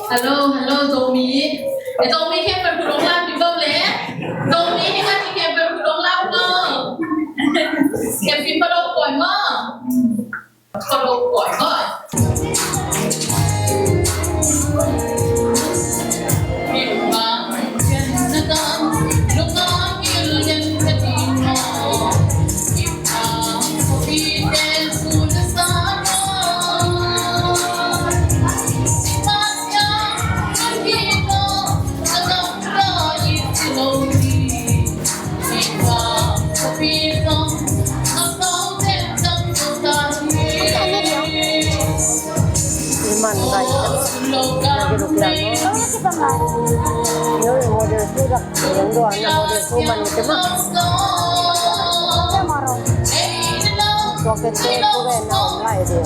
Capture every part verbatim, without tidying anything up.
Hello, hello, Zomi. Eh, Zomi khempeuh phulong lam hi bawm le. Zomi hi nga ti khempeuh phulong lam ko. Khempeuh phulong koi mo. Phulong koi mo. Iman gai. Lagi ruklan mo. Yung model ko, dak. Yung doon na model ko, man ito mo. Pocket ko, ito rin, na online, eh.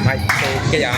Mai, so kaya.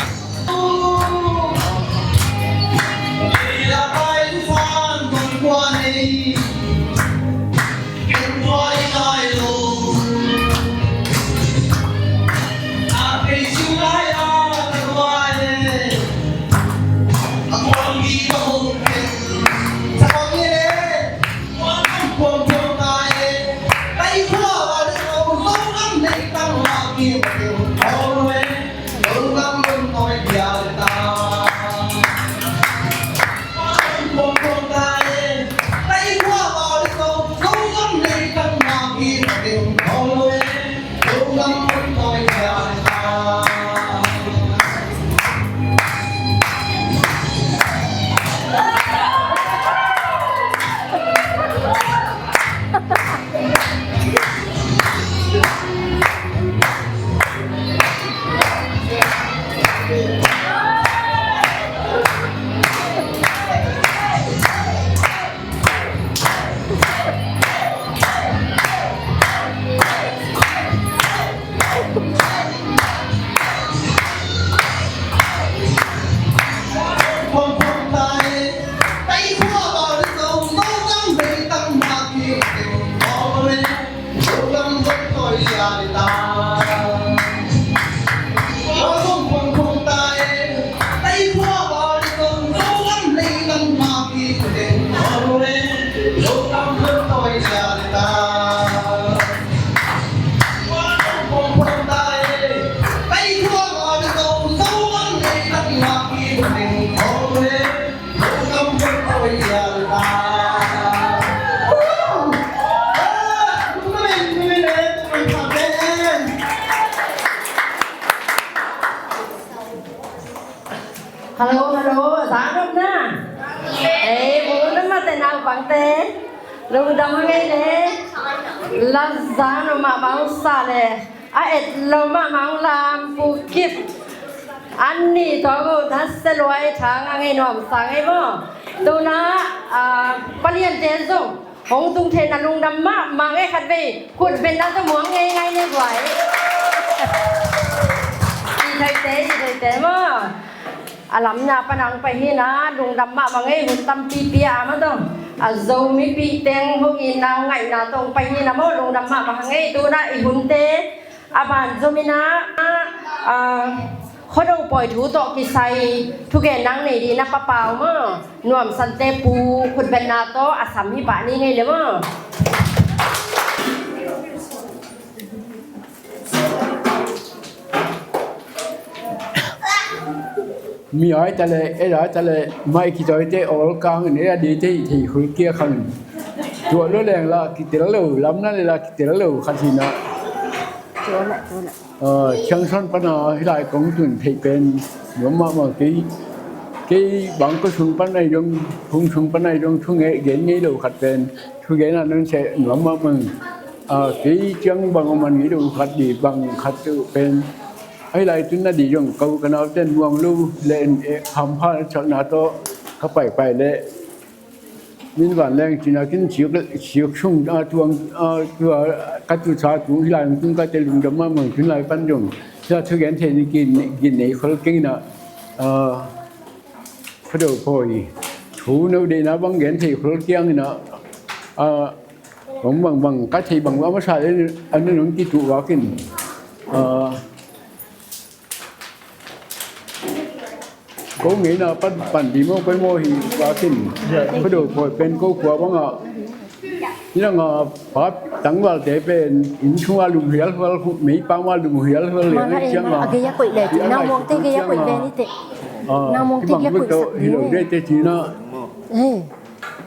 Bangte lungdam ngei le, lazang no mahmah sa le, a et lo mahmah lam Pu Kip. An nih tawh uh na se luai thang a ngei nuam sa ngei maw. Tuna, ah, paliante zong hong tung thei na lungdam mahmah ngei khat vei. Khut beng na zong muang ngei ngai ne guai. I theite, i theite maw. A lamna panang pai hi na, lungdam mahmah ngei hun tampipi a mah dong. A Zomi pi teng hong itna ngaihna tong pai hi na maw, lungdam mahmah ngei. Tuna i hunte a ban zom ina, ah, Khuado pawi thu tawh kisai thugen nang nei dina papau maw. Nuam Sante Pu khutbetna tawh a sam hi pah ni ngei le maw. Mi ai ta le, e ai ta le, mai ki toi te ol kang ne a di te thei khul kia khang. Tua lo leng la ki tel lo, lam na le la ki tel lo khat hi na. Tua na, tua na. Aa, Chiang Son pana hi lai kong tun thei pen nuam mahmah kei. Kei bang ko sung pan ai dong, hong sung pan ai dong thu nge gen ngei lo khat pen. Thu gen a non se nuam mahmah. Aa, kei ciang bang man ngei lo khat di bang khat tu pen. Ai lai tun na di dong kau ka nau ten muang lo le en e kham pha chak na to ka pai pai le. Min van leng cina kin siuk, siuk sung a tuang a tua ka tu sa tu hi lai tung ka te lungdam mahmah tun lai pan dong. Sa thu gen thei ni kin, kin nei khol keng na. Aa, Khuado pawi thu no de na bang gen thei khol kiang na. Aa, Bang bang bang ka thei bang bang masa le an nung ki tu wakin. Aa, ko ngei na pan pan di mo ko mo hi wakin. Khuado pawi pen ko khua bang a. Ina nga pa tangval te pen in chung a lum hial hial mei pa ma lum hial hial le. Mana e, ciang mana a. A geya koi le ti na mong te geya koi le ni te. Aa, na mong te geya koi sak ni lo de te ti na. Eh.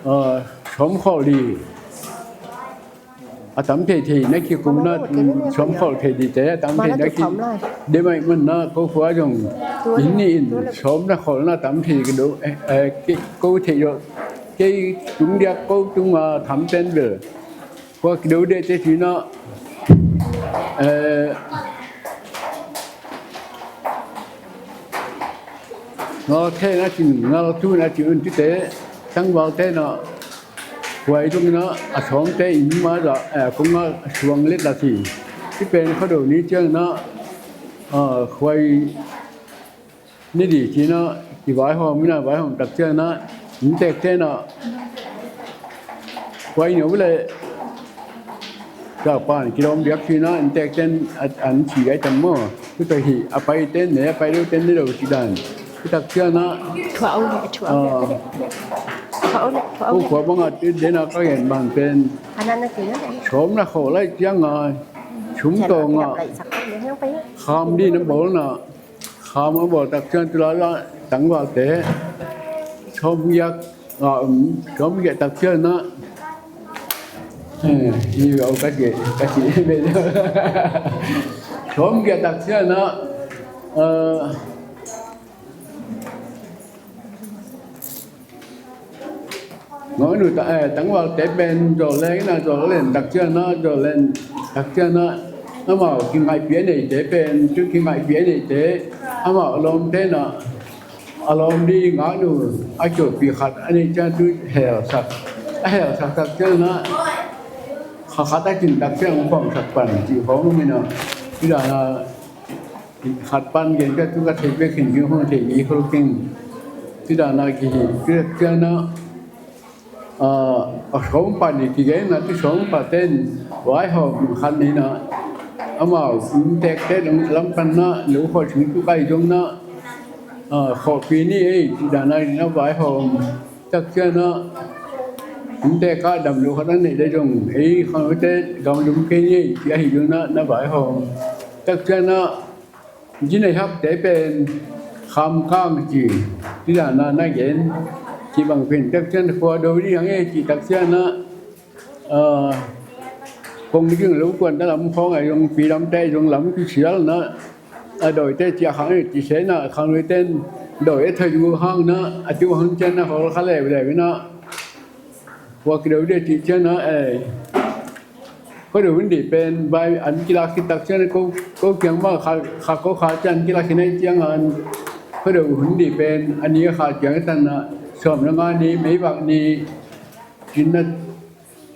Aa, som khol di. A tam thei thei na ki kum na, mm, som khol thei di te a tam thei na ki. De mai man na ko khua jong. In ni in som na khol na tam thei ki do, eh, eh, ki ko thei yo. Kei tung dia ko tung a tam ten bel. Khua ki do de te ti na. Eh, Ngal thei na cin, ngal tu na cin un ti te, tangval te na, khuai tung na, a sawm te in ma za, eh, kung a suang let la si. Ti pen khuado ni ciang na, ah, khuai ni di ci na, i vaihawm, mi na vaihawm tak ciang na, in tek te na, khuai ni u le, Zakpan kilawm biak cina, in tek ten an ci ai tam maw? Tuta hi a pai ten ne a pai lo ten ni lo ci dan. Tutak ciana. Thuah o le, thuah o le. Thuah o le, thuah o le. Ko khua banga tu dena ka gen ban pen. Sawm na khaw lai cianga sum tawnga kham di na bawlna. Kham a bawl tak cian tu lala tangvalte sawm giat a om, sawm giat tak cian ah, eh, i au ka ci, ka ci, sawm giat tak cian ah, eh, Ngawnu ta, eh, tangvalte pen zawh leng ina zawh len tak ciana, zawh len tak ciana, amau kingaihpih a neite pen, tu kingaihpih a neite, amau a lawmte na, a lawm di ngaknu a kiawhpih khat a neih cian tu helsak, a helsak tak ciana, kha khat a cin tak cian hong pawngsak pan cih khawng om ina, tu dana, Khat pan gen ka tu ka thei bek khin khin hong thei mi khol khin. Ti dana kihi, ti ciana, a, a sawm pan ni kigen na ti sawm pa ten vaihawm khan ni na. Amau tek te lam pan na, lo khaw sing tu kai zong na, a, khawhpi ni ei, ti dana na vaihawm. Tak ciana, tek a dam lo khat a neih le zong, ei, khang te gam lum kei ni ei, ti ahi zong na, na vaihawm. Tak ciana, Zinei hakte pen kham kang ci, ti dana na gen, ci bang pen tak cian khua do di hang e ci tak ciana, a, kong ding lo kuan ta lam khawng a zong pi lam te zong lam ki sial na, a doi te ci a khang e ci se na khang lui ten doi e thoi gu hang na, a tiu hang cian na hol kha le le na. Khua kideu dih cih ciangin ah, eh, khuadeu hun dih pen vai an kilak khit tak ciangin ko, ko kiang mah kha, kha ko kha ciang kilak khit nai ciangin khuadeu hun dih pen a ni a kha ciang i tan ah sawm le nga ni, meivak ni, cin na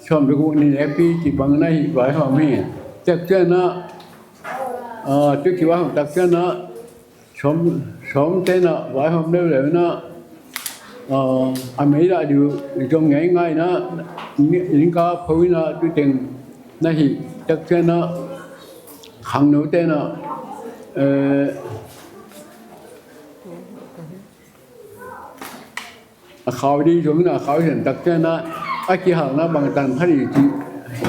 sawm le guk ni nekpi cih bang na hi vaihawm hi. Tak ciangin ah, ah, tu kivaihawm tak ciangin ah, sawm, sawm ten ah vaihawm leuleu in ah, ah, a mei lah diu zong ngei ngai in ah, ni, ningka pho in ah tu teng na hi. Tak ciangin ah khangno ten ah, eh, a khau ding zong in ah, a khau hi zan tak ciangin ah, a kihalna bangtan kha ding cih,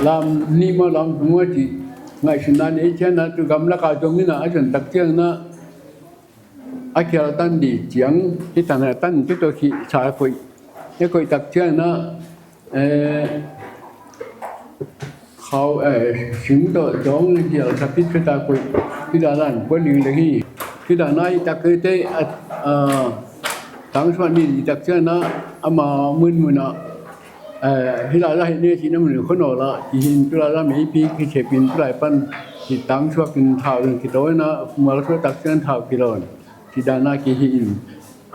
lam nih maw lam thum maw cih ngaihsutna nei ciangin ah, tu gamlak ah zong in ah, a zan tak ciangin ah, a kihal tan dih ciang, hi tan a tan tu tawh khih sa koih, a koih tak ciangin ah, eh, khau, eh, sim tawh dawng le gial sa khit khit a koih, khit a lan puan ling leng hi. Khit a nai tak khit te, a, a, tangsuah ni tak ciangin ah, ama munmun ah, eh, hi la la hi ne cih na mun khua naw la, kihin tu la la meipi kithep in tu lai pan, kitangsuak in thau in kitawi in ah, mual suah tak ciangin thau kilawn. Ci dan a kihi in,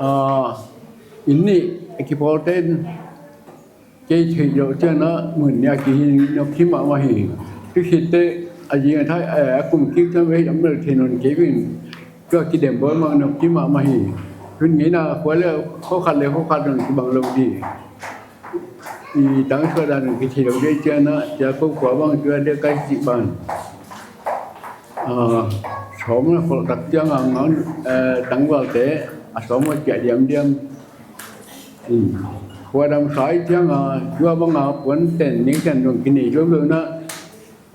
ah, inn nih a kipawl ten kei theih zawh ciangin ah mun nih a kihin nok hi mahmah hi. Tu khit teh a zing a thai, eh, a kum kik ciang vei lam bel thei nawn kei vin, tua kidem bawl mah nok hi mahmah hi. Tun ngeina khua le khua khat le khua khat zong kibang lo dih. I tangsuah dan kithei lo dih ciangin ah, cia ko khua bang tua dih kai cih ban. Ah, sawm na kholh tak ciang a ngang, eh, tangvalte a sawm a ciah diamdiam. Hmm. Khua dam sa i ciang a, tua bang a puan ten ning ten dong kinei lo lo na.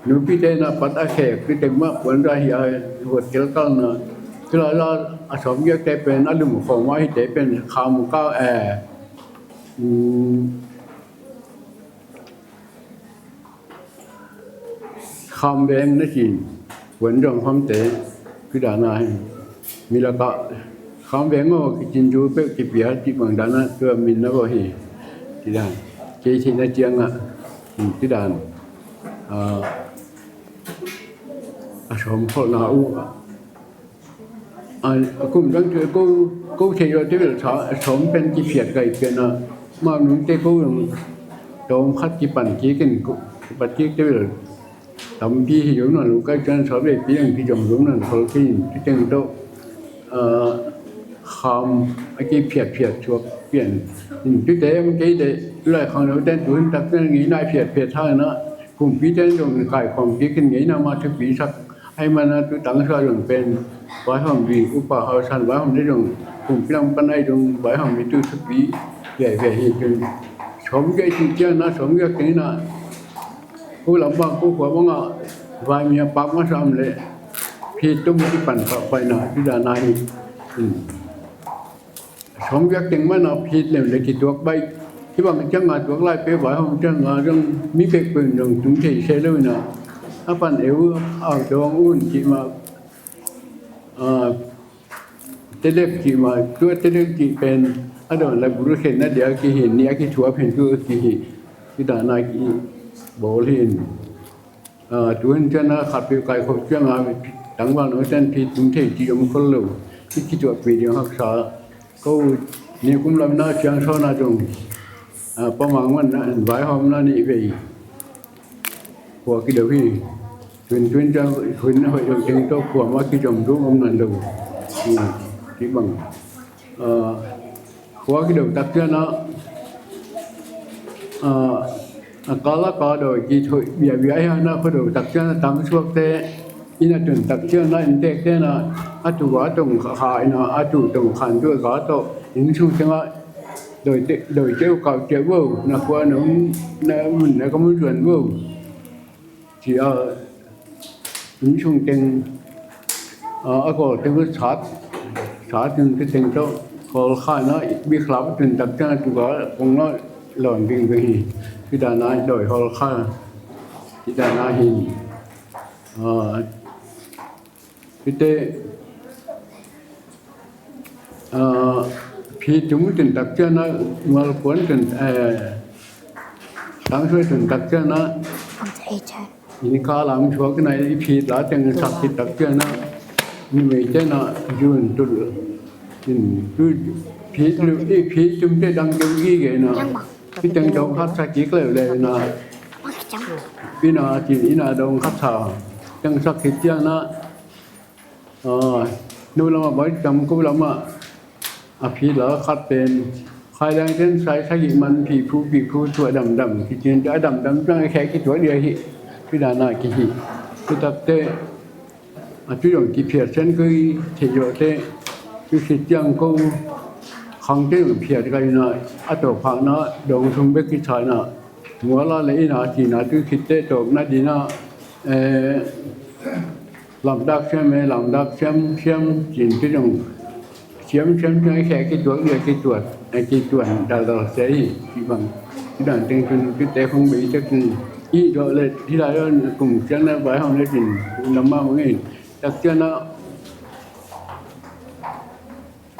Nupi te na pat a khek, pi tek mah puan ra hi a, huat kel kal na. Kila la a sawm giak te pen a lum khawm a hi te pen kham ka, eh, hmm, Kham veng na cin, puan dong kham te, kidana hi. Milaka, kham veng aw, kicin zu peuh kipia, kibang dana, tua min na bo hi. Kidan, kei thei na ciang a, kidan. A, a sawm kholh na uh, a, a kum dang tu ko, ko thei lo te bel sa, a sawm pen kiphiat kai pian a, ma nung te ko tawm khat kipan kik in, ko, kipat kik te bel tampi hi lo na lo kai cian sawm le pi ang kizom lo na khol kei in, tu teng to, a, kham a kiphiat phiat suak pian. In tu te ang kei te, tu lai khang lo ten tu hin tak ten ngei nai phiat phiat thang na, kumpi ten zong kai khawm kik in ngei na ma thupi sak. Ahih manin tu tangsuah zong pen, vaihawm vi, Upa Hau San vaihawm ding zong, kumpi lam pan ahi zong, vaihawm vi tu thupi, viaivia hi tun. Sawm giak i cih ciang na, sawm giak teng in a, ko lam bang, ko khua bang a, vaimi a pak masa om leh, phi tum kipan pah pai na, tu dan a hi. Hmm. Sawm giak teng man a phit lem le kituak baih. Hih bang ciang a tuak lai pe vaihawm ciang a zong mi pekpek zong tung thei se lo in a. A pan eu au tawng un cih mah, a, tedek cih mah, tua tedek cih pen a dawn lai buru khen na dia kihi, ni a kithuap hen tu kihi. Kidan a kibawl hi in. A, tu hun ciang a khat peuh kaikhop ciang a, tangval no ciang phi tung thei cih om khol lo. I kituahpih ding haksa. Ko ni kum lam na ciang sawn a zong, a, Pa Mang man na vaihawm na nih vei. Khua kideuh hi. Tun tun ciang hun hoih lo teng tawh khua mah kizom dum om nan lo. Hi, kibang. A, khua kideuh tak ciang a, a, a kal a kal dawi kithoih biabia hi a na, khua deuh tak ciang a tangsuakte inn a tun tak ciang a inntekte na a tu ga tong kha in a, a tu tong khan tu ga tawh inn sung teng ah dawi te, dawi teu kau ciah vo, na khua na um, na mun na ka mun zuan vo. Ci a, inn sung teng, a, a kawl teng sat, sat in te teng tawh, kawl kha na, bik hlap tun tak ciang a tu ga, kong na lawn ding ding hi. Kidan a dawi hawl kha, kidan a hin. A, Hite, a, phi tum tun tak ciang a, mual kuan tun, eh, Tang suai tun tak ciang na, in ka lam suak na i phit la teng sak khit tak ciang na, numei te na yun tul in tu phit lu i phit tum te dang keu i ge na. I teng dong khat sa kik leu leu na. I na tin i na dong khat sa teng sak khit ciang na. Nu lamah bai tam, ko lamah a phi la khat pen khai leng ten sai sagih man phi phu phi phu tua damdam kitin a damdam tang khe kituak dia hi. Phi dana kihi. Phi takte a phi dong kiphiat sen koi thei yo te. Phi si tiang ko khang te dong phiat kai na a to phak na dong sum bek kisai na. Muala le ina tina tu khitte tawpna dina lamdak siam e, lamdak siam siam cin tu dong siam siam tu ai khe kituak dia kituat ai kituan dal dal se hi. Kibang kidan teng tun kite khong bei tek tun i do le hila yo kum siam na bai hong le tin nama mong i tak siam na.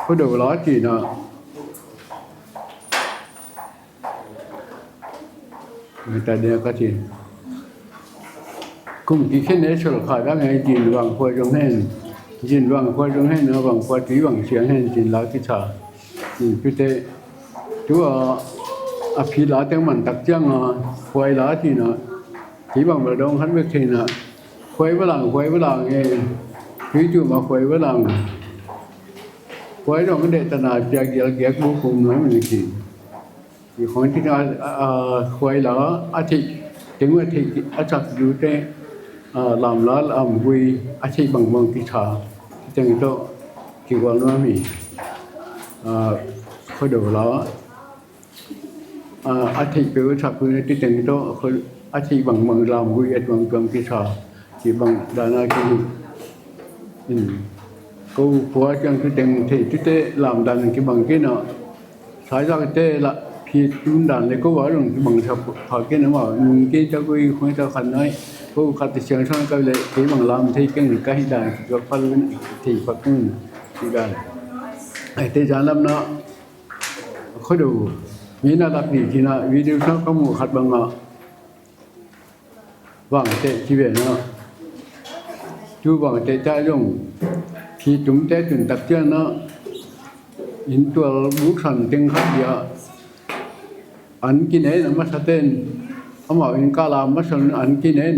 Ko do la tina. Ngai ta dia ka ti. Kum ki khen e sol kha da ngai jin wang khua jong hen. Jin wang khua jong hen, wang khua ti wang siang hen jin la ki tha. Jin pi te. Tu a a phi la teng man tak ciang a khuai la ti na. Ki bang bal dong han bek thei na. Khuai balang, khuai balang e. Tui tu ma khuai balang. Khuai dong de ta na pia gial giak bu kum na mi ki. Khuai la a thei teng a thei a chak du te lam la lam gui a thei bang bang ki tha teng to ki wal nuam hi. Khuado la a thei peu a chak du te teng to a thei bang bang lam gui a tuam tuam ki tha. Kibang dana ki ko khua ciang tu teng thei tu te lam dan kibang kina. Sai zak te la phi tun dan le ko wa rong kibang sa pha kina ma nung ke ta ko i khoi ta khan nai ko khat te siang sang ka le kibang lam thei keng ka hi dan ki ka pha lu thei pha kung ki dan. Ai te jan lam na. Khuado ni na lak ni kina video sang ka mu khat bang a. Vangteh ci ve na. Tu vangteh ta zong phi tumte tun tak ciang na inn tual buk san teng khat dia an kinen a masa ten amau inn kala masa an kinen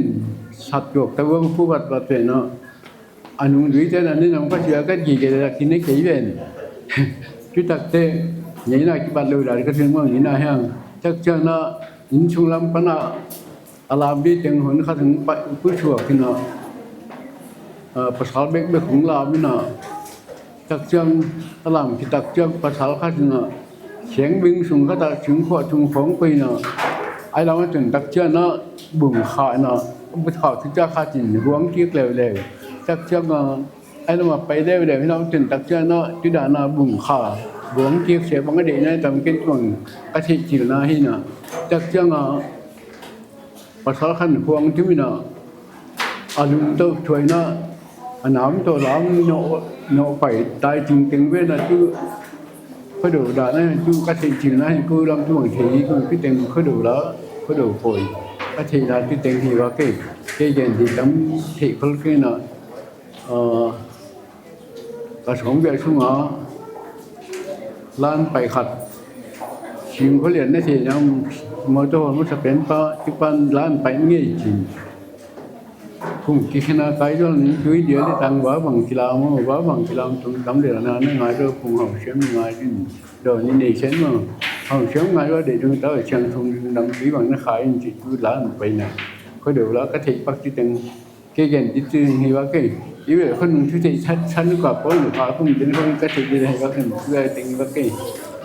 sat tuak ta vang pu vat vat ve na. A nung dui ten an nen ang ka sia ka gi ge la kine kei ven. Tu tak te ngeina kipat lo la ka sin mong ina hiang tak ciang na inn sung lam pana a lam bi teng hun khat hong pai pusuak hi na. Pasal bekbek hong lam hi na. Tak ciang a lam ki tak ciang pasal khat hi na. Siang bing sung khat a sung khuah tung khong pei na. Ai lam a tun tak ciang na bung kha na. Bung kha ki ciang khat in huang kik leuleu. Tak ciang a ai lam a pai leuleu hi na tun tak ciang na tu dana bung kha. Huang kik sia bang a deih na tam ken tuang ka theih cil na hi na. Tak ciang a pasal khan huang tim ina a lum to thuai na a nam to lam no no pai tai ting teng ve na tu khuado da na tu ka thei cil na hi ku lam tu ang thei ku ki teng khuado la khuado poi ka thei la ki teng hi wa ke ke gen di tam thei khol ke na. Ka sawm biak sungah lan pai khat sing khua lian na thei nang motor masa pen pa tipan lan pai ngei cin. Kung kikhen a kai dol ning tui dia le tang ba bang kilam o ba bang kilam tung tam le na na ngai do kung hau siam ngai din do ni nei sen mo hau siam ngai wa de dung ta siang tung dam tui bang na khai in ci tu lan pai na ko do la ka thei pak ci teng. Kei gen di tu hi wa kei i ve khon nung thu thei chat chan ka pol nu ka kum den khon ka thei di hi wa kei tu ai teng wa kei.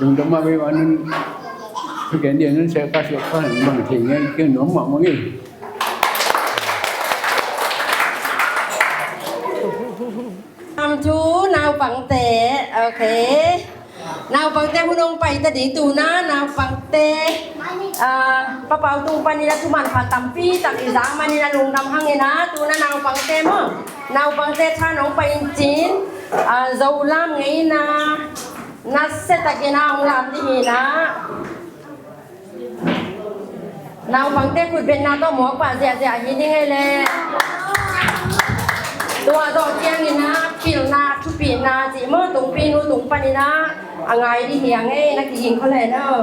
Dung dam ma ve wa nun thu gen di nun se ka sio ka bang thei ngai kei nom ma ma ngai. Am thu naupangte, okay. Naupangte hun hong pai ta ding tu na naupangte. Papau tung panin a thuman pha tampi tak i zak manin a lungdam hangin a tu na naupangte maw. Naupangte than hong pai in cin Zo lam ngeina na se takin a hong lam ding hi na. Naupangte khutbetna tawh mawk pah ziahziah hi ning ei le. Tua zawh ciangin ah pilna, thupitna cih maw, tungpi nu tung panin ah a ngai dih hi a ngei, na kiging khol hen aw.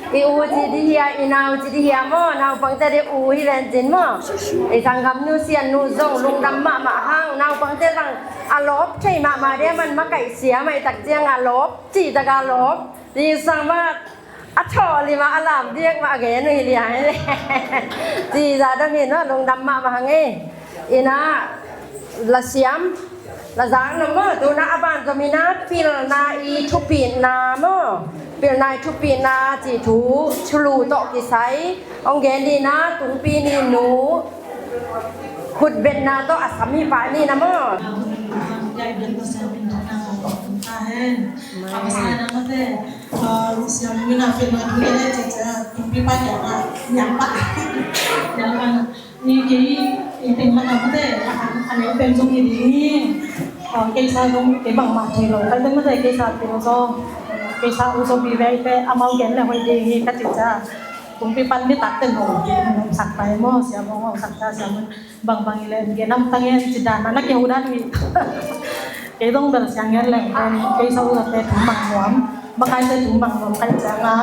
I u ci dih hia, i nau ci dih hia maw? Naupangte dih u hi ven cin maw? I sanggamnu Siannu zong lungdam mahmah hang, naupangte zang a lawp thei mahmah dih a, man makaih sia mah i tak ciang a lawp, cih tak a lawp. Ci sang mah a thawh lim a, a lam diak mah a gen uh hi liang hi le. Ci za dong hi no, lungdam mahmah hang e. Ina lasiam, lazak na maw, tuna a ban zom ina pilna i thupitna maw, pilna i thupitna ci thu, thulu tawh kisai hong gen dina, tungpi ni nu Khutbetna tawh a sam hi pah ni na maw. Ni kei i teng mah na mate, a neu pen zong hi ding hi. Kei sa zong kei bangmah thei lo. Kei teng mate kei sa pil zong, kei sa u zong bi ve te amau gen le hoih ding hi ka ci ca. Kungpi pan ni tak ten ho sak pai maw, sia bong ho sak ca sia mun. Bangbang i le gen am tang en ci dan na na keu dan hi. Kei dong bel siang en leng pen kei sa u te thu mang nuam, makai te thu mang nuam kai ciang a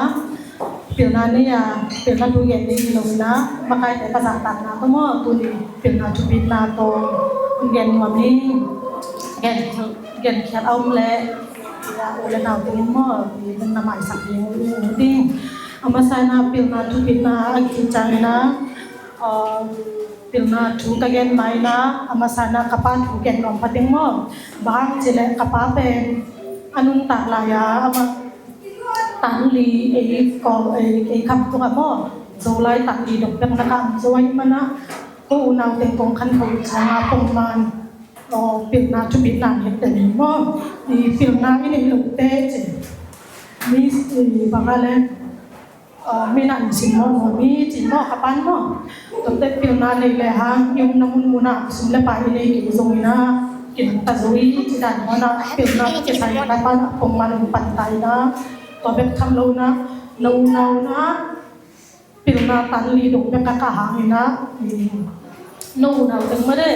pilna ni a pilna thu gen ding hi lo na, makai te ka zahtakna tawh maw tuni pilna thupitna tawh gen nuam hi. Gen gen khiat a om le u le nau ding maw, na maisak ding u ding. A masa na pilna thupitna a kici ciang na Pilna thu ka gen mai na, a masa na ka pa thu gen nuam pha ding maw. Bang ci le ka pa pen a nuntak lai a, amah tan li ei ko ei ei kham tung a maw. Zolai tan li dok bek na ka am zo ai mana. Ko unau teng kong khan ko ciang a pong man. Pilna thupitna het te ni maw. I pilna i nei lo te ci. Mi bang a le Min an sim mawh mawh mi ci mawh ka pan mawh. Tuate pilna nei le hang i umna munmun ah sum le pai i nei kei zongin ah kinungta zo i ci dan mawh na pilna kisai ka pan ah pongman um pan ta in ah tua bek tham lo na na unau na pilna tan li dong bek ka ka hang in ah No unau teng mah de.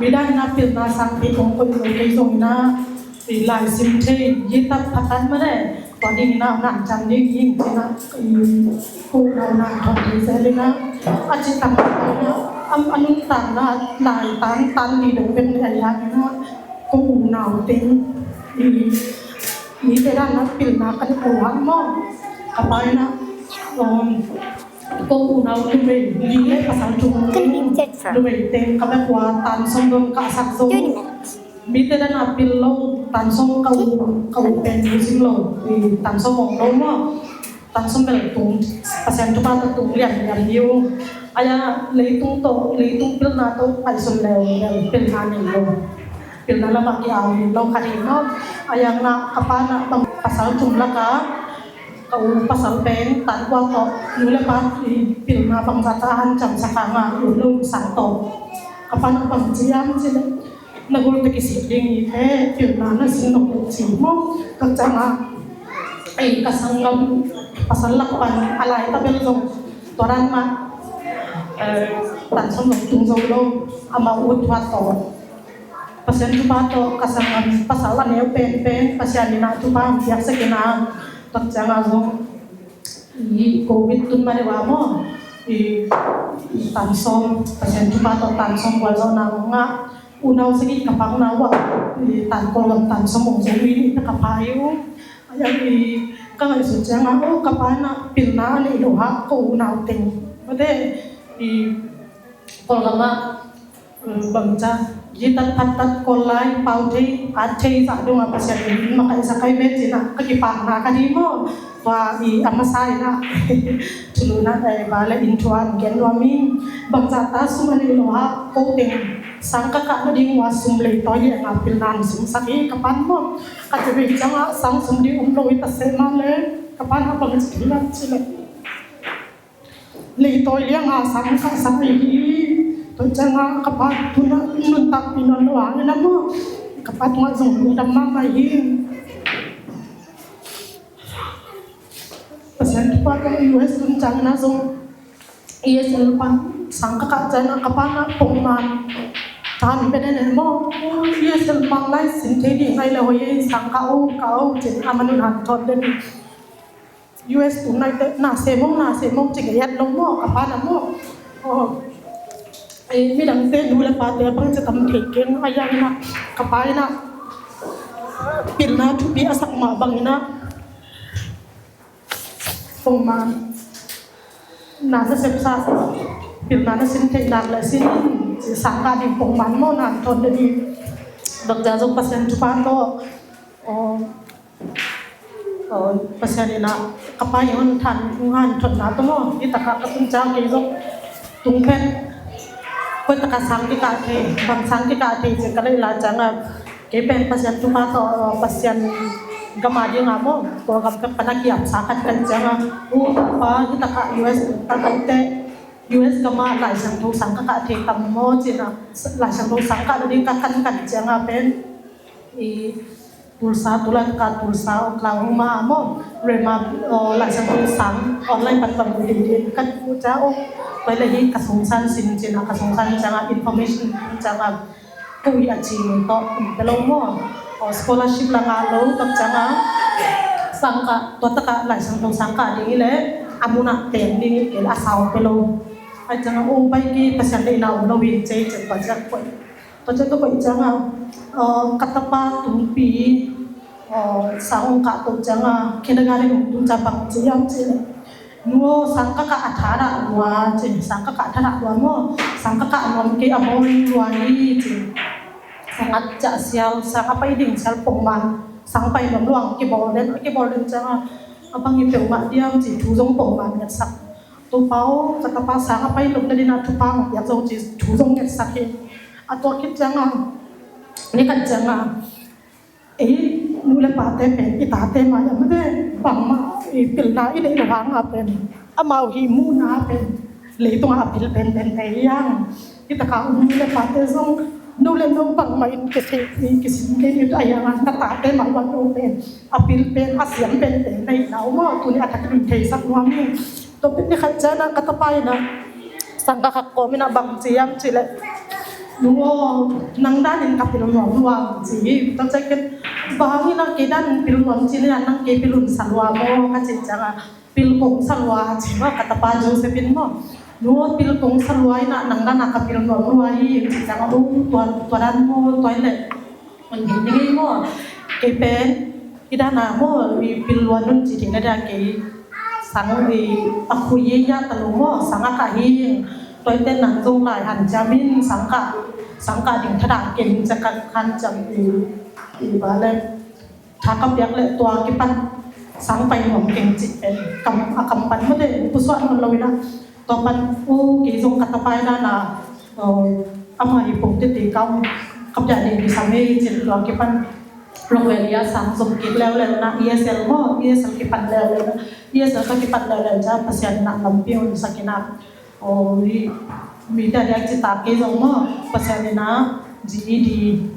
Midang in a pilna sangpi kong koih lo kei zongin a i lai sim thei gitat phatat mah de. Tua dingin a nang cang ding hing cin a ko unau nang thong thei zel in a a ci tang in a a nuntakna lai tan tan li dong bek ni a yang in a ko unau teng i mite dan a pilna kan ko hang maw. Ka pa in a Ko unau numei li le pasal thum numei teng ka bek ua tan sawm dong ka sak zong mite dan a pil lo tan sawm ka u ka u pen using lo tan sawm ong lo maw tan sawm bel tung Pasian thupha tawh tung lian lian liu. Aya leitung tawh leitung pilna tawh paisum leu bel pilna nei lo pilna lamah ki au lo khat hi maw. Aya na ka pa na bang pasal thum laka Ka u pasal pen tan kua tawh nu le pa i pilna bangzah ta hanciam sak hang a u lo sang tawh ka pa na bang ci hiam cih leh na gul tawh kisik ding hi te pilna na sin nop uh ci maw. Ka ciang a ei ka sanggam pasal lak pan a lai ta bel zong tua dan mah tan sawm zong tung zo lo amah u thuat tawh Pasian thupha tawh ka sanggam pasal a neu penpen Pasian in a thupha hong piaksak in a tua ciang a zong I covid tun ma deuh a maw i tan sawm Pasian thupha tawh tan sawm gualzawhna hong ngah unau sagih ka pakna uh ah i tan Kawlgam tan sawm hong zong i nih ka pha hi uh. A yang i ka ngaihsut ciang a oh ka pa na pilna a neih loh hah ko unau teng mate i Kawlgam ah Bangca gitat phattat Kawl lai pau thei at thei zah dong a Pasian in makaihsak ai ve cin a ka kipakna ka hi maw. Tua i a masa in a thulu na ba le in thua an gen nuam hi. Bangca ta sum a nei lo ha ko teng sang ka kah na ding ua sum lei tawi liang a pilna an sumsak hi ka pan maw. Ka ti ve ciang a sang sum ding om lo i ta seh mah le ka pan a bangci hi lam ci le Leitawi lianga sang ka sang ahi hi. Tua cianga ka pa tuna nuntakpi nawn lo hangin a maw ka pa tungah zong lungdam mahmah hi. Pasian thupha ka U S tun ciangin a zong E S L pan sang ka kah ciangin a ka pa na pongman tan benen en maw E S L mang lai sin thei ding ngai le hoi ei sang ka o ka o cin a manun han thawt den. U S tu nai te na se mong na se mong cik yat lo mo ka pa na mo. Oh. Ei midang te nu le pa te bang cik tam thei keng a yang na ka pa ina pilna thupi a sak ma bang ina. Pongman na sa sep sa pilna na sin thei nak le sin ci sang ka ding pongman mo na thon le ding. Dok ja zong Pasian thupha to. Oh. Pasian in a ka pa i hon than hong han thotna tawh maw hi takah ka tun ciang kei zong tung phet Koi taka sang kikah thei, bang sang kikah thei ci ka lei la cianga, kei pen Pasian thupha tawh, Pasian gam a dinga maw, tua gam pek pana kiapsa khat ka hih cianga, u Topa, hi taka U S tung ta ka hih teh, U S gam a Lai Siangtho sang ka kah thei tam maw cina, Lai Siangtho sang kah lo ding ka kan kan cianga pen i Tulsa, tulai taka Tulsa, Oklahoma maw, Rhema, Lai Siangtho sang online pan pan mu ding ding ka hih cianga, o, tua leh hi ka sungsan sin cina, ka sungsan cianga information cianga, ko hi a ci tawh um pe lo maw, o, scholarship la ngah lo tak cianga, sang kah, tua taka Lai Siangtho sang kah ding hi leh a mun ah teng ding hi kei leh a sau pe lo. Ai cianga, o, bai kei, Pasian deihna om lo hi ci ciang, tua ciang koih, tua ciang tua koih cianga, ka tapa Tungpi sang hong kah to cianga, kindergarten hong tun ciang bang ci hiam cih leh, nu aw, sang ka kah a thadah lua ci, sang ka kah a thadah lua maw, sang ka kah a nuam kei, a bawl lua hi ci. Sang a ciah sial, sang a pai ding sial pongman, sang pai nuam lua, kibawl den, kibawl den cianga, a bang hi peuhmah diam ci, thu zong pongman ngetsak. Topa aw, ka tapa sang a pai lum nadinga thupha hong piak zo ci, thu zong ngetsak hi. A tua khit cianga, ni khat cianga, ei nu le pate pen i tate mai-ah mate, bangmah i pilna i neih loh hanga pen amau hih muhna pen leitungah a pil penpente hi hang. Hi taka um nu le pate zong no le no bangmah in kisih, kisim kei ni, a hianga na tate mai-ah no pen a pil pen, a siam penpen na hihna uh maw, tuni a thakin theisak nuam hi. Tua pen ni khat cianga ka tapa inah sang ka kah kawm inah bang ci hiam cih leh, nu aw, nang danin ka pil nuam lua ci hi. Tua ciang ken, bang inah kei danin pil nuam ci inah nang kei pil hun sa lua maw ka cih cianga, pil kong sa lua ci maw, ka tapa Joseph in maw, nu aw, pil kong sa lua inah nang dana ka pil nuam lua hi ci cianga, o, tua, tua dan maw, tua hi leh hong gen ding hi maw. Kei pen hi dana maw, i pil lua nun ci ding na dia kei sang i a khui i ya ta lo maw, sang a kah hi. Tua hi teh nang zong lai hanciam in, sang kah, sang kah ding thadah keng, ciah kah hanciam i, i ba le, tha ka piak leh tua kipan sang pai nuam keng cih pen kam, a kam pan mate pusuah nawn lo inah, tua pan, o, kei zong ka tapa i dana, o, ama hi pong tete ka um, ka piak ding kisam hi cin, tua kipan Rockwell ah sang zom kik leuleu na, E S L maw, E S L kipan leuleu na, E S L ka kipan leuleu ciang Pasian inah lampi hong sak inah, o, mi, mite a diak citak kei zong maw, Pasian inah G E D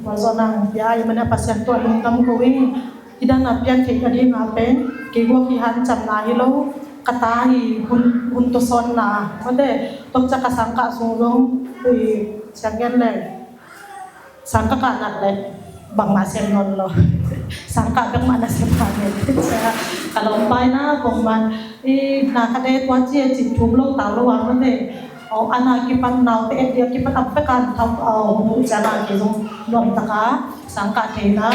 gualzawhna hong pia, i mana Pasian tua lungdam ko ing. I dana pian theih nadinga pen kei guak hi hanciamna hi lo, ka ta hi hun, hun tawsawnna mate, tua ciang ka sang kah sung zong i siang ngen leng, sang ka kah nak leh bangmah sem nawn lo. Sang kah bek mah na sem kha ngen. Ka lawmpa inah bangmah i na ka de tua ci e ci thum lo tau lo a mate. O, ana kipan naute et dia kipan a pek an thau, o, mu cianga kei zong nuam taka sang kah theihna.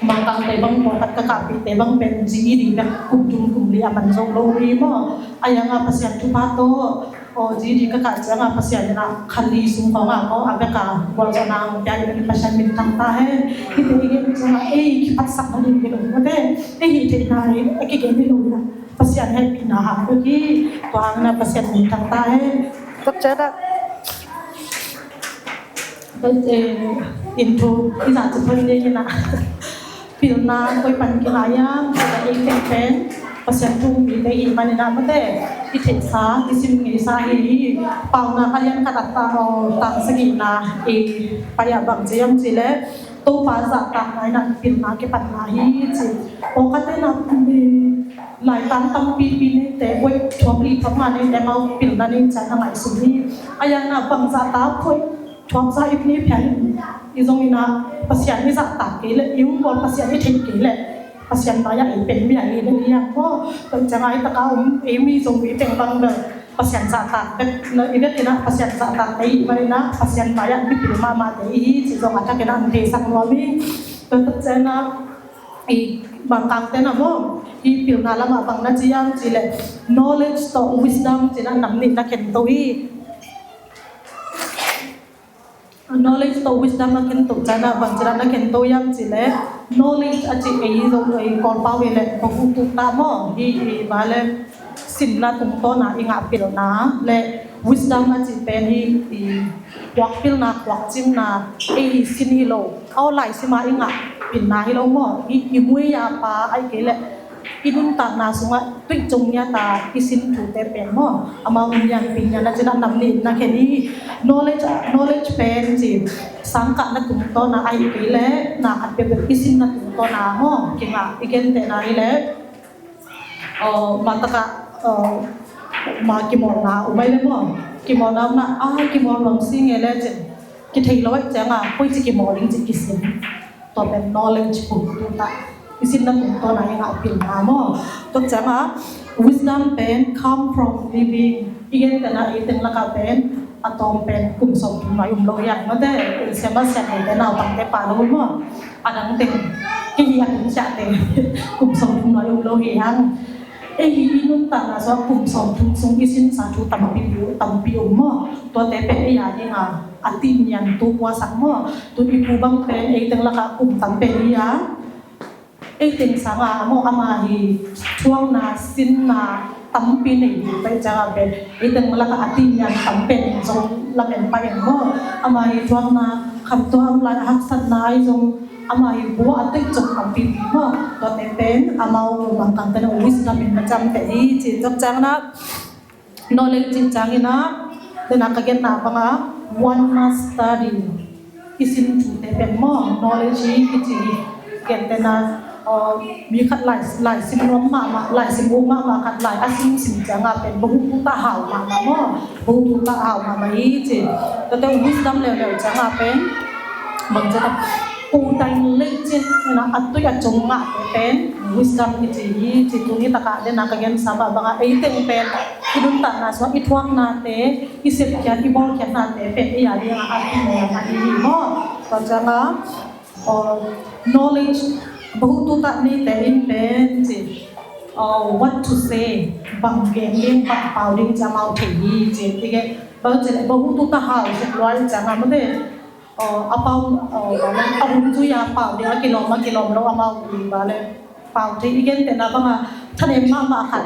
Mangkangte bang pawlkhat ka kahpihte bang pen G E D bek kum thum kum li a man zo lo hi maw. A hianga Pasian thupha tawh, o, G E D ka kah cianga Pasian inah kha li sung khawngah maw, a bek a gualzawhna hong pia i, Pasian minthang ta hen. Hihte i gen cianga ei kiphatsak nading hi lo mate, ei hih theihna hi a kigen hi lo inah Pasian hehpihna hang bek hi. Tua hang inah Pasian minthang ta hen. Tok cianah, eh, into i zah ci phon ding inah pilna koi pan kila hiam, kila ei teng pen Pasian thu mite i hih man inah mate, i theihsa, i sim ngeisa hi hi. Paunak a lian khat a ta, o, tang sagihna i pai-ah bang ci hiam cih leh, Topa zahtakna inah pilna kipanna hi ci. Pawlkhatte inah, mi laitan tampipi neite, buai thuap li thuap nga neite mau pilna nei ciat na ngaihsun hi. A hiang inah bang zahtak, buai thuap zah i pi ni phial in, i zong inah Pasian i zahtak kei leh, i hong bawl Pasian i theih kei leh, Pasian mai-ah i pen bia hi leh hiang maw. Tua cianga i taka om ei mi zong mi teng bang bel Pasian zahtak bek, i bek inah Pasian zahtak ei, i man inah Pasian mai-ah mipil mahmahte i hi cih zong a thakin ah hong theisak nuam hi. Tua tak cianah i Mangkangte na maw, i pilna lamah bang na ci hiam cih leh, knowledge tawh wisdom ci inah nam nih na khen to hi. Knowledge tawh wisdom na khen to cianah bang ci inah na khen to hiam cih leh, knowledge a cih ei zo ei Kawlpau hi leh bang uh tuk ta maw, hi i ba le, sinna tungtawna i ngah pilna le Wisdom a cih pen hi, i khuak pilna, khuak cimna, ei i sin hi lo. Aw, lai sima i ngah pilna hi lo maw? I, i mui a pa ai kei leh i nuntakna sungah tuih cung ngiat a i sin thute pen maw, amau nianpi nian a cin a nam nih na khen hi. Knowledge, knowledge pen ci sangkahna tungtawn a ai kei leh na khat peuhpeuh i sinna tungtawn a maw kingah i gentehna hi leh, aw, ma takah, aw, ma kimawlna um ai le maw? Kimawlna um na, a kimawl nuam si nge le cin kithei lo ai cianga koi ci kimawl ding ci kisin. Tua pen knowledge kum tu ta i sinna tungtawn a i ngah pilna maw? Tua cianga wisdom pen come from living. I gentehna ei teng lakah pen a tawm pen kum sawmthum nai um lo hiang mate, siama siat neite naupangte pa lo maw? A dang teng kei hi a tung siate kum sawmthum nai um lo hiang. Ei hi i nuntakna sua kum sawmthum sung i sinsa thu tampi um, tampi um maw? Tuate pen ei a dinga a tinian tu puasak maw? Tun i pu bang pen ei teng lakah kum tam pen hi a, ei teng sanga maw, ama hi thuakna sinna tampi nei hi pai cianga pen ei teng lakah a tinian tam pen zong lamen pai maw? Ama hi thuakna khamtuam lai haksatna ai zong ama hi bua a tuih cok tampi pi maw? Tuate pen amau mangkangte na wisdom in macam te hi ci cok ciangna. Knowledge cih ciangin ah, dena ka genna banga one must study. I sin thute pen maw, knowledge hi kici hi. Gentehna, aw, mi khat lai, lai sim nuam mahmah, lai sim uk mahmah khat lai a sim sim cianga pen bahu tuta hau mahmah maw, bahu tuta hau mahmah hi ci. Tate wisdom leuleu cianga pen bang ciang a, pu dang lei cin na a tui a cung ngah pen wisdom kici hi ci. Tuni takah dena ka gensa mah banga ei teng pen i nuntakna sua i thuaknate, i sepkhiat i bawlkhiatnate pen ei a dinga a tiniam a hi hi maw? Tua cianga, aw, knowledge bahu tuta neite in pen ci, aw, what to say, bang gen ding, bang pau ding ci amau thei hi ci. Tige, bang ci le bahu tuta hau sek luai cianga mate, aw, a pau, aw, a hun zui a pau ding a kilawm a kilawm lo amau i ba le pau thei i gentehna banga thanem mahmah khat,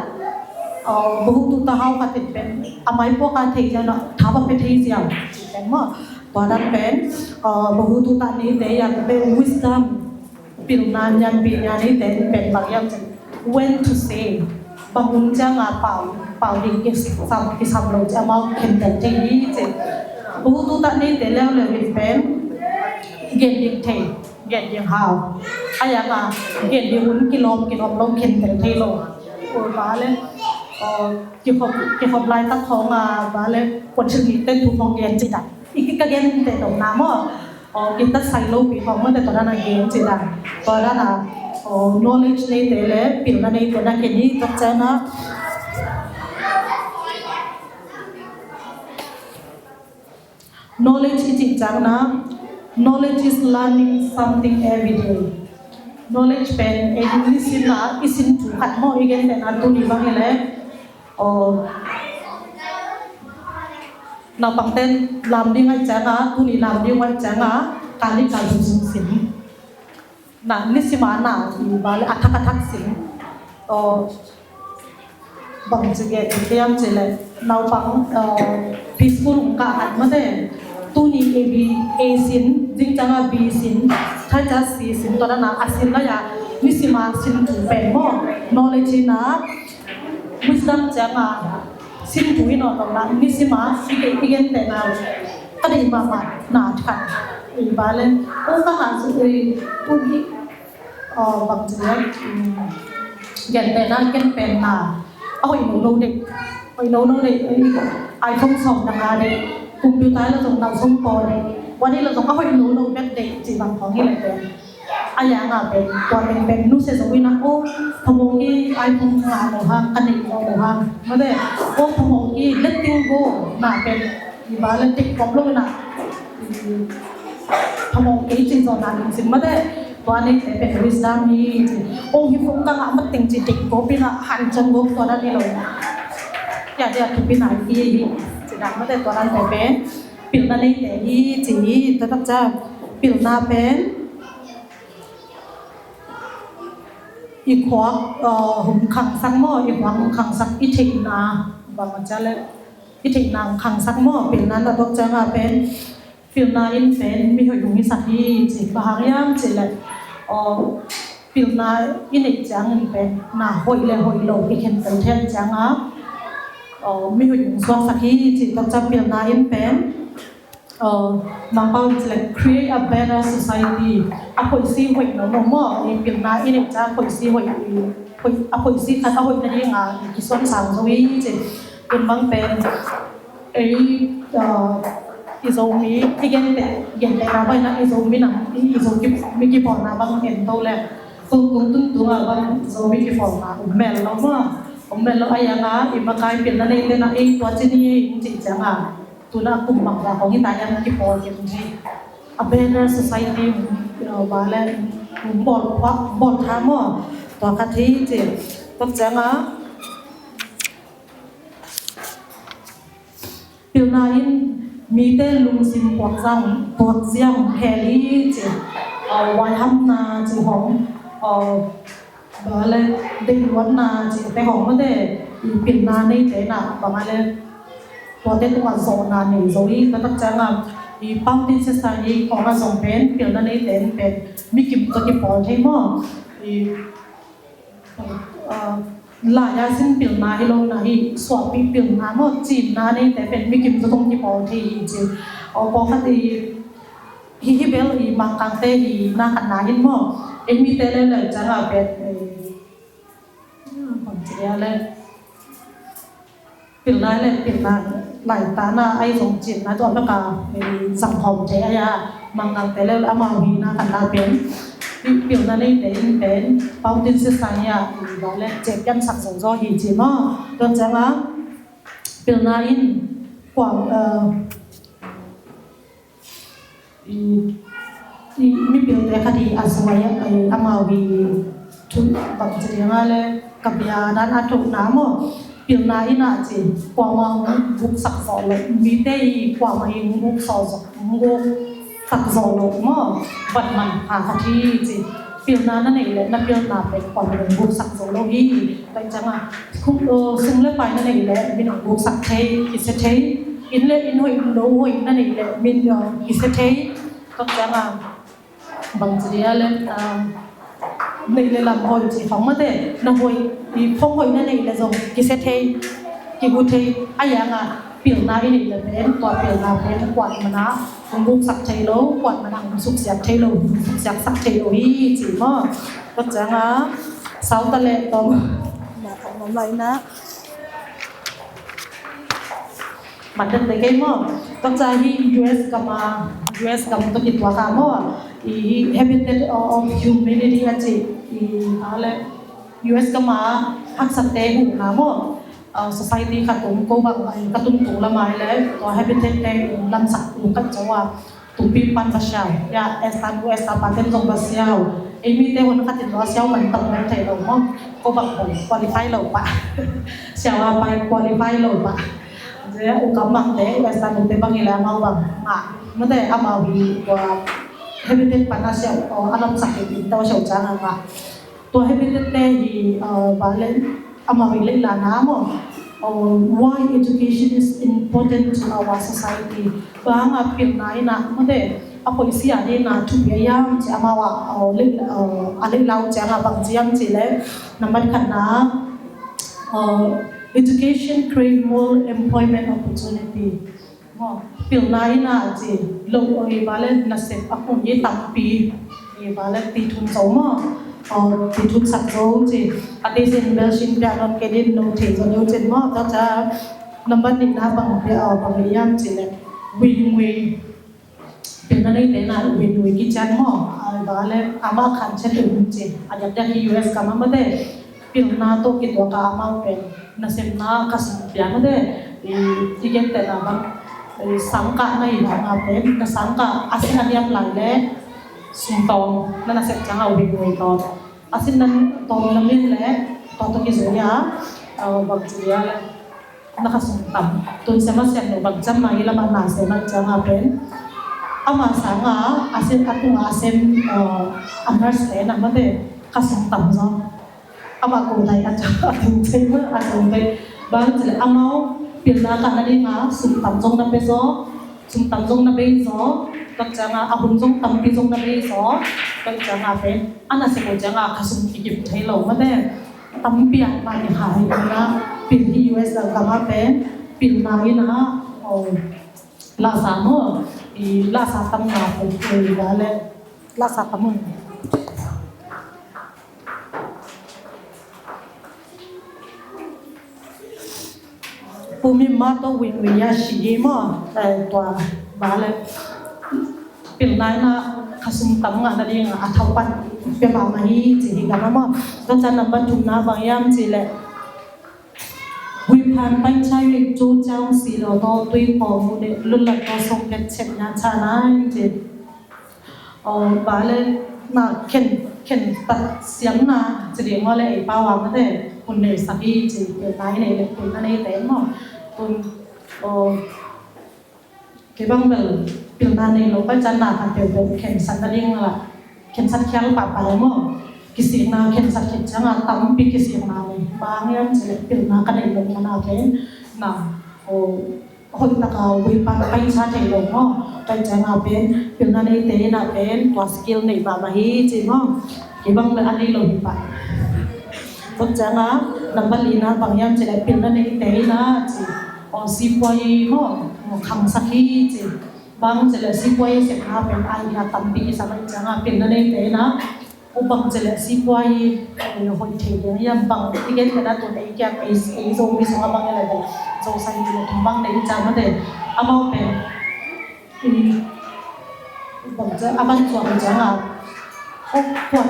aw, bahu tuta hau khat in pen a mai puak a thei ziau na tha va pe thei ziau ci pen maw? Tua dan pen, aw, bahu tuta neite a pen wisdom, pilna nianpi nian neite in pen bang hiam cin when to say, bang hun cianga pau, pau ding kisam, kisam lo ci amau khentel thei hi ci. Bahu tuta neite leuleu in pen gen ding thei, gen ding hau. A yanga gen ding hun kilawm kilawm lo khentel thei lo. Ul ba le, aw, kikhop, kikhop laitak khawng a ba le kuan thil mite thu khawng gen ci dak. I ki ka genteh lo na maw? Aw, kita sai lo pi khawng mate tua dana gen ci dak. Tua dana, aw, knowledge neite le pilna neite na khen hi tok ciangna. Knowledge i cih ciangna, knowledge is learning something every day. Knowledge pen ei ding i sinna, i sin thu khat maw i gentehna tuni bang hi le, aw, naupangte lam ding ai cianga, tuni lam ding ai cianga, kali kal sung sin. Na, nisima na, i ba le, a thak a thak sin. Aw, bang ci gen, i tiam ci le, naupang, aw, preschool ung ka khat mate. Tuni A B, A sin, zing cianga B sin, thai ca C sin, tua dana, a sin la ya, nisima sin tu pen maw, knowledge na, wisdom cianga, sin tu hi nawn lo na, nisima, i gen, i gentehna, ka deih mahmah na khat, i ba le, o ka ngah zu, i, u hi, aw, bang ci le, um, gentehna, ken pen na, a hoih lo lo deih, hoih lo lo deih, i, iPhone sawm na nga deih, computer la zong nau sawm paw deih, wan hi la zong a hoih lo lo bek deih, ci bang khawng hi le pen. A yanga pen, tua teng pen, nusia zo ina, o, phamawh ki, ai phamawh nga lo hang, ka nei lo lo hang. Mate, o, phamawh ki, letting go, na pen, i ba le tek kop lo ina. Phamawh ki, ci zo na ning sim mate, tua nei te pen, wisdom hi, ci. O, hi phone ka nga mat teng ci tek kop ina, han chong go, tua na ni lo. Ya, ya, tu pi na hi, hi, ci na mate, tua na te pen, pilna nei te hi, ci hi, tua tak ca, pilna pen, i khuak, uh, hong khangsak maw, i khuak hong khangsak i theihna, bang a ca le, i theih nang khangsak maw, pilna na tok cianga pen pilna in pen mi hoih hong hisak hi ci. Bang hang hiam cih leh, aw, pilna i neih ciangin pen na hoih le hoih lo i khentel thei cianga, aw, mi hoih hong suaksak hi ci. Tok ciang pilna in pen, aw, Mangpau in cih leh create a better society. A hoih si hoih lo lo maw, i pilna i neih ciang a hoih si hoih, hoih, a hoih si khat a hoih nadinga i kisuan sang zo hi ci. Tun bang pen ei, uh, i Zomi i gente, gente na bai na i Zomi nam, i, i Zomi kipawlna bang en to le, tung tung tung tung a bang Zomi kipawlna um mel lo maw, um mel lo a, ianga i makai pilna neite na ei tua ci ni ei ci cianga, tuna kum bang la kong i ta iang kipawl kei tung hi. A better society, uh, ba le, um, bawl, bawl tha maw, tua khat hi ci. Tok cianga pilna in mite lungsim puakzang, puakziang hel hi ci. Aw, waihamna ci hong, aw, ba le, deihluatna ci te hong mate, i pilna neite na, ba le, tuate tungah zawhna nei zo hi. Tua tak cianga i Foundation Society khawng a zong pen pilna neite in pen mi kim tawh kipawl thei maw. I Aa, lai-a sin pilna hi lo na hi, suahpih pilna maw, cimna neite pen mi kim tawh zong kipawl thei hi ci. Aw, pawlkhat i, hi hi bel i Mangkangte i na khatna hin maw, ei mite leuleu cianga pen, eh, bang ci dia le, pilna le pilna laitana ai zong cimna tua beka, eh, zang hawm thei ai a, Mangkangte le amau hina khatna pen, pi-, pilna neite in pen, Foundation Society a, i ba le, cep piansak zo zo hi ci maw. Tua cianga pilna in kuam, eh, i, i mipilte khat hi a zuai a, i, amau hi thu bang ci dinga le, ka bia dan a thokna maw, pilna in a ci, kuamah hong guksak zawh lo, mite i kuamah i hong guksak zawh, hong guksak zawh lo maw, bat man kha khat hi ci. Pilna na neih leh na pilna pen kuamah in hong guksak zo lo hi. Tua cianga, sum, uh, sum le pai na neih leh min hong guksak thei, kisia thei. Inn le inn hoih, lo hoih na neih leh min, uh, kisia thei. Tua cianga, bang ci dia le, uh, neih le lam hoih ci khong mate, na hoih, i phong hoih na neih le zong kisia thei, kigu thei. A ianga pilna i neih le pen, tua pilna pen kuamah in hong guksak thei lo, kuamah in hong suksiat thei lo, hong suksiatsak thei lo hi ci maw. Tua cianga, sau ta le tawm. Na khong ngam lai na. Mat den te kei maw. Tua ciang hi U S gam a, U S gam tawh kituak a maw, i Habitat of Humanity a ci, i, a le, U S gam a haksate huhna maw. Uh, society khat tung ko bang, ai, ka tung tung lam ai le, tua Habitat te lamsak tung khat zo a, tumpi pan va siau. Ya, Esther nu, Esther pa ten zong va siau. Ei mite hun khat in va siau man tam man thei lo maw. Ko bang hong qualify lo pah. Siau a pai qualify lo pah. Ze u kam mang te, Esther nu te bang i le amau bang. Nga, mate amau hi tua Habitat pan a siau, o, a lamsak hi in tau siau ciang a nga. Tua Habitat te hi, uh, ba le, amau i leilana maw. Uh, why education is important to our society. Bang a pilna in a, mate, a poisi a dina thupi a hiam ci amau a, uh, le, uh, a leilau cianga bang ci hiam ci le, nambat khatna, uh, education create more employment opportunity. Maw, pilna in a ci, lo, i ba le nasep a kun i tampi, i ba le tithun zo maw, o, tithun sak zo ci, a ti sin bel sin pia non ke din lo thei zo lo cin maw, tua ciang, nambat nihna bang pia, o, bang i hiam ci le, win-win. Pilna neite na win-win kician maw, a ba le, ama khan chet un ci, a diak diak i U S gam a mate, pilna tawh kituak a amau pen, nasepna ka sung pia mate, i, i gentehna bang, i sangkah na hi bang a pen, na sangkah a sin a niam lai le, sung tawm, na nasep ciang a win-win tawm. A sin na tawm na min le, tawm tawh kizui a, uh, bang ci a le, na ka sung tam. Tun sem a sem lo bang ciang ma i lam a na sem a ciang a pen. Ama sang a, a sin a tung a sem, uh, a nurse le na mate, ka sung tam zo. Ama ko dai a tung thei ma, a tung thei. Bang ci le amau, Pilna ngah nadinga sum tam zong na pia zaw, sum tam zong na bei zaw, tua cianga a hun zong tampi zong na bei zaw, tua cianga pen a nasep uh cianga kha sum kikip thei lo mate. Tampi a mah kikhai ina pil hi. U S a gama pen pilna ina, oh, lahsa maw, i lahsa tamna pen, eh, va le lahsa tam un. Pu Myanmar tawh win win ya shi hi maw, eh, tua va le pilna ina kha sum tam ngah nadinga a thau pan pia mahmah hi ci hi gama maw. Tua ciang number thumna bang hiam ci le ဝေဖန်ပိုင်းခြား၍ ကျိုးကြောင်းစီတော်သော အတွေးအခေါ်မှုနှင့် လွတ်လပ်သော ဆုံးဖြတ်ချက်များ ချနိုင်ခြင်း. Aw, va le na khen, khentat siamna ci ding maw le, ei pau a mate hun nei sak hi ci, pilna i nei le pilna neite maw. Tun, aw, kei bang bel pilna nei lo pai ciang na khat peuhpeuh khensat nading la, khensat khial pahpah maw. Kisikna khensat khit cianga tampi kisikna nei. Bang hiam ci le pilna ka nei lo mana pen na, aw, hoih taka ဝေဖန်ပိုင်းခြား thei lo maw. Tua cianga pen pilna neite ina pen tua skill nei mahmah hi ci maw. Kei bang bel a nei lo hi pah. Tua cianga number lina bang hiam ci le pilna neite ina ci, aw, sipuai maw, aw, khangsak hi ci. Bang ci le sipuai sepna pen idea tampi kisam ahih cianga pilna neite ina, aw, bang ci le sipuai, eh, hoih thei ding hiam bang i gen pen a tun ei kiang ei, ei Zomi sungah bang i le pen Zo san ci le thum bang nei ciang mate. Amau pen, mm, bang ci a bang cuang cianga, aw, kuan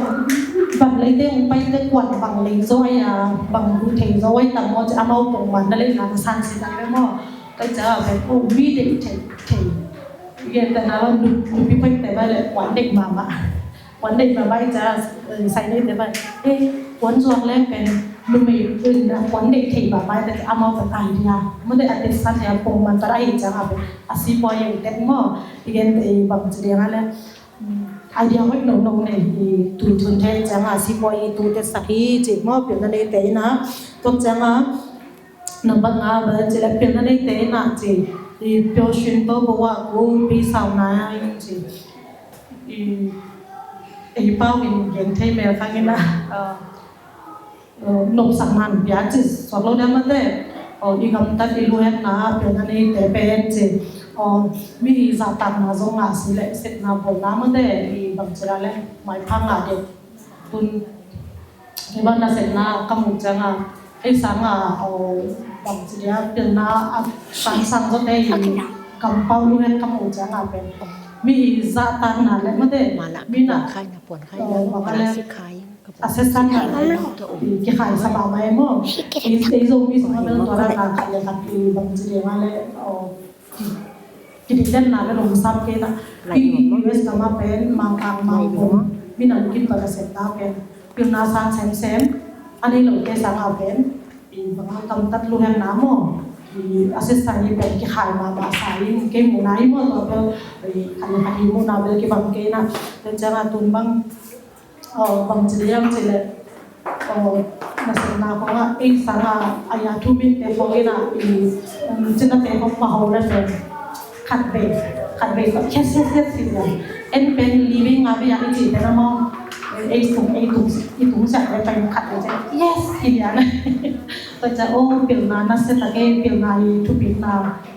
bang leite hong paite kuan bang lei zo ai a, bang duh thei zo ai tam maw ci amau pongman na le na na san si na le maw. Tua cianga pen, aw, mi deih thei, thei. Gen ta na lo, nu, nupi paite ba le kuan deih mahmah. Kuan deih mahmah i cianga, eh, sai neite ba, eh, kuan zuak leng pen numei in a kuan deih thei mahmah i te amau pen idea. Mate a tet san a pongman ta ahih cianga pen a sipuai i tet maw. I gen te bang ci ding a le, mm, idea hoih nono nei i tui thun thei cianga sipuai i tu tet sak hi ci maw pilna neite ina. Tua cianga number nga bel ci le pilna neite ina ci, i ပျော်ရွှင်သောဘဝကို ပေးဆောင်နိုင် ci. I, ei pau in gen thei mel khang ina, uh, uh, nopsakna pia ci suak lo ding mate. Aw, i gamtat i luhetna pilna neite pen ci, aw, mi zahtakna zong ngah si le sepna bawlna mate, i bang ci la le maiphang ngah dek. Tun Hih bang nasepna ka muh cianga, ei sanga, aw, bang ci dia, pilna a sangsang zawte i kampau lungek ka muh cianga pen mi zahtakna le mate, mi na, aw, bang a le a sesang na le kikhai sa mahmah e maw. Ei Zomi sung a bel tua na khat le khat i bang ci dia nga le, aw, kidikdenna le lungsam kei na. Hih U S gam a pen Mangkang Mangbung, minam kin pa nasepna pen pilna sang semsem a nei lote sanga pen i bang a gamtat lungekna maw, i a sesang i pen kikhai mahmah sa in kei muhna i maw, tua bel i khat le khat i muhna bel kibang kei na. Tua cianga tun bang Aw, bang ci liang ci le, aw, nasepna khong a, ei sanga a ya thu binte khong ina, i, um, cinate khong paho le pen khat vei, khat vei khiat khiat khiat ci liang. En pen li vei nga vei a i ci pen a maw, ei tung, ei tung, i tung siak le pen khat vei ci, yes ci liang. Tua cia, aw, pilna nasia tak e, pilna i thupitna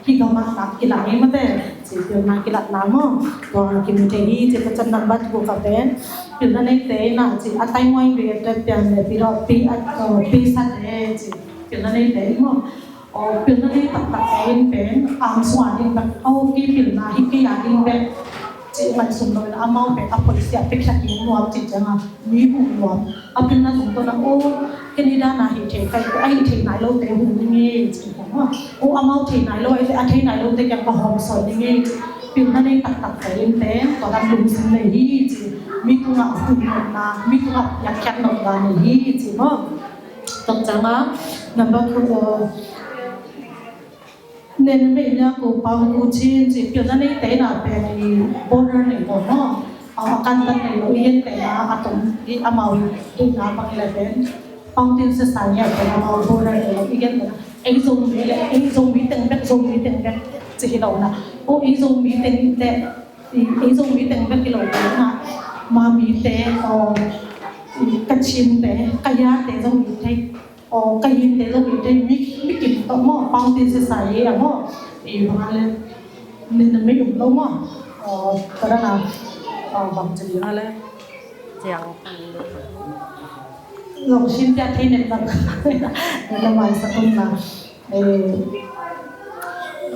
hih gamah tak kilat hi mate, ci pilna kilatna maw. Tua kimu thei hi ci. Tua ciang number two ka pen pilna neite ina ci, a tai muai ve tua pian le pi dawh pi at, pi sate ci pilna neite in maw. Aw, pilna nei taktakte in pen ang sung a ding bek, aw, kei pilna hi kei a ding bek ci ngaihsun lo in amau pen a policy a pekhiat ding nuam ci cianga mi huh nuam. A pilna tungtawn a, aw, Canada na hih thei kai, a hih thei nai lote hun ding hi ci. Aw, amau thei nai lo, a thei nai lote kiang ka hawm sawn ding hi ci. Pilna nei taktakte in pen tua dan lungsim nei hi ci. Mi tungah hun nopna, mi tungah piakkhiat nopna nei hi ci maw. Tua cianga number two, aw, နယ်နိမိတ်များကို ပေါင်းကူးခြင်း ci, pilna neite ina pen i border nei lo maw. Aw, a kantan nei lo, i gentehna a tom i amau i deihna bang i le pen, ပေါင်းသင့်ဆက်ဆံရေး a pen amau border nei lo, i gentehna. Ei Zomi le, ei Zomi teng bek, Zomi teng bek ci hi lo na. O ei Zomi teng le, ei Zomi teng bek hi lo na. Mami te, o Kachin te, Kaya te Zomi te, o Kayin te Zomi te, mi, mi kim to mo, pang te se sa ye mo. Ei bang le, ni na me um lo mo. O, ka da na, o, bang ci le. Ciang. Zong sin pia thei nen bang. Ni na mai sa tum na. Eh,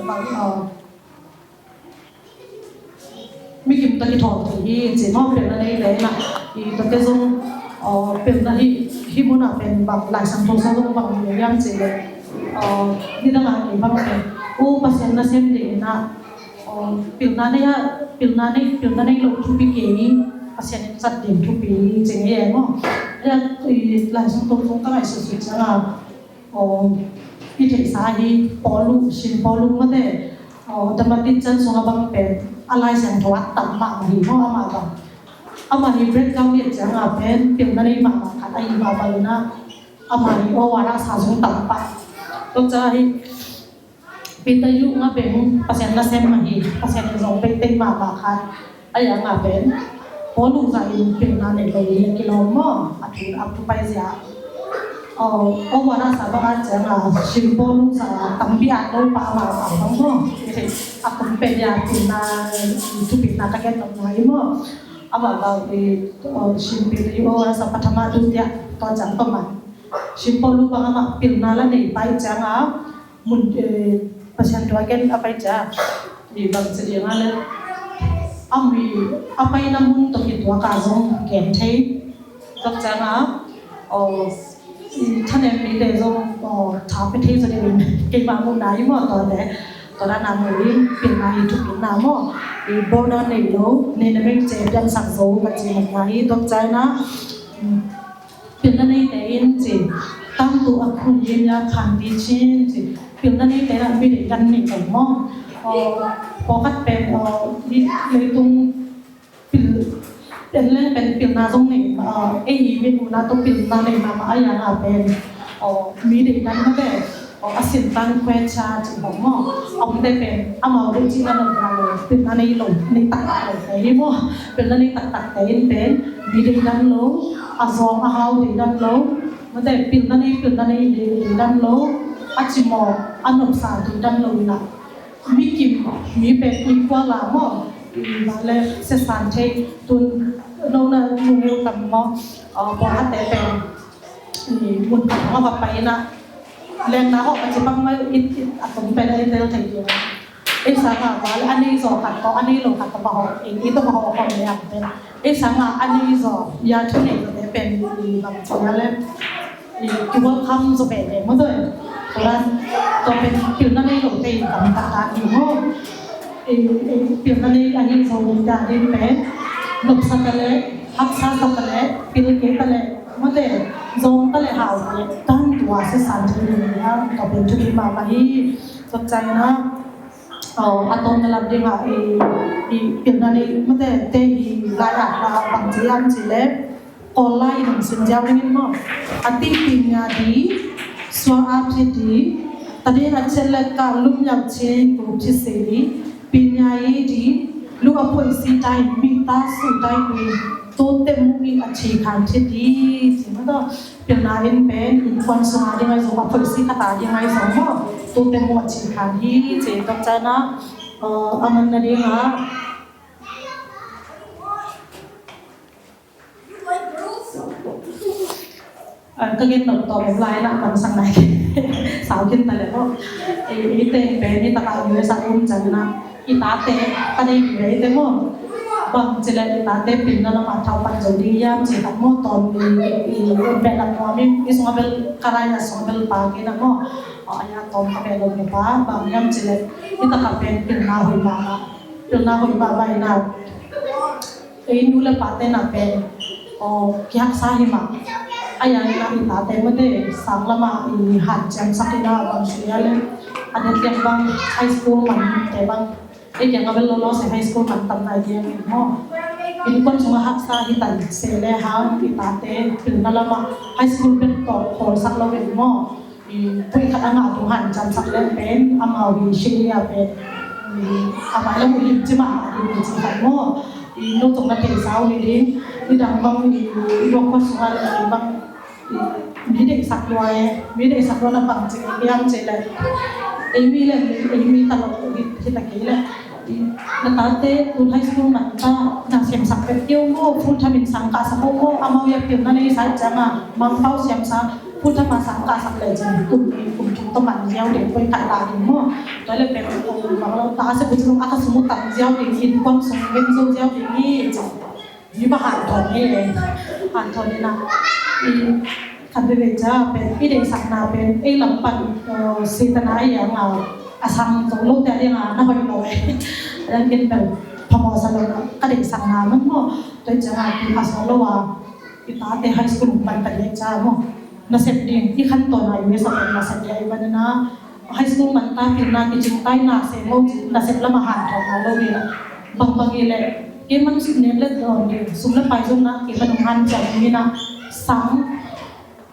bang, uh, mi kim ta ki thawng thei hi, ci maw, pilna nei le na. I ta te zong, uh, pilna hi, hi mun a pen bang, Lai Siangtho sung zong bang, ni yam ci le. Uh, ni dang a ni bang pen. U Pasian nasem ding na. Uh, pilna nei a, pilna nei, pilna nei lo thupi kei hi, Pasian in zat ding thupi hi, ci ngei e maw. Ya, i Lai Siangtho sung ka ngaihsut sut ciang a. Aw, i theihsa hi Paulu, St. Paulu mate, aw, Dalmatic chan sung a bang pen, a Lai Siangtho a tam mahmah hi maw, amah bang. Amah hi breakdown liat ciang a pen, pilna nei mahmah khat ahi mah bang in a, amah hi aw, a rasa sung tam pah. Tua ciang hi, Peter yu nga pen, Pasian nasem mah hi, Pasian in zong peitei mahmah khat. Ahi hang a pen, Paulu zah in pilna nei lo hi a kilawm maw, a thu, a thu pai zia. Aw, aw, a rasa bang a ciang a, St. Paulu zah a tampi a lo pa ma a bang maw. A kum pen a pilna, thupitna ka gen nop na hi maw. Amah bang i, aw, St. Peter yu, aw, a rasa pathama, dutiya, tua ciang paman. St. Paulu bang amah pilna la nei pai ciang a, mun, eh, Pasian tua gen a pai ciang, i bang ci ding a le, a mi, a paina mun tawh kituak a zong gen thei. Tua ciang a, aw, i thanem mite zong, aw, tha pia thei zaw ding, keimah muhna hi maw, tua te, tua dan a mu in, pilna hi, thupitna maw, i border nei lo, nei na meng ce piansak zo ka ci mawk na hi, tua ciang a, um, Pilna neite in ci, tangtu a khun yin ya khan di chin ci, pilna neite in a mi deidan nei lo maw. Aw, pawlkhat pen, aw, mi leitung pil, pen leng pen pilna zong nei, aw, ei hi mi nuna tawh pilna nei mahmah a, a yang a pen, aw, mi deidan mate, aw, a sin tan khue cha ci bawk maw. A omte pen amau dei cihna lo, pilna nei lo, nei taktak lo te hi maw. Pilna nei taktak te in pen mi deidan lo, a zawng a hau deidan lo, mate pilna nei, pilna nei deidan lo, a cimawh, a nopsa deidan lo in a, mi kim, mi pen equal a maw, i va le sesan thei, tun no na nung eu tam maw, aw, pawlkhatte pen i mun khat hong a va pai in a, lengna hawh a ci bang mah it, it, a tum pen a i tel thei ding. Ei sang a va le a nei zaw khat tawh, a nei lo khat tawh va hawh, ei, ei tawh va hawh a hawh le ang pen. Ei sang a a nei zaw, ya thu nei zaw te pen i bang ci a le, i ki welcome zaw pen e maw zaw e. Tua dan, tua pen pilna nei lo te i tam tak ta i maw. I, i pilna nei a hi zaw ni ta ding pen, nopsa ta le, haksa sa ta le, pil kei ta le, mate, zong ta le hau ta le, tan tua se san thei ni hang, tua pen thupi mahmah hi. Tua ciang a, aw, a tawpna lam ding a, i, i pilna nei, mate, te i lai a, a bang ci hiam ci le, Kawl lai in hong sim ziau ding in maw. A ti pinya di, suang a phit di, ta ding a chet le ka lum yau chin ku phit se di, pinya i di, lu a phoih si tai, mi ta su tai ku in, tu te mu i a chi khan phit di, ci maw taw. Pilna in pen, innkuan sung a ding ai zong, a phoih si khat a ding ai zong maw, tu te mu a chi khan hi, ci tok chan a, uh, a man na ding a, Ah, ka gen nop tawm lai na, man sang lai. Sau khin ta le ko. I, i teng pen, i taka U S a um chan na. I tate, ka nei ve i te mo. Bang ci le i tate pilna lam a thau pan zo ding hiam ci khat mo, tawm i, i, i bel a nuam i, i sung a bel, ka lai a sung a bel pa ki na mo. O, a ya tawm ka bel lo mo pa, bang hiam ci le, i taka pen pilna hoih mah mah. Pilna hoih mah mah i na. Ei nu le pate na pen, aw, kihaksa hi mah. A yang na i tate mate, sang lama i hanciamsak i na bang sia le. A det liak bang high school man te bang. Ei kiang a bel lolo se high school man tam nai diang i mo. Innkuan sunga haksa hi tan se le hang i tate, pilna lama high school bek tawh khawlsak lo i mo. I poi khat a ngah tung hanciamsak leng pen amau hi, Shirley a pen, i, a mailam uh limci mahmah ding hi ci khat maw. I, no zong na theisa uh hi ding. Nidang bang i, i luakkhua sungah leh i bang, i, mi deihsak lua e, mi deihsak lua na bang ci hiam cih leh, ei mi leh ei mi ta lo hi, hi ta kei leh. Na tate tun high school man ta, na siamsak pek kei uh maw, full time in sang kahsak uh maw, amau ia pilna nei sa ciang a, Mangpau siamsa, full time a sang kahsak leh ciang, kum, kum thum tawh man ziau ding, poi khat la ding maw. Tua leh pek, bang lo ta se bu zong a ka sum uh tam ziau ding, innkuan sung ven zo ziau ding hi, ciang. Hi ba hanthawn hi e. Hanthawn hi na. I khat veve ca pen, i deihsakna pen, ei lam pan, eh, Satan a ei ang a, a sang zo lo te a ding a, na hoih lo e. A dang ken pen, phamawh sa lo na, ka deihsakna man maw. Tua ciang a, pi a sawt lo a, i tate high school man ta ding ca maw. Nasep ding, i khantawn a U S a pen nasep ding a i van na, high school man ta pilna kicing tai na se maw, nasep lam a hanthawn na lo ding a. Bangbang i leh, kei man sum nen let dawn ding, sum le pai zong na, kei man hong hanciam ding na, sang,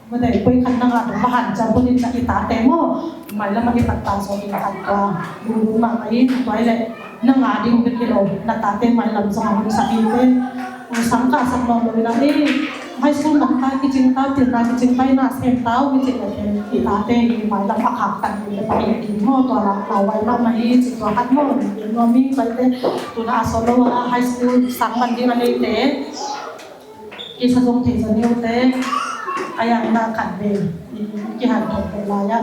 mate, poi khat na ngah tung a hanciam pun in na i tate maw, mailam a i patta zaw ding khat ka, lungdam mahmah i, tua i leh, na ngah ding bek hi lo, na tate mailam zong a hun sak i te, sang kahsak nawn lo i na, eh, high school man ta kicing ta, pilna kicing ta i na, sem ta uh kicing leh pen, i tate i mailam a khaktan i leh pai ding maw, tua la, la vai mahmah i, ci tua khat maw, i nuam i pai te, tuna a sawt lo a, high school sang man ding a nei te, kisa zong thei zaw ni uh te, a yang na khat ve, i, kihanthawn pen lai a,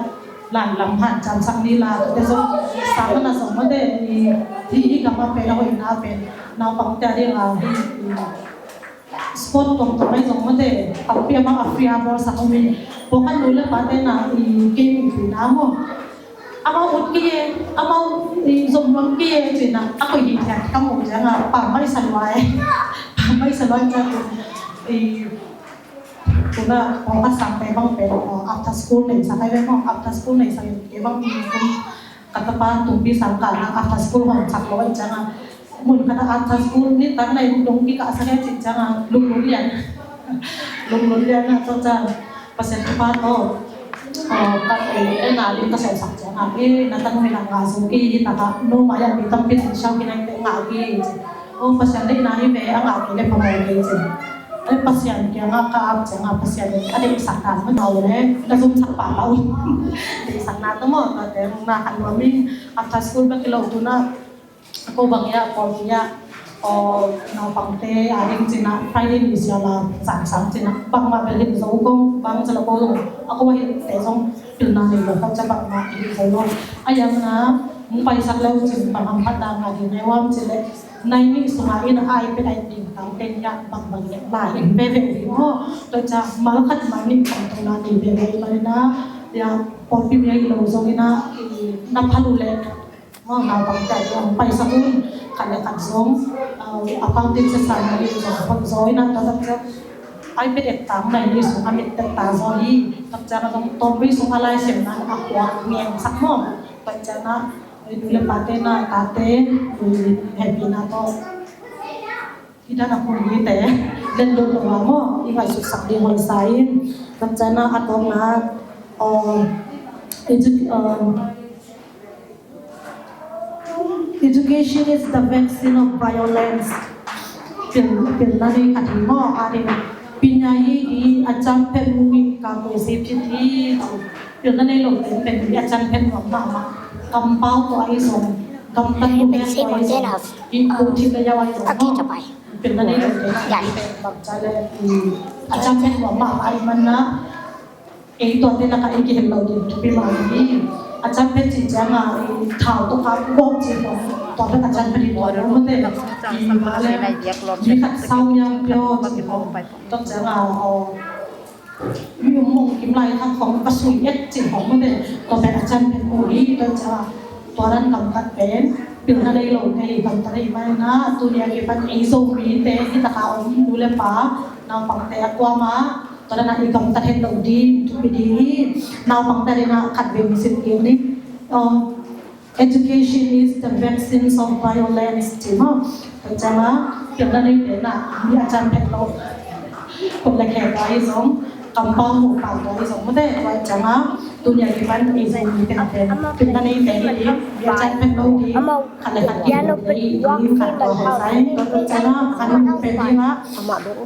lai lam hanciamsak ni la, tua te zong, sang man a zong mate, i, hi, hi gam a pen a hoihna pen, naupang te a ding a, hi, i, sport tuamtuam ahi zong mate, tampi a bang a free a bawlsak om in, pawlkhat nu le pate na, i, game i pina maw. Amau ut kei e, amau, i, zom nuam kei e, ci na, a koi hi thiat ka mu ciang a, pammaih sa lua e. Pammaih sa lua e ciang a, i, tuna, pawlkhat sang te bang pen, after school nei sak ai ve maw, after school nei sak in, kei bang, i, kum, ka tapa tumpi sang ka na, after school hong sak lo ai ciang a, mun khat a after school nitak na in dong kikah sak e cih ciang a, lunglun lian. Lunglun lian a, tua ciang Pasian thupha tawh, eh, ka, eh, eh, na ding ka sawlsak ciang a, eh, na tanu hi na ngah zo kei hi tak a, no mai a mi tampi in siau kei na in te ngah kei ci. Oh, Pasian deihna hi ve, a ngah kei leh phamawh kei ci. Eh, Pasian kiangah ka ap ciang a, Pasian in a deihsak dan man lo leh, na zumsak pah pah un. Deihsakna tawh maw, tua teng na khan nuam in, after school bek hi lo tuna, a ko bang ia, pawlpi ia, aw, naupangte a ding cina, Friday ni sia la, sang sang cina, bangmah bel hin zo kong, bang cala ko zong, a ko hin te zong, pilna nei lo, khat ca bangmah hin zo lo. A yang na, hong paisak leu cin, bang hong phat dang a ding nei uam cin leh, nai nih sungah in a iPad ai ding tang teng ia, bangbang leh, la in veve ding maw, tua ca mal khat mal nih tang teng la nei veve, i man in a, ia, pawlpi mi a i lo zong in a, i, na phat uh leh, Maw, naupangte a hong paisak un, khat le khat zong, ah, accounting session a ding zong, hong zong in a, tua tak ciang iPad et tang nai ni sung a mit tek ta zaw hi, tak ciang a zong tawmvei sung a Lai Siangtho a kuak ngengsak maw, tak ciang a, nu le pate na, tate, hehpihna tawh. Hi dan a hun hi te, len lut lo a maw, i ngaihsutsak ding hoih sa in, tak ciang a, a tawpna, um, edu-, um, education is the vaccine of violence. Pil, pilna nei khat hi maw, a ding, ปัญญา hi hi, a ciam phet mu hi, ka ko se phit hi, pilna nei lo te pen hi, a ciam phet nuam mahmah, kampau tawh ahi zong, gamtat lu pen tawh ahi zong, hi ko thit le yau ahi zong maw. Pilna nei lo te, bang ca le, a ciam phet nuam mahmah ahi man na, ei tuate lakah i kihel lo ding thupi mah hi. A ciam phet cih ciang a, i thau tawh kap gawp cih khong, tua pen a ciam phet hi tua lo mate. I ma le, mi khat sau niam pio cih khong, tua ciang a, aw, mi um mong kim lai khat khong va sui et cih khong mate. Tua pen a ciam phet mu hi, tua ciang a, tua dan gamtat pen, pilna nei lo te hi, gamtat hi mai na, tuni a kipan ei Zomite, hi taka om nu le pa, naupangte a kuama, Tua dan a i gamtat het loh ding thupi ding hi. Naupangte ading a khat vei hong sim kik ni. Uh, education is the vaccines of violence, ci maw. Tua ciang a, pilna neite na, mi a ciam phet loh. Khut le khe tua hi zong, kampau muh pah tua hi zong, mate tua ciang a, Tuni a kipan i Zomi teng pen pilna nei teng i ding, biachan pen lo ding, khat le khat kipilna nei ding, khat tua hong sai, tua tua ciang a khat hong pen ding a,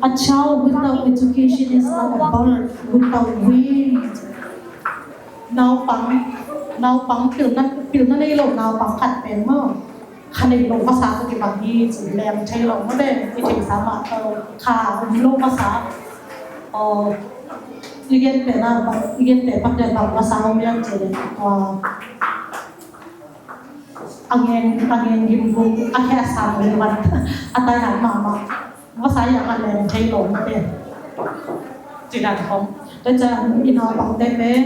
a child without education is like a bird without wings. Naupang, naupang pilna, pilna nei lo naupang khat pen maw, kha nei lo masa ka kibang hi ci, leng thei lo mawte, i theihsa mah tawh kha om lo masa. Aw, i gen pen a, i gen pen bang le bang masa om lian ci le, aw, a ngen, a ngen gim buk, a khe a sang gim mat, a tai hat mahmah. Masa i a ka leng thei lo mawte. Ci dan khong. Tua ciang i naupangte pen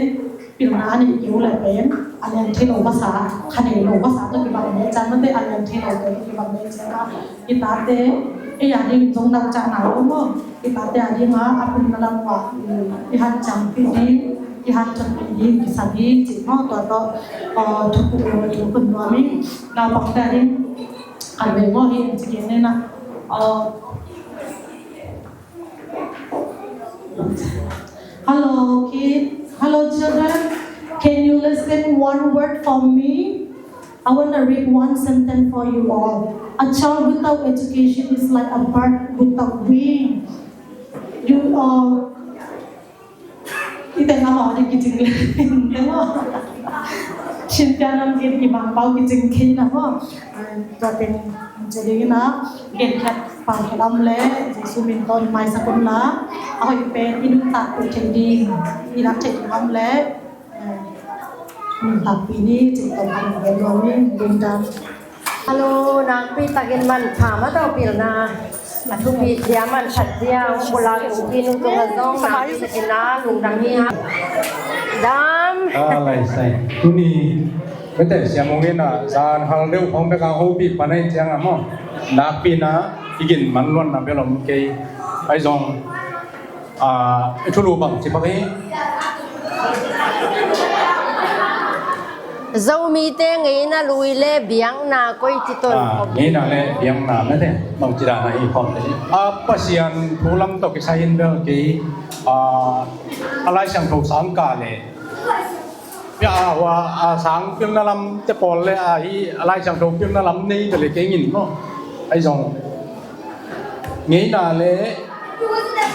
pilna a neih kei uh leh pen a leng thei lo masa, kha nei lo masa tawh kibang mawte, ciang mawte a leng thei lo tawh kibang mawte ciang a, i tate, ei a ding zong dang ciang nai lo maw. I tate a ding a, a pilna lam uh ah, i hanciampih ding, i hanthotpih ding, kisa ding cih maw, tua tawh, uh, thupuk lo, thupuk nuam ing. Naupangte a ding kan vei maw hi, ci ding nei na. Uh, Hello, kids. Hello, children. Can you listen one word for me? I want to read one sentence for you all. A child without education is like a bird without wing. You, uh, i teng amau ding kicing le teng maw. Chin pian lam gen i Mangpau kicing kei na maw. Tua teng ci ding ina, gen khat pau khat om le, Jesu min tawh maisak un la, a hoih pen i nuntak uh thei ding, i nak thei ding om le, nuntakpih ni, cih tawh kan gen nuam ing, lungdam. Hello, nakpi takin manpha mah tawh pilna a thupi dia man khat dia hong pulak in pi nung tungah zong nakpi takin a lungdam hi hang. Dam. A lai sai. Tuni bete siam hong in a zan hal deuh hong bek a hopih pan a i ciang a maw, nakpi na i gin man luanna bel om kei. Ahi zong, a, i thulu bang ci pak hi. Zomite ngeina lui le biakna koi ci ton. A, ngeina le biakna mete bang ci dan a hi khawm te hi. A, Pasian thu lam tawh kisai in bel kei, a, a Lai Siangtho sang kah le pia a, a, a sang pilna lam te pawl le a hi a Lai Siangtho pilna lam nei te le kei ngin maw. Ahi zong ngeina le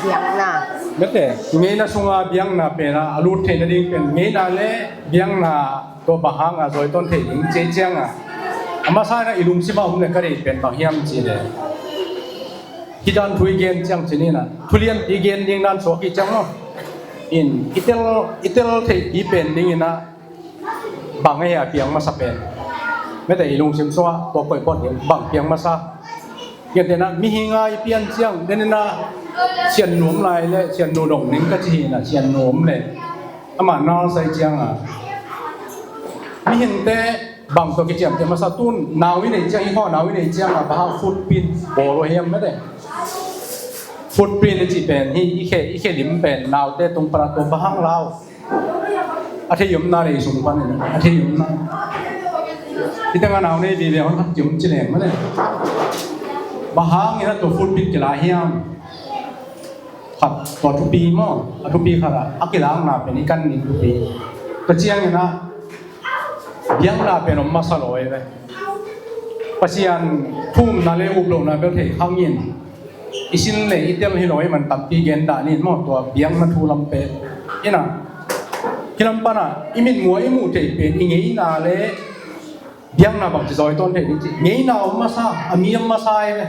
biakna. Mete, ngeina sunga biakna pen a, a lut theihna ding pen ngeina le biakna tua bang hanga zawi tawn thei ding ci ciang a, a masa in a i lungsim a om le ka deih pen bang hiam ci le, hih dan thu i gen ciang ci ni na, thu lianpi gen ding dan suak hi ciang maw. In i tel, i tel theihpi pen ding in a, bang a hia piang masa pen? Mete i lungsim sungah tua koih pawt ding bang piang masa? Gentehna mihing a i pian ciang, den in a Sian Nu om lai le Sian Nu dong ning ka ci hi na, Sian Nu om le ama nal sai ciang a, mihingte bang tawh kiciamteh masa? Tun nau i nei ciang, i khaw nau i nei ciang a, bang hang footprint bawl uh hiam mete? Footprint i cih pen hi, i khe, i khe lim pen naute tung pan a tua bang hang lau. A thei omna le i sung pan in a thei omna. I teng a nau nei vive hon khat ci om ci leng mete. Bang hang in a tua footprint kila hiam? Khat tua thupi maw, a thupi khat a, a kilakna pen i kan ning thupi. Tua ciang in a biakna pen om masa lo ei ve. Pasian thumna le uplohna bel thei khang in, i sin le i tel hi lo ei man tampi gen dah nin maw, tua biakna thu lam pen. In a, kilam pan a i mitmuh a i muh theih pen i ngeina le biakna bang ci zawi tawn thei ding ci. Ngeina om masa, a mi om masa ei ve.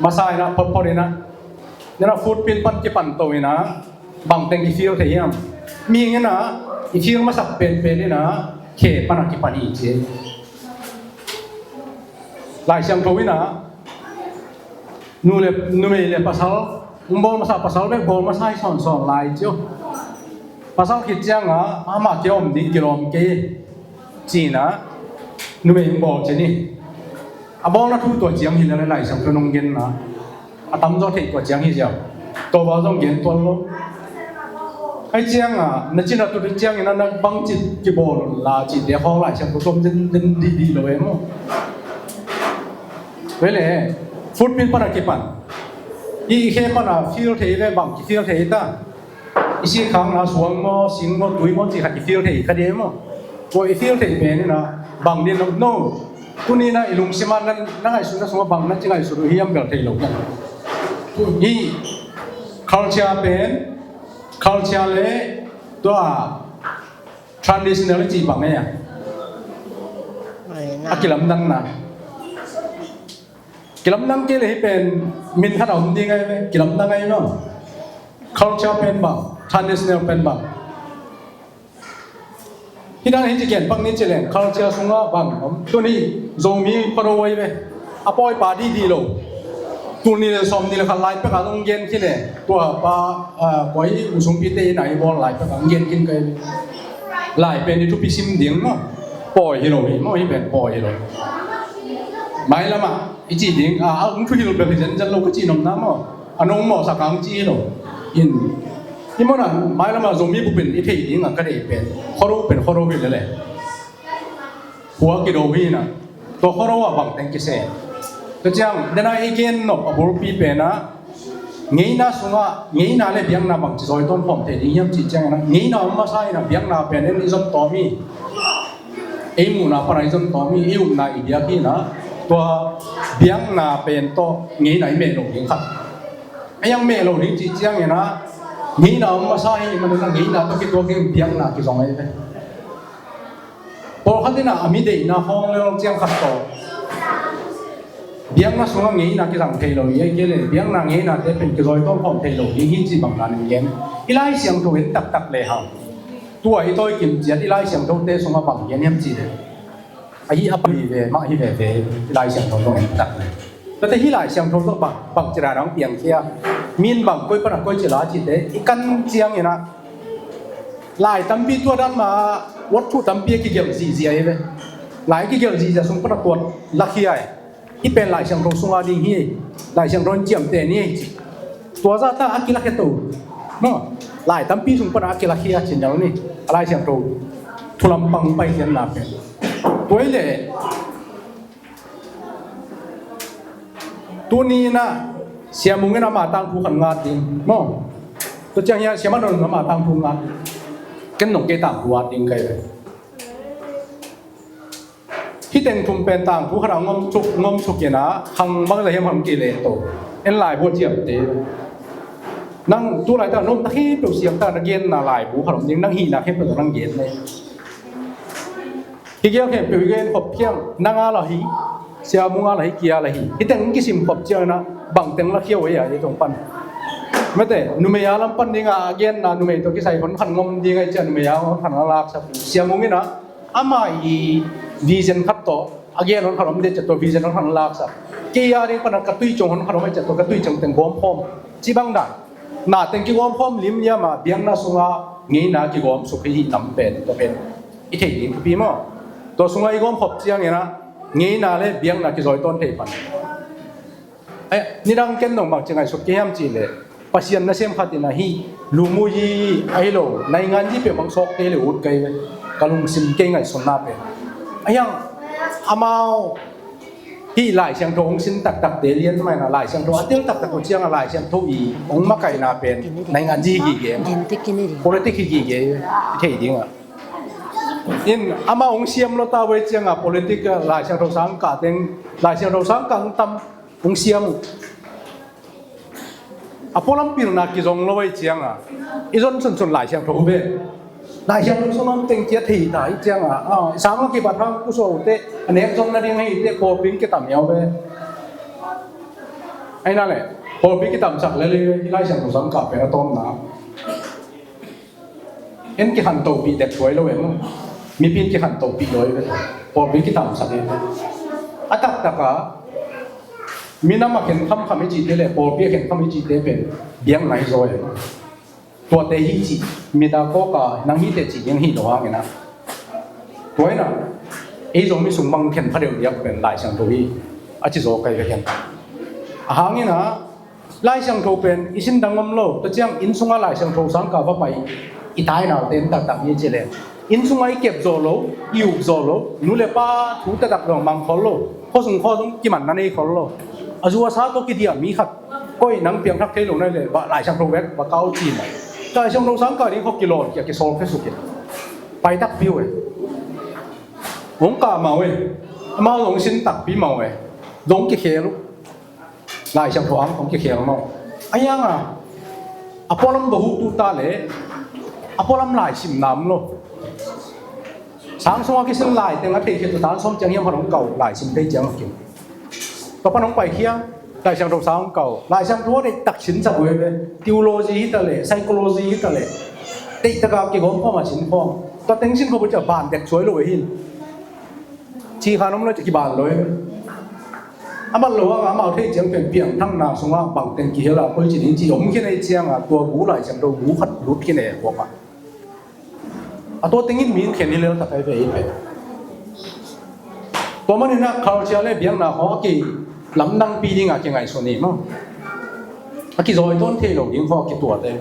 Masa in a photphot in a, nena footprint pan kipan to in a, bang teng kifeel thei hiam? Mihing in a i feel masak penpen in a khe pan a kipan hi ci. Lai Siangtho in a nu le, numei le pasal, um bawl masa, pasal bek bawl masa hi sawnsawn lai ci uh. Pasal khit ciang a amah kia om ding kilawm kei ci in a, numei um bawl ci ni. A bawlna thu tua ciang hi le Lai Siangtho nong genna a tamzaw theih tua ciang hi ziau. Tua bawlna zong gen tuan lo. Ahi ciang a na cina tu ciang in a na bangci kibawl la cite khawng Lai Siangtho tuam den den dih dih lo e maw. Vele footprint pan a kipan, i khe pan a feel thei le bang ki feel thei ta. I sikkhakna suang maw, sing maw, tui maw, cih khat i feel thei kha ding maw. Tua i feel thei pen in a, bang ding no, no. Tuni in a i lungsim ah na, na ngaihsutna sungah bang na ci ngaihsut uh hiam bel thei lo. Hih culture pen, culture le tua traditional i cih bang e a, a kilamdanna. Kilamdang kei leh hih pen min khat a om ding ahi ve, kilamdang ahi maw. Culture pen bang, traditional pen bang. Hih dan hih ci gen pak ni ci leng, culture sungah bang om. Tuni Zomi khuado ahi ve. A pawipa dihdih lo. Tul nih le sawmnih le khat lai pek a zong gen khin e. Tua pa, ah, kua hi, U Sung Pi te inn ah i bawl lai pek a zong gen khin ka hi. Lai pen i thupi sim ding maw. Pawi hi lo hi maw, hih pen pawi hi lo. Mailam ah i cih ding, ah, a hong thuhilh bel hi zenzen lo ka cih nopna maw. A nong mawhsak a hong cih hi lo. In, hih mawhna, mailam ah Zomi bup in i theih ding a ka deih pen, khuado pen khuado hi lel e. Khua kido hi in a, tua khuado ah bang teng kisem. Tua ciang, dena i gen nop a bulpi pen ah, ngeina sungah, ngeina le biakna bangci zawi tawn khawm thei ding hiam cih ciangin ah, ngeina om masa in ah biakna pen en i zon tawm hi. Ei muhna pan ah i zon tawm hi, ei upna i biak hi in ah, tua biakna pen tawh ngeina i meh lo ding khat. Ei ang meh lo ding cih ciangin ah, ngeina om masa hi, man in ah ngeina tawh kituak ding biakna kizong ahi ve. Pawlkhat in ah a mi deihna khawng lel ciang khat tawh biakna sungah ngeina kizang thei lo hi, ahih kei leh biakna ngeinate pen kizawi tawn khawm thei lo hi, hi cih bang dan in gen. I Lai Siangtho en taktak lehang, tua i tawi kim ciat i Lai Siangthote sungah bang gen hiam cih leh, a hi a pai ve mah hi veve, i Lai Siangtho zong en taktak leh. Tate hih Lai Siangtho zong bang, bang ci dan hong piangkhia, min bang koi pan a koi ci la cihte i kan ciangin ah, lai tampi tua dan mah, wat thu tampi a kigelh zihziah hi ve. Lai a kigelh zihziah sung pan a tuat lakhia hi. Hih pen Lai Siangtho sunga ding hi. Lai Siangtho in ciamteh ni hi. Tua zahta a kilakhia to. No. Lai tampi sung pan a kilakhia cin dau ni. A Lai Siangtho thu lampang paikhiatna pen. Tua hi leh, tuni in ah Sia Mung in ama tangthu khat ngat ding maw. Tua ciang hiah Sia Mah Don in ama tangthu ngat. Ken nong kei tangthu ngat ding ka hi ve. Hih teng thum pen tangthu khat a ngom suk, ngom suk in ah, khang bang za hiam khang kile to. En laibu a ciamteh. Nang tu laitak nopna khempeuh siamtak na genna laibu khat om ding, nang hihna khempeuh nang gen ne. Hih gel khempeuh i gen khop ciang, nang a la hi, Sia Mung a la hi, kei a la hi. Hih teng kisim khop ciang in ah, bang teng lakhia uh ei a, ei tong pan. Mate, numei a lam pan ding a, a genna numei tawh kisai hon khat ngom ding a, ei ciang numei a hon khat a laksak. Sia Mung in ah, ama i vision khat tawh, a gen hon khat om ding ciat tawh vision hon khat laksak. Kei a ding pan a ka tui ciang hon khat om ding ciat tawh ka tui ciang teng gawm khawm. Ci bang dan. Na teng kigawm khawm limliam a biakna sunga ngeina kigawm suk hi hi nam pen, tua pen. I thei ding thupi maw. Tua sunga i gawm khop ciangin ah ngeina le biakna kizawi tawn thei pan. Ai, nidang ken nong bang ci ngaihsut kei hiam cih leh, Pasian nasem khat in ahi, lumuyi ahi lo, naingan yi peuh bang sawk kei le ut kei ve, ka lungsim kei ngaihsutna pen. Ahi hang, amau, hih Lai Siangtho hong sin taktakte lian mai na, Lai Siangtho a tel taktak uh ciang a Lai Siangtho i hong makaihna pen, naingan yi hi gige, politic hi gige, thei ding a. In, amau hong siam lo ta ve ciang a, politic a Lai Siangtho sang kah teng, Lai Siangtho sang kah hong tam, hong siam uh. A pualam pilna kizong lo ei cianga i zon sunsun Lai Siangtho uh ve. Lai Siangtho sung lam teng kia thei ta ei cianga, ah, i sang a kibat hang kusua uh teh, a nek zong nading hei teh, pawlpi in kitam hiau ve. Aina le, pawlpi kitamsak lel hi ve, i Lai Siangtho sang kah pen a tawmna. En kikhantohpih dek thuai lo em? Mipi in kikhantohpih lo hi ve. Pawlpi kitamsak hi ve. A taktak a minam a khen khamkham i cihte le pawlpi a khen kham i cihte pen biakna hi zaw em? Tuate hi cih, mit a kawk a nang hite cih ding hi lo hangin a. Tua in a, ei Zomi sung bang khen pha deuh diak pen Lai Siangtho hi a ci zaw kai ve khen. A hangin a, Lai Siangtho pen i sin dang om lo, tua ciang inn sunga Lai Siangtho sang kah va pai, i tainaute in taktak ni ci leng. Inn sunga i kep zawh lo, i up zawh lo, nu le pa thu taktak zong mang khol lo, khuasung khuasung kimanna nei khol lo. A zu a sa tawh kidiah mi khat, koi nang piangthak thei lo nai le, va Lai Siangtho vek, va kau ci mah. Laisiangtho sang kah ding khawng kilawn kia, kisawl khia suk kia. Pai takpi uh e. Hong kah mah uh e. Amau zong sin takpi mah uh e. Zong kikhel uh. Laisiangtho ang khawng kikhel mah uh. A hiang a, a pualam va huh tu ta leh a pualam laisim nam lo. Sang sung a kisin lai teng a thei khit uh, tan sawm ciang hiam khat hong kah uh, laisim thei ciang a kim. Tua pan hong paikhia, Laisiangtho sang hong kah uh. Laisiangtho a deihtak sinsak uh hi ve. Theology hi ta leh, psychology hi ta leh, deihtak a kigawm khawm a sin khawm. Tua teng sin khawm uh ciah ban dek suai lo hi. Ci khan om lo ciah kiban lo hi. A man lo hang a, amau thei ciang pen piangthakna sungah bang teng kihel a, koi ci ding ci om khin ei ciang a, tua gu Laisiangtho gu khat lut khin ei a kuak ah. A tua tengin mi in khen hi lel tak ai ve i pe. Tua manin ah culture le biakna khawng a kilamdangpi ding a kingaihsun hi maw. A kizawi tawn thei lo ding khawng a kituat e.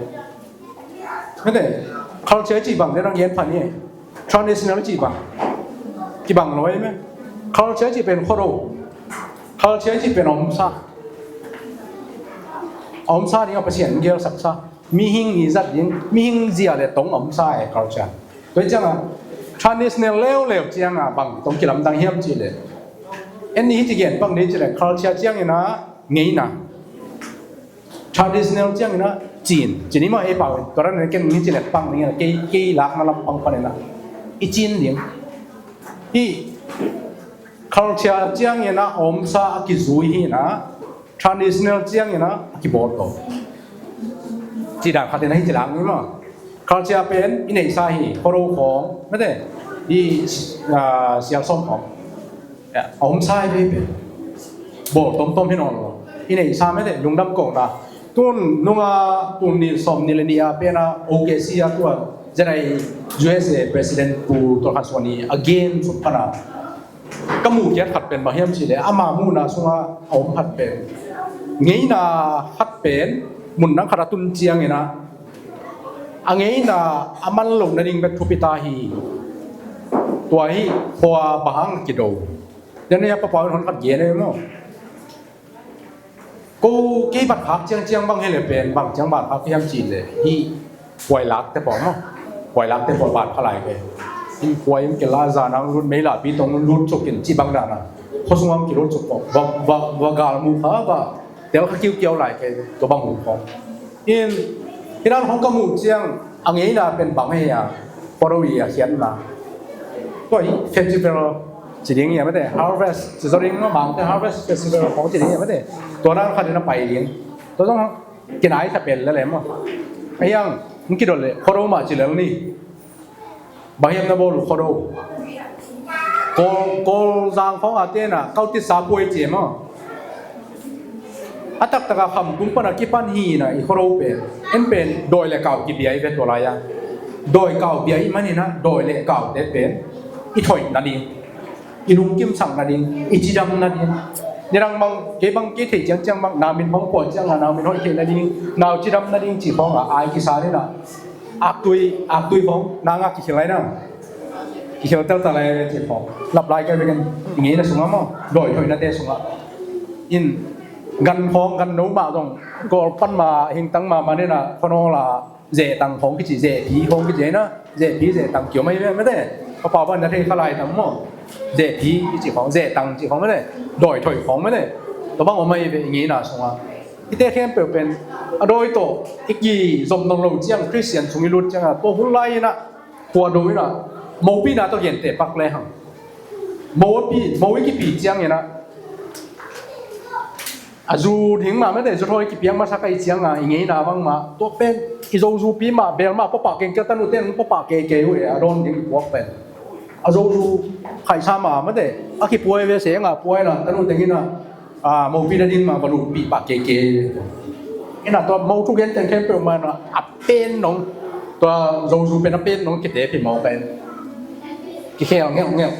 Mete, culture cih bang dena gen phan hi. Traditional cih bang kibang lo e me. Culture cih pen khuado. Culture cih pen a omsa. A omsa ding a Pasian gelsak sa. Mihing i zat ding, mihing zia le tong a omsa e culture. Tua hi ciangin traditional leuleu ciangin bang tong kilamdang hiam cih leh, en ni hi ci gen pang ding cih leh culture ciangin a ngeina. Traditional ciangin a cin. Cin i mah ei pau in. Tua dan ken hi ci leh pang ding in a kei, kei lakna lam pang pan in a i cin ding. Hi culture ciangin a omsa a kizui hi in a, traditional ciangin a a kibawl to. Ci dan khat in a hi ci lang ni maw. Culture pen i neihsa hi, khuado khawng, mete, i, ah, sial sawm khawng. A omsa hi pen bawl tomtom hi nawn lo. I neihsa mete, lungdam kohna. Tun nunga, tun ni sawm ni le ni a pen a, O K C a tua, zenai U S A President Pu Tolkhan Suani a gen suk pana. Ka muh khiat khat pen bang hiam cih leh, ama muhna sungah a om khat pen, ngeina khat pen mun dang khat a tun ciangin a, a ngeina a man loh nading bek thupi ta hi. Tua hi khua bang hang kido. Tua ni a papau in hon khat gen e maw. Ko kei bat khak ciangciang bang hi leh pen, bang ciang bat khak hiam cih leh, hih kuai lakte pawh maw. Kuai lakte pawh bat kha lai kei. Hih kuai in kei la zan ang lut, mei lapi tong lut suk in cih bang dan a. Khua sung ang kilut suk pawh. Va, va, va gal mu kha, va tel kha kiukiau lai kei. Tua bang mu khawng. In, hih dan khawng ka muh ciang, a ngeina pen bang hi a, khuado i a khiatna. Tua hi, festival, ci ding hi a mete, harvest, ci zaw ding maw, Mangte harvest festival khawng ci ding hi a mete. Tua dan khat in a pai ding. Tua zong kinai sa pen lel e maw. A hiang, hong kidot leh, khuado mah ci lel ni. Bang hiam na bawl uh khuado. Kawl, Kawl zang khawng a te na, kau titsa puai ci e maw. A taktak a kham tung pan a kipan hi na i khuado pen. En pen, dawi le kau kibia i ve tua lai a. Dawi kau bia i man hi na, dawi le kaute pen. I thoih nading. I lungkim sak nading, i cidam nading. Nidang bang, kei bang kei thei ciangciang bang, nau min bang pua ciang a, nau min hoih thei nading, nau cidam nading ci khawng a, ai kisa ni na. Aktui, aktui khawng, nang a kikhil lai na. Kikhil telta lai ci khawng. Lap lai kei beken, i ngeina sungah maw, dawi thoihnate sungah. In, gan khawng, gan no mah zong, Kawl pan mah, hingtang mah, mah ni na, khawng la, zeh tang khawng kici, zeh phi khawng kici na, zeh phi, zeh tang kiom ahi ve, mete. Ka pau ban na thei kha lai tam maw. Zeh phi kici khawng, zeh tang ci khawng mete. Dawi thoih khawng mete. Tua bang om ahi ve, i ngeina sungah. Hihte khempeuh pen, a dawi tawh, i kizom nawn lo ciang, Khristian sung i lut ciang a, tua hun lai in a, khuado in a, mopina tawh gente pak le hang. Mo a pi, mo i kipi ciang in a, a zu ding mah mete, zu thawi kipiak masa ka i ciang a, i ngeina bang mah, tua pen, i zo zu pi mah, bel mah, papa kengkel tanu ten, papa kei kei uh e, a dawn ding i puak pen. A zo zu, khaihsa mah mete, a kipuai ve seng a, puai na, tanu teng in a, a, mopi na ding mah, va luhpih pah kei kei. In a tua, mo thu gen teng khempeuh mah na, a pen nong, tua zo zu pen a pen nong, kite pi mo pen. Kikhel ngel ngel.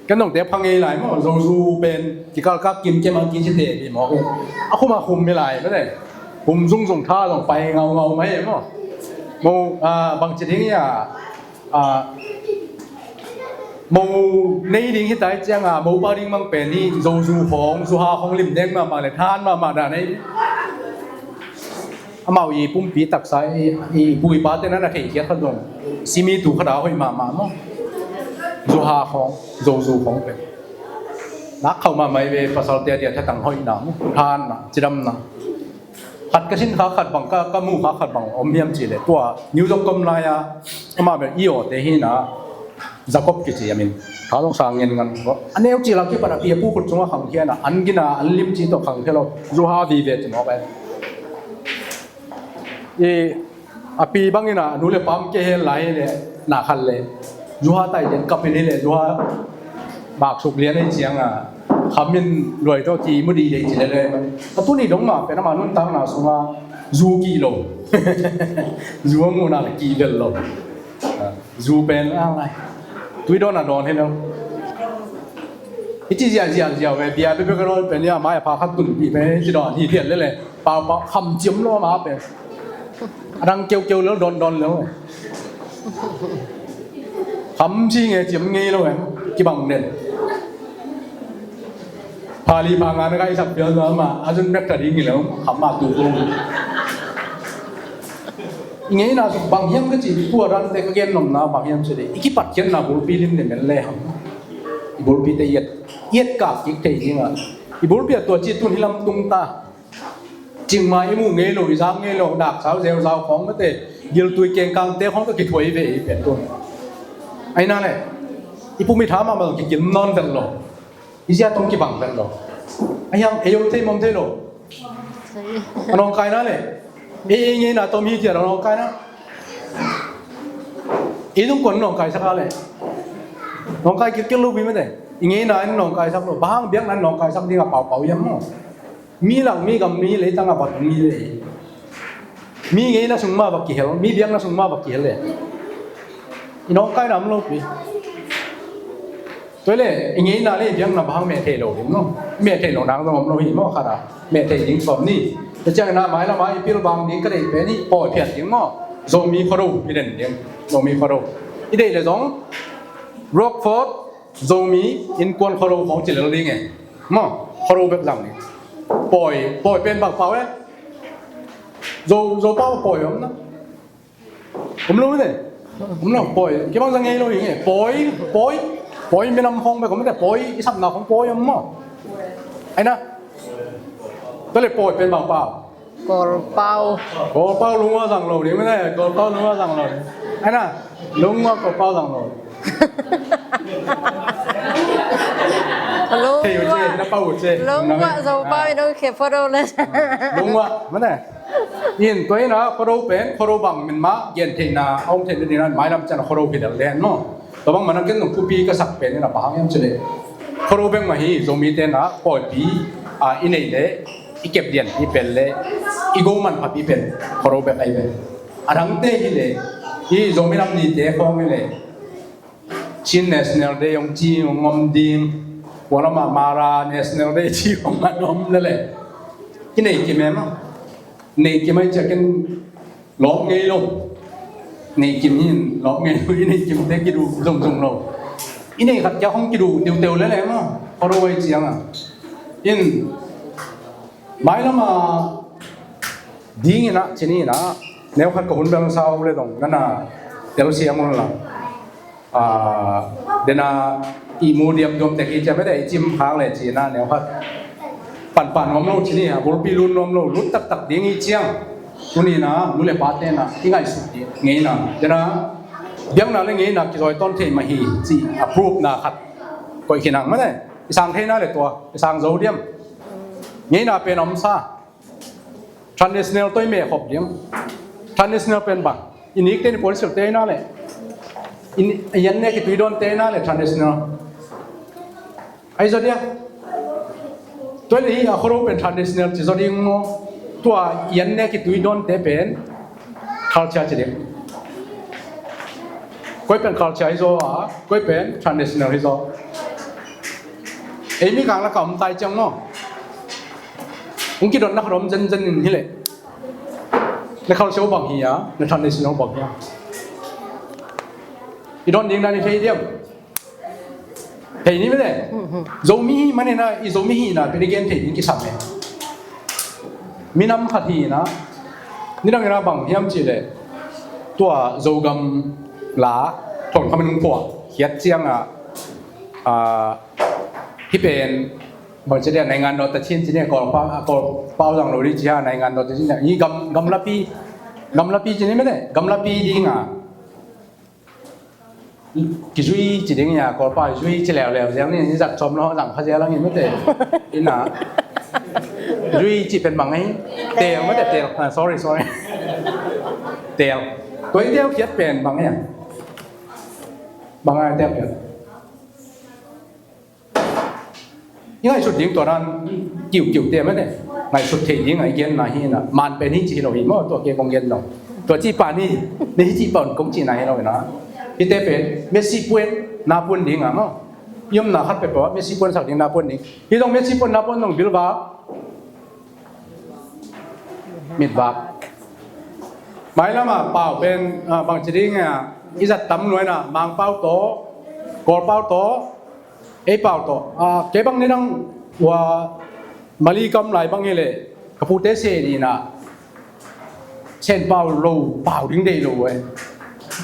Kan nongte pha ngei lai maw, zo zu pen, kikalkak kim kem ang kicite pi maw. A khum a khum mi lai, mete. Khum zungzung tha zong pai ngaungau mai maw. Mo, a, bang ci ding ia, a, mo nei ding hi tai ciang a, mo pau ding mang pen hi, zo zu khawng, zu ha khawng lim deng mahmah le, than mahmah dan ei. Amau i pumpi taksa i, i pu i pate na na theikhiat khat zong, simi tu khat a hoih mahmah maw. Zuha khawng, zozu khawng pen nak khauh mahmah i ve. Pasalte a dia thatang hoihna maw, thanna, cidamna. Khat ka sin kha khat bang, ka, ka mu kha khat bang om hiam cih leh, tua New York kom lai-a amah bel i awte hi na, Jacob kici a min. Kha zong sang ngen ngan ko. A neu cil a kipan a pi a pu khut sungah khangkhia na, an gina, an lim ci tawh khangkhia lo. Zuha vive ci mawk ai. I a pi bangin a nu le pam ke hel lai le, na khat le. Zuha tai den kapin hi le, zuha baksuk lian ei ciang a. Khamin luai tawh ki mu di dei ci le le. A tuni dong mah pen amah nuntakna sungah zu ki lo. Zu a muhna le ki vel lo. Zu pen a lai. Tui dawn a dawn hi lo. Hi ci ziahziah ziah ve, bia bia bia ka dawn pen ia, mai a pha khat tun pi pen hi ci dawn hi thiat le le. Pau pau kham ciam lo ma pen. A dang keu keu lo dawn dawn lo. Kham ci nge ciam ngei lo e. Kibang den. Pali pha nga na ka i sak pial na ma, a zun bek ta ding i lo, kham ma tu tu. I ngeina bang hiam ka ci, tua dan te ka gen nopna bang hiam ci le. I kipat khiatna bulpi lim le men le ham. I bulpi te iat, iat kap kik thei ding a. I bulpi a tua ci tun hi lam tung ta. Cingma i mu ngei lo, i zak ngei lo, dak sau zeu zau khawng mate, giltui kengkang te khawng ka kithuai ve i pen tun. Ai na le, i pum i tha mahmah kikim nawn vet lo. I zia tong kibang vet lo. A hiang, ei om thei mawm thei lo. A nawngkaina le. Ei, ei ngeina tom hi tia nawngkaina. Ei dung kon nawngkaisak a le. Nawngkai kilkil lo pi mate. I ngeina in nawngkaisak lo. Bang hang biakna in nawngkaisak ding a paupau hiam maw. Mi lang, mi gam, mi leitang a vat mi le. Mi ngeina sung mah va kihel, mi biakna sung mah va kihel le. I nawngkaina om lo pi. Tua le, i ngeina le i biakna bang hang meh thei lo ding maw. Meh thei lo nang zong om lo hi maw khat a. Meh thei ding sawm ni. Tua ciangin a mai lam a i pilvang ding ka deih pen hi, pawi phiat ding maw. Zomi Khuado i den ding. Zomi Khuado. I deih le zong Rockford Zomi Innkuan Khuado khawng ci lel ding e. Maw, Khuado bek zang ding. Pawi, pawi pen bang pau e. Zo, Zo pau pawi om na. Om lo ne. Om lo, pawi. Kibang zang ngei lo hi nge. Pawi, pawi. Pawi minam khawng bek om te, pawi i sapna khawng pawi om maw. Ai na. Tua le pawi pen bang pau. Kawlpau. Kawlpau lungua zang lo ding mene, Kawlpau lungua zang lo ding. Ai na, lungua Kawlpau zang lo. Lungua. Thei u ce, na pau u ce. Lungua Zopau i dong khe photo le. Lungua, mene. In, tua ina, Khuado pen, Khuado bang min ma, gen theina, a om theina ding na, mailam ciang Khuado hi del den, no? Tua bang mana ken nung thupi ka sak pen ina pahang hiam cih leh Khuado bek mah hi, Zomite na pawipi a i neih leh i kep lianpi pen leh i go manphapi pen Khuado bek ahi ve. A dangte hi leh i Zomi nam nite khawng hi leh Chin National Day hong ci hong om ding, pualam ah Mara National Day ci hong an om leh leh i nei kim em a, nei kim ahi ciah ken lawp ngei lo. Nei kim hi in lawp ngei lo, i nei kimte kiduh zongzong lo. I nei khat kiak hong kiduh teuteu lel e maw, Khuado ahi ciang a. In mailam a ding in a, ci ni in a, neu khat ka hun bel sau le dong, nana telsiam un la. Aa, dena i mu diam duam tek i ciam ede i cim khak le cina neu khat. Panpan nuam lo cini a, bulpi lun nuam lo, lun taktak ding i ciang. Tuni na, nu le pa te na, i ngaihsut ding, ngeina. Dena, biakna le ngeina kizoi ton thei mah hi, ci a proof na khat. Koih khinang mane, i sang theina le tua, i sang zo diam. Ngeina pen om sa. Traditional tawh i meh khop ding. Traditional pen bang. I nikte ni puan silhte na le. I an nek i tui dawnte na le traditional. Ai zaw dia. Tua le hi a Khuado pen traditional ci zaw ding maw. Tua i an nek i tui dawnte pen culture ci ding. Koi pen culture hi zaw a, koi pen traditional hi zaw. Ei mi kang la ka om tai ciang maw. Hong kidon na khat om zenzen in hi leh. Na culture bang hi a, na traditional bang hi a. I don ding na ni thei diam. Thei ni mene. Zomi hi mane na, i Zomi hi na, pen i gen thei ding kisam e. Minam khat hi na. Nidang ina bang hiam cih leh tua Zogam la Thawnkhamin hong phuah khiat ciangah, ah, hih pen bang ci dia, naingan dawh ta chin ci dia, Kawlpau, Kawlpau zang lo di ci a, naingan dawh ta chin dia, i gam, gamlapi, gamlapi ci ni mene, gamlapi dinga kizui ci ding ia, Kawlpau zui ci leuleu ziang ni, ni zat sawm lo zang kha ziang lang i mete. Ina zui ci pen bang ei? Teel mete, teel. Ah, sorry, sorry. Teel. Tua i teel khiat pen bang ei? Bang a teel khiat? I ngaihsut ding tua dan kiukiu te mah ne. Ngaihsut thei ding a i genna hi na. Man pen hi ci hi lo hi maw, tua kei kong gen lo. Tua ci pan hi, ni hi ci pan kong cihna hi lo hi na. Hite pen Messi puan na puan ding a maw. I omna khat peuhpeuh ah Messi puan sak ding, na puan ding. Hih zong Messi puan na puan zong bilvak, mitvak. Mailam a pau pen, ah, bangci ding a, i zat tam luai na, Mangpau tawh, Kawlpau tawh, ei pau tawh. Ah, kei bang nidang ua Mali kam lai bang hi leh, ka pute se ni na, Sen pau lo, pau ding dei lo eh.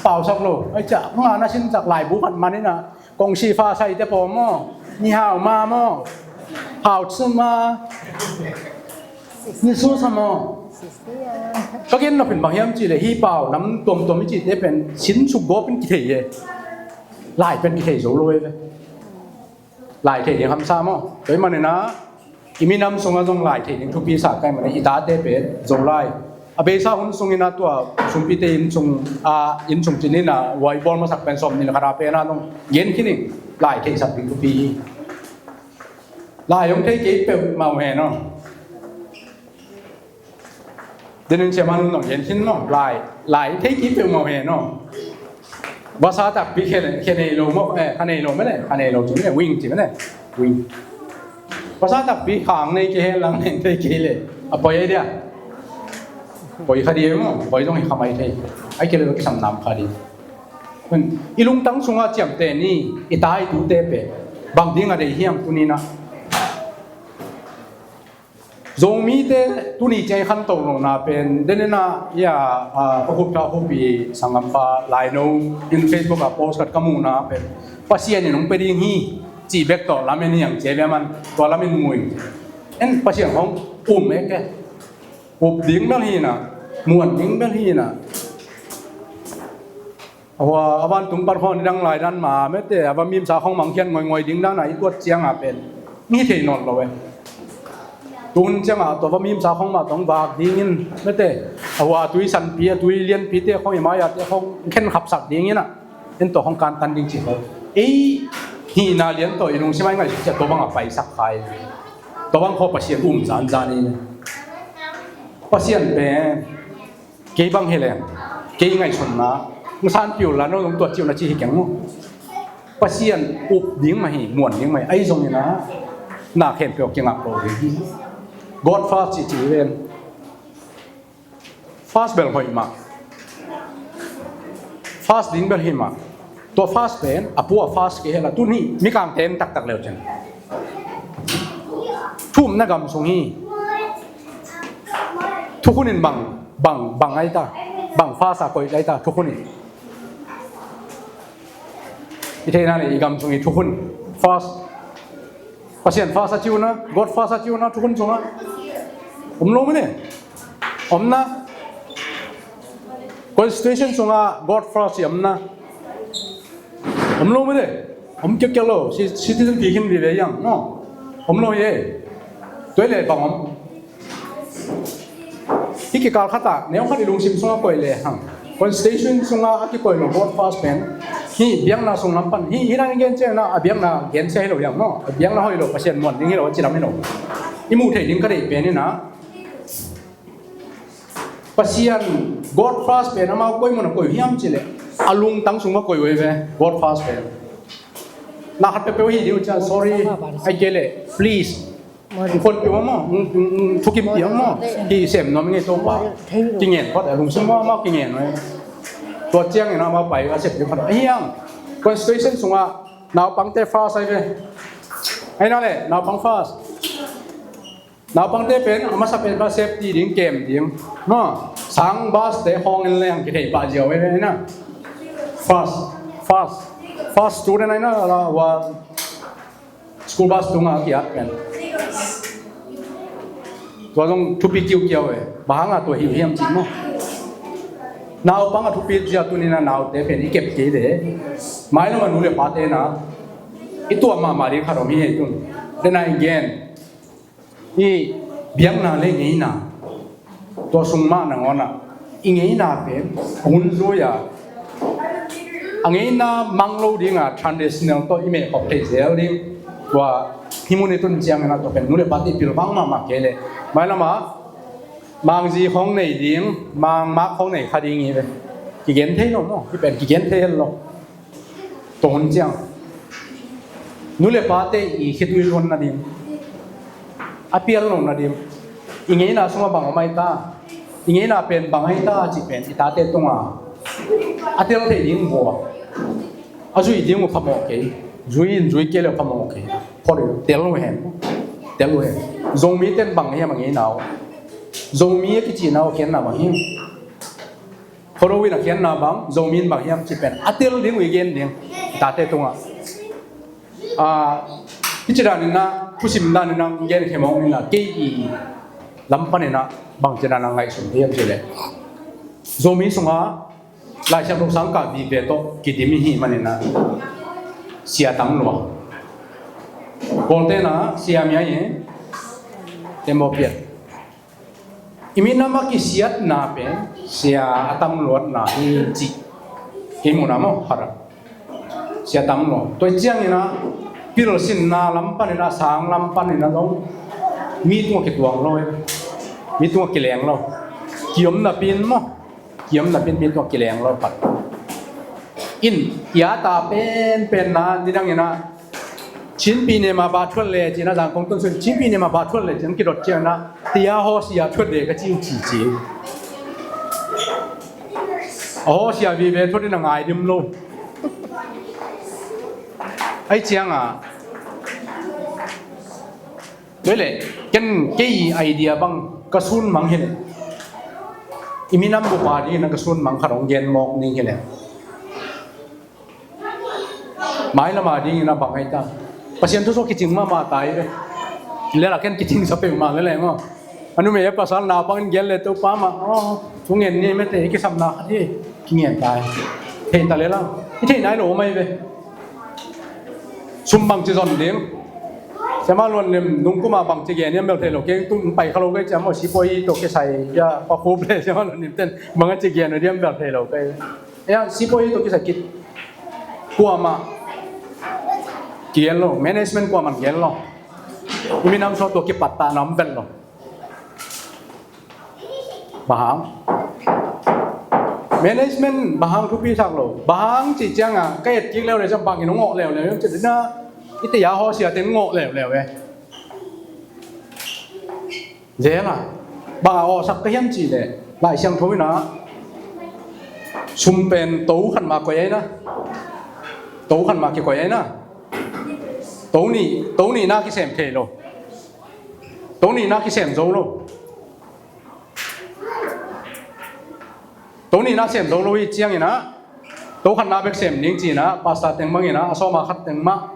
Pau sak lo. Ai ca, nga na sin sak lai bu khat man ina, kong si fa sai te pawm maw, ni hau ma maw, hau ci ma, ni su sa maw. Ka gen nop in bang hiam cih leh hih pau nam tuamtuam i cihte pen sin suk gawp in kithei e. Lai pen kithei zo lo e ve. Lai thei ding hamsa maw. Tua i manin ah i minam sungah zong lai thei ding thupi sa kai manin i tate pen Zolai. A beisa hun sungin ah tua sumpite inn sung, a inn sung cinin ah ua i bawl masak pen sawm nih le khat a pen ah zong gen khin in lai theisak ding thupi hi. Lai hong thei kei peuhmah uh hen aw. Denin siaman nong gen khin no, lai, lai thei kei peuhmah uh hen aw. Vasa takpi khe, khe nei lo maw, eh, kha nei lo mene, kha nei lo ci mene, wing ci mene, wing. Vasa takpi khang nei kei hen lang nei thei kei le. A poi ei dia. Poi kha di maw, poi zong hi kha mai thei. Ai kei le kisam nam kha di. I lungtang sungah ciamteh ni, i ta i tute pen bang ding a dei hiam tuni-in ah. Zomite tuni ciang i khanto lohna pen, denin ah, ia, a, pakhup tha khup i sanggampa Laino in Facebook ah post khat ka muhna pen, Pasian in hong pia ding hi, cih bek tawh lamen hi ang ci a, bia man, tua lamen mu ing. En Pasian hong um e ke. Up ding bel hi na, muan ding bel hi na. A hua, a vantung pan khawng nidang lai dan mah mete, a va mimsa khawng mangkhian ngoingoi ding dan a i tuat ciang a pen, mi thei nawn lo e. Tun ciang a tua va mimsa khawng mah tawh vak dingin mete, a hua a tui sanpi, a tui lianpite khawng, i mai-ate khawng khen khapsak dingin ah, en tua khawng kantan ding ci khawng. Ei hihna lian tawh i lungsim a i ngaihsut ciang tua bang a paisak khai. Tua bang khawng Pasian um zanzan i. Pasian pen kei bang hi leng, kei ngaihsutna, hong sanpih uh la, no zong tua ci uh na ci hi keng uh. Pasian up ding mah hi, muan ding mah hi, ahi zongin ah, na khempeuh kingak lo ding hi. God first ci ci ven. First bel hoih mah. First ding bel hi mah. Tua first pen, a pua first kei hela, tun hi, mikang ten taktak leu cin. Thumna gam sung hi. Thukhun in bang, bang, bang ai ta. Bang first a koih ai ta, thukhun in. I theihna le i gam sung i thukhun. First. Pasian first a ci uh na, God first a ci uh na, thukhun sungah. Om lo mene. Om na. Constitution sungah God first i om na. Om lo mene. Om kiakiak lo. Ci, citizen pi khin vive yang. No. Om lo ye. Tua le bang om. Hih kikal khat ah, neu khat i lungsim sungah koih le hang. Constitution sungah a kikoih lo God first pen. Hih biakna sung lam pan. Hih, hih nang i gen ciang na, a biakna gen sia hi lo hiam maw. A biakna hoih lo, Pasian muan ding hi lo, a ci lam hi lo. I muh theih ding ka deih pen hi na. Pasian, God first pen, amau koi mun a koih hiam ci le. A lungtang sung mah koih uh hi ve, God first pen. Na khat peuhpeuh hi ding uh ciang, sorry, ai kei le, please. Thukim pih uh maw, thukim pih uh maw. Hi sem nuam ngei Topa. Kingen phot a lungsim maw, maw kingen maw. Tua ciangin amau pai a sep ding phot. Ahi hang. Constitution sungah naupangte first ai ve. Ahi na le, naupang first. Naupangte pen a masa pen pa safety ding, kem ding, no? Sang bus te hong en leng kithei pah ziau ve na. First, first, first student ai na la wa school bus tunga kiat pen. Tua zong thupi kiukiau e. Bang hanga tua hi hiam ci maw? Naupang a thupi zia tuni na naute pen i kep kei de. Mai lo ma nu le pate na i tuam mahmah ding khat om hi ei tun. Dena i gen i biakna le ngeina. Tua sung mah nangawnah i ngeina pen hun zui a, a ngeina mang lo dinga traditional tawh i mehkhop thei zel ding. Tua hi mun i tun ciangin a tua pen nu le pate i pil bang mahmah kei leh mai lama mangzi khong nei ding, mangmak khong nei kha ding hi ve. Kigen thei lo maw? Hi pen kigen thei lo. Tua hun ciang nu le pate i khitui luan nading, a pial lo nading, i ngeina sungah bang om ai ta, i ngeina pen bang ai ta cih pen i tate tunga a tel thei ding vua, a zui ding uh phamawh kei. Zui in zui kei le phamawh kei. Phawt uh tel uh hen. Tel uh hen. Zomi ten bang hiam a ngeina uh? Zomi a kicina uh khianna bang hiam? Phawt uh in a khianna bang, Zomi in bang hiam cih pen a tel ding uh i gen ding i tate tungah. Hici danin ah thusim danin ah gen khemawk in ah kei i lam panin ah bangci danin ah ngaihsun hiam cih leh, Zomi sungah Laisiangtho sangkah vive tawh kidim i hih manin ah sia tam lua. Pawlte'n ah sia mi a hi, tembaw piat. I minam a kisiatna pen sia a tam luatna hi cih kei muhna maw, khat ah. Sia tam lua. Tua ciangin ah pilsinna lam panin ah, sang lam panin ah zong mi tungah kituak lo, mi tungah kileng lo. Kiom napi in maw, kiom napi in mi tungah kileng lo pat. In i a ta penpen na nidangin ah Chinpi nema ba thuat le cin a zang kong tun sun Chinpi nema ba thuat le cin kidot ciang na tia haw sia thuat le ka ci uh cici. A haw sia vive thuat in a ngai dim lo. Ai ciang a tua le ken kei idea bang ka sun mang hi le, i minam bupa ding na ka sun mang khat hong gen mawk ning hi le. Mai lama dingin a bang ai ta. Pasian thu sua kicing mahmah ta hi ve. Lela ken kicing sa peuhmah lele maw. A numei a pasal naupang in gen le Topa mah, aw, thu ngen ni mete i kisapna khat hi. Kingen ta hi. Thei ta lela. I thei nai lo mai ve. Sum bangci zon ding. Siama Luan Lim nungkuma bangci gen hiam bel thei lo. Keng tung pai kha lo kei ciam aw sipawi tawh kisai ya pakhup le Siama Luan Lim ten bang a ci gen hiam bel thei lo kei. Ea, sipawi tawh kisai kit. Kuamah kigen lo, management kuamah gen lo. I minam sua tua kipattah na om vet lo. Bang hang? Management bang hang thupi sak lo? Bang hang cih ciangin ka et kik leuleu ciang bangin hong ngawh leuleu hiam cih na, i tia haw sia ten ngawh leuleu e. Zel a, bang a awhsak ka hiam cih leh Lai Siangtho in ah sum pen to khat mah koih ai na. To khat mah kikoih ai na. To nih, to nihna kisem thei lo. To nihna kisem zo lo. To nihna sem zo lo hi ciangin ah to khatna bek sem ding ci-in ah pastor teng bangin ah a sawma khat teng mah.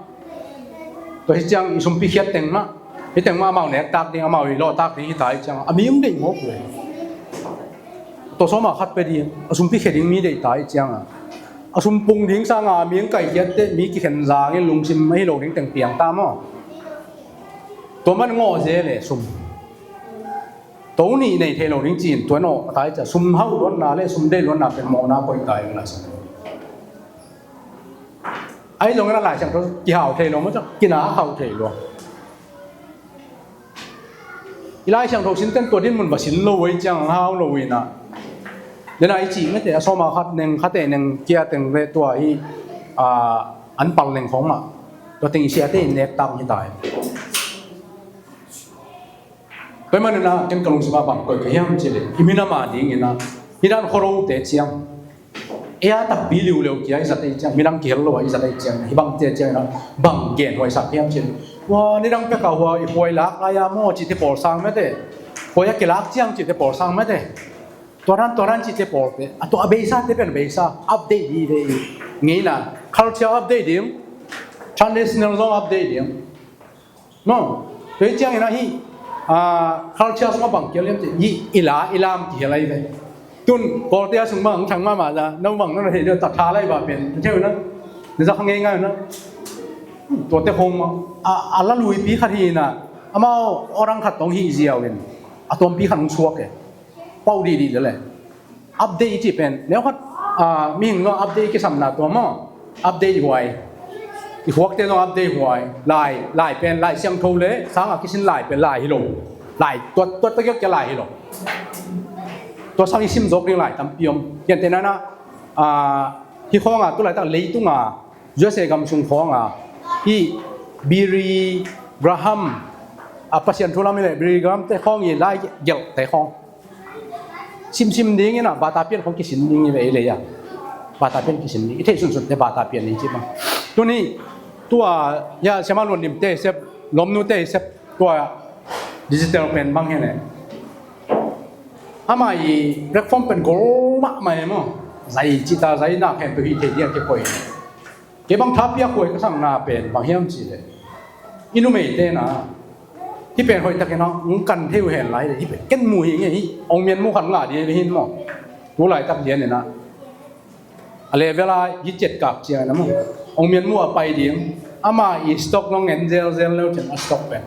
Tua hi ciang i sumpi khiat teng mah, hi teng mah amau nektak ding, amau i lawhtak ding hi ta hi ciang a mi hong deih mawk uh e. Tua sawma khat pia ding a sumpi khia ding mi deih ta hi ciang a, a sumpung ding sanga a mi hong kaihkhiat teh mi kikhen zangin lungsim ahi lo ding teng piang ta maw? Tua man ngawh zel e sum. To nih nei thei lo ding ci-in tua nawh a tai cia sum hauh luatna le sum deih luatna pen mawhna koih tai la sa. Ahi zongin a Lai Siangtho kihau thei lo maw cia, kina hauh thei lo. I Lai Siangtho sinten tua dinmun va sin lo uh ei ciang hau lo uh inah. Dena i cih mete a sawma khat neng khate neng kia teng le tua hi, a, an pal neng khong mah tua teng i siate in nek tak hi tai. Tua hi maninah ken ka lungsim ah bang koih ka hiam cih leh i minam a dinginah hih dan khuarote ciang ei a takpi liuleu kia i zat ei ciang, midang kihel lo a i zat ei ciang, hih bangte cianginah bang gen huaisak hiam cih leh Hua nidang peka hua i huai lak lai-a maw cihte pawl sang mete. Huai a kilak ciang cihte pawl sang mete. Tua dan, tua dan cihte pawlte a, tua a beisate pen a beisa update dih ve i ngeina. Culture update ding, traditional zong update ding. No, tua hi ciangin ahi, ah, culture sungah bang kial liam cih i, i la i lam kihel ahi ve. Tun kawlte a sung bang thang mahmah za no bang no na thei deuh ta tha lai ba pen theu na. Na za kha ngei ngai na. Tuate hong ma a, a la luipi khat hi na. Amau orang khat tong hi ziau in a tuampi khat hong suak e. Pau dih dih le le. Update i cih pen neu khat, ah, mihing zong update i kisamna tua maw? Update huai. I huakte zong update huai. Lai, lai pen lai siangtho le sanga kisin lai pen lai hi lo. Lai tuat tuat takiak kia lai hi lo. Tua sang i sim zawk ding lai tampi om. Kian te nana, ah, hi khawnga tulaitak leitunga U S A gam sung khawnga hi Billy Graham, a Pasian thu lam i le Billy Graham te khawng i lai gelh te khawng. Simsim dingin a bata pian khong kisin ding i ve i lei a. Bata pian kisin ding i theih sunsun te bata pian ding ci bang. Tuni tua ya siama luan dim te sep lomnu te sep tua digital pen bang hi le. Ama i platform pen gol mahmah e maw. Zai cita zai nak hen pe hi thei dia ke koi. Kei bang thapiak huai ka sakna pen bang hiam cih leh i numeite na hih pen hoihtakin a hong kan thei uh hen lai leh hih pen ken mu hi ngei hi. Ong mian mu khat ngah ding hi maw? Tu laitak lian ina a level a hih ciat kap ciang ina maw? Ong mian mu a pai ding. Ama i stock nong en zelzel leu cin a stock pen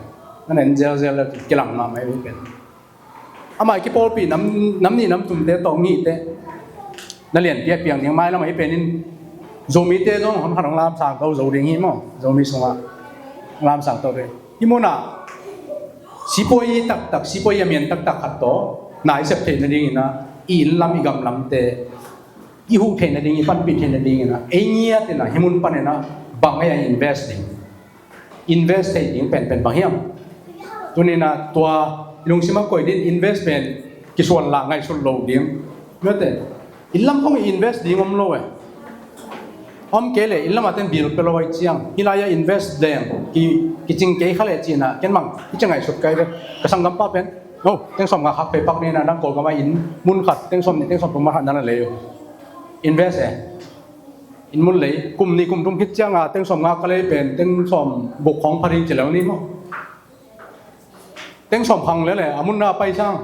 nong en zelzel leu cin kilang mahmah hi pen. Amah i kipawlpih nam, nam nih nam thumte tawh ngihte na lianpi a piang ding. Mailam ahi penin Zomite zong hon khat hong lamsang to zo ding hi maw? Zomi sungah hong lamsang to ding. Hih munah sipuai taktak, sipuai a mian taktak khat tawh na i sep theih nadingin ah i inn lam i gam lamte i huh theih nading, i panpih theih nadingin ah ei ngiat in ah hih mun panin ah bang ei a invest ding. Invest theih ding penpen bang hiam? Tuninah tua i lungsimah koih din invest pen kisuan lah ngaihsut lo ding. Mete, inn lam khong i invest ding om lo e. Om kei le inn lamah ten bil pe lo ai ciang hih lai-ah invest leng kicing kei kha le cinah ken bang i ci ngaihsut kai ve. Ka sanggampa pen o teng sawm nga khak pei pak nina dang Kawlgamah inn mun khat teng sawm nih teng sawm puma khat nana lei uh. Invest e. Inn mun lei kum nih kum thum khit cianga teng sawm nga ka lei pen teng sawm guk khawng pha ding ci lo ni maw? Teng sawm khang lele a mun na pai sang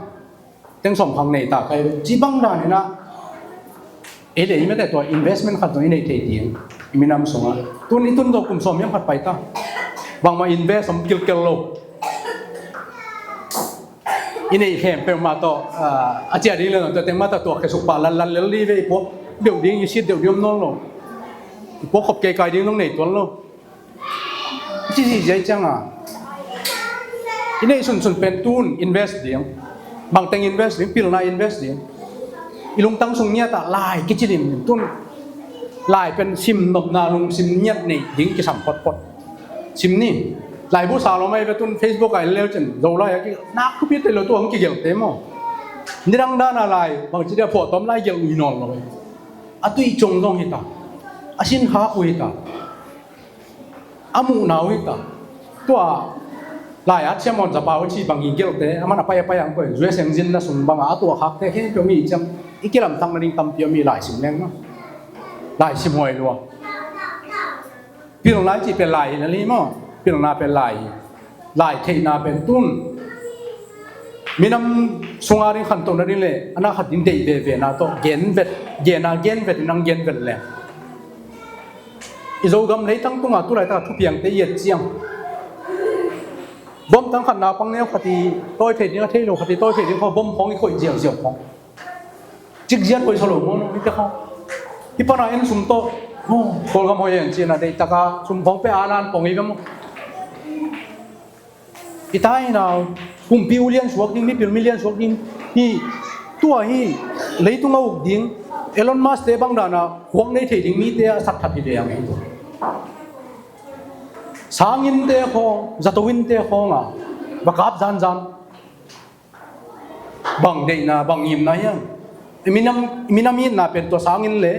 teng sawm khang nei ta kai ci bang dan ina. Ei le i mete tua investment khat tua i nei thei ding i minam sunga tun i tun tua kum sawm hiam khat pai ta. Bangma invest om kilkel lo. I neih khempeuh mah tawh a ciah ding le tua teng mah tawh tuak khesuk pah lalal lel li ve i puak deuh ding i sit deuh ding om nawn lo. I puak khop kei kai ding nong nei tuan lo. I ci zihziah i cianga i neih sunsun pen tun invest ding. Bangteng invest ding pilna invest ding. I lungtang sung ngiatah lai kici limlim tun lai pen sim nopna lungsim ngiat neih ding kisam photphot. Sim ni. Laibu sa lo mai ve tun Facebook a en leu cin zo lai a ki nak thupi te lo tu hong kigelh te maw? Nidang dana lai bangci dia phuah tawm lai gelh ui nawn lo. A tui cung zong hita. A sin khak uh hita. A muhna uh hita. Tua lai a thiam on zapa uh ci bang i gelhte a man a pai a pai ang koi zue sengzin na sung banga a tua khakte khempeuh mi ciam i kilamthang na ding tampi a mi lai sim leng maw? Lai sim huai lua. Pilna i cih pen lai hi na li maw? Pilna pen lai hi. Lai theihna pen tun minam sunga ding khantohna ding le a na khat ding deih vevena tawh genvet gena genvet in ang genvet le i Zogam leitang tunga tulaitaka thupiangte i et ciang bom tang khat naupang neu khat i tawi thei ding a thei lo khat i tawi thei ding khaw bom khawng i khoih ziauziau khawng. Cikziat hoih sa lo maw no hite kha. Hi pana en sum tawh Kawlgam hoih en cina deihtaka sum khawng pe a nan pong i ve maw? I ta i nau kumpi u lian suak ding mipil mi lian suak ding hi. Tua hi leitung a uk ding Elon Musk te bang dana huak nei thei ding mite a sak that hi ve ang hi. Sanginte khawng zato inte khawnga va kap zanzan. Bang deihna bang ngimna hiam? I minam, i minam itna pen tua sangin le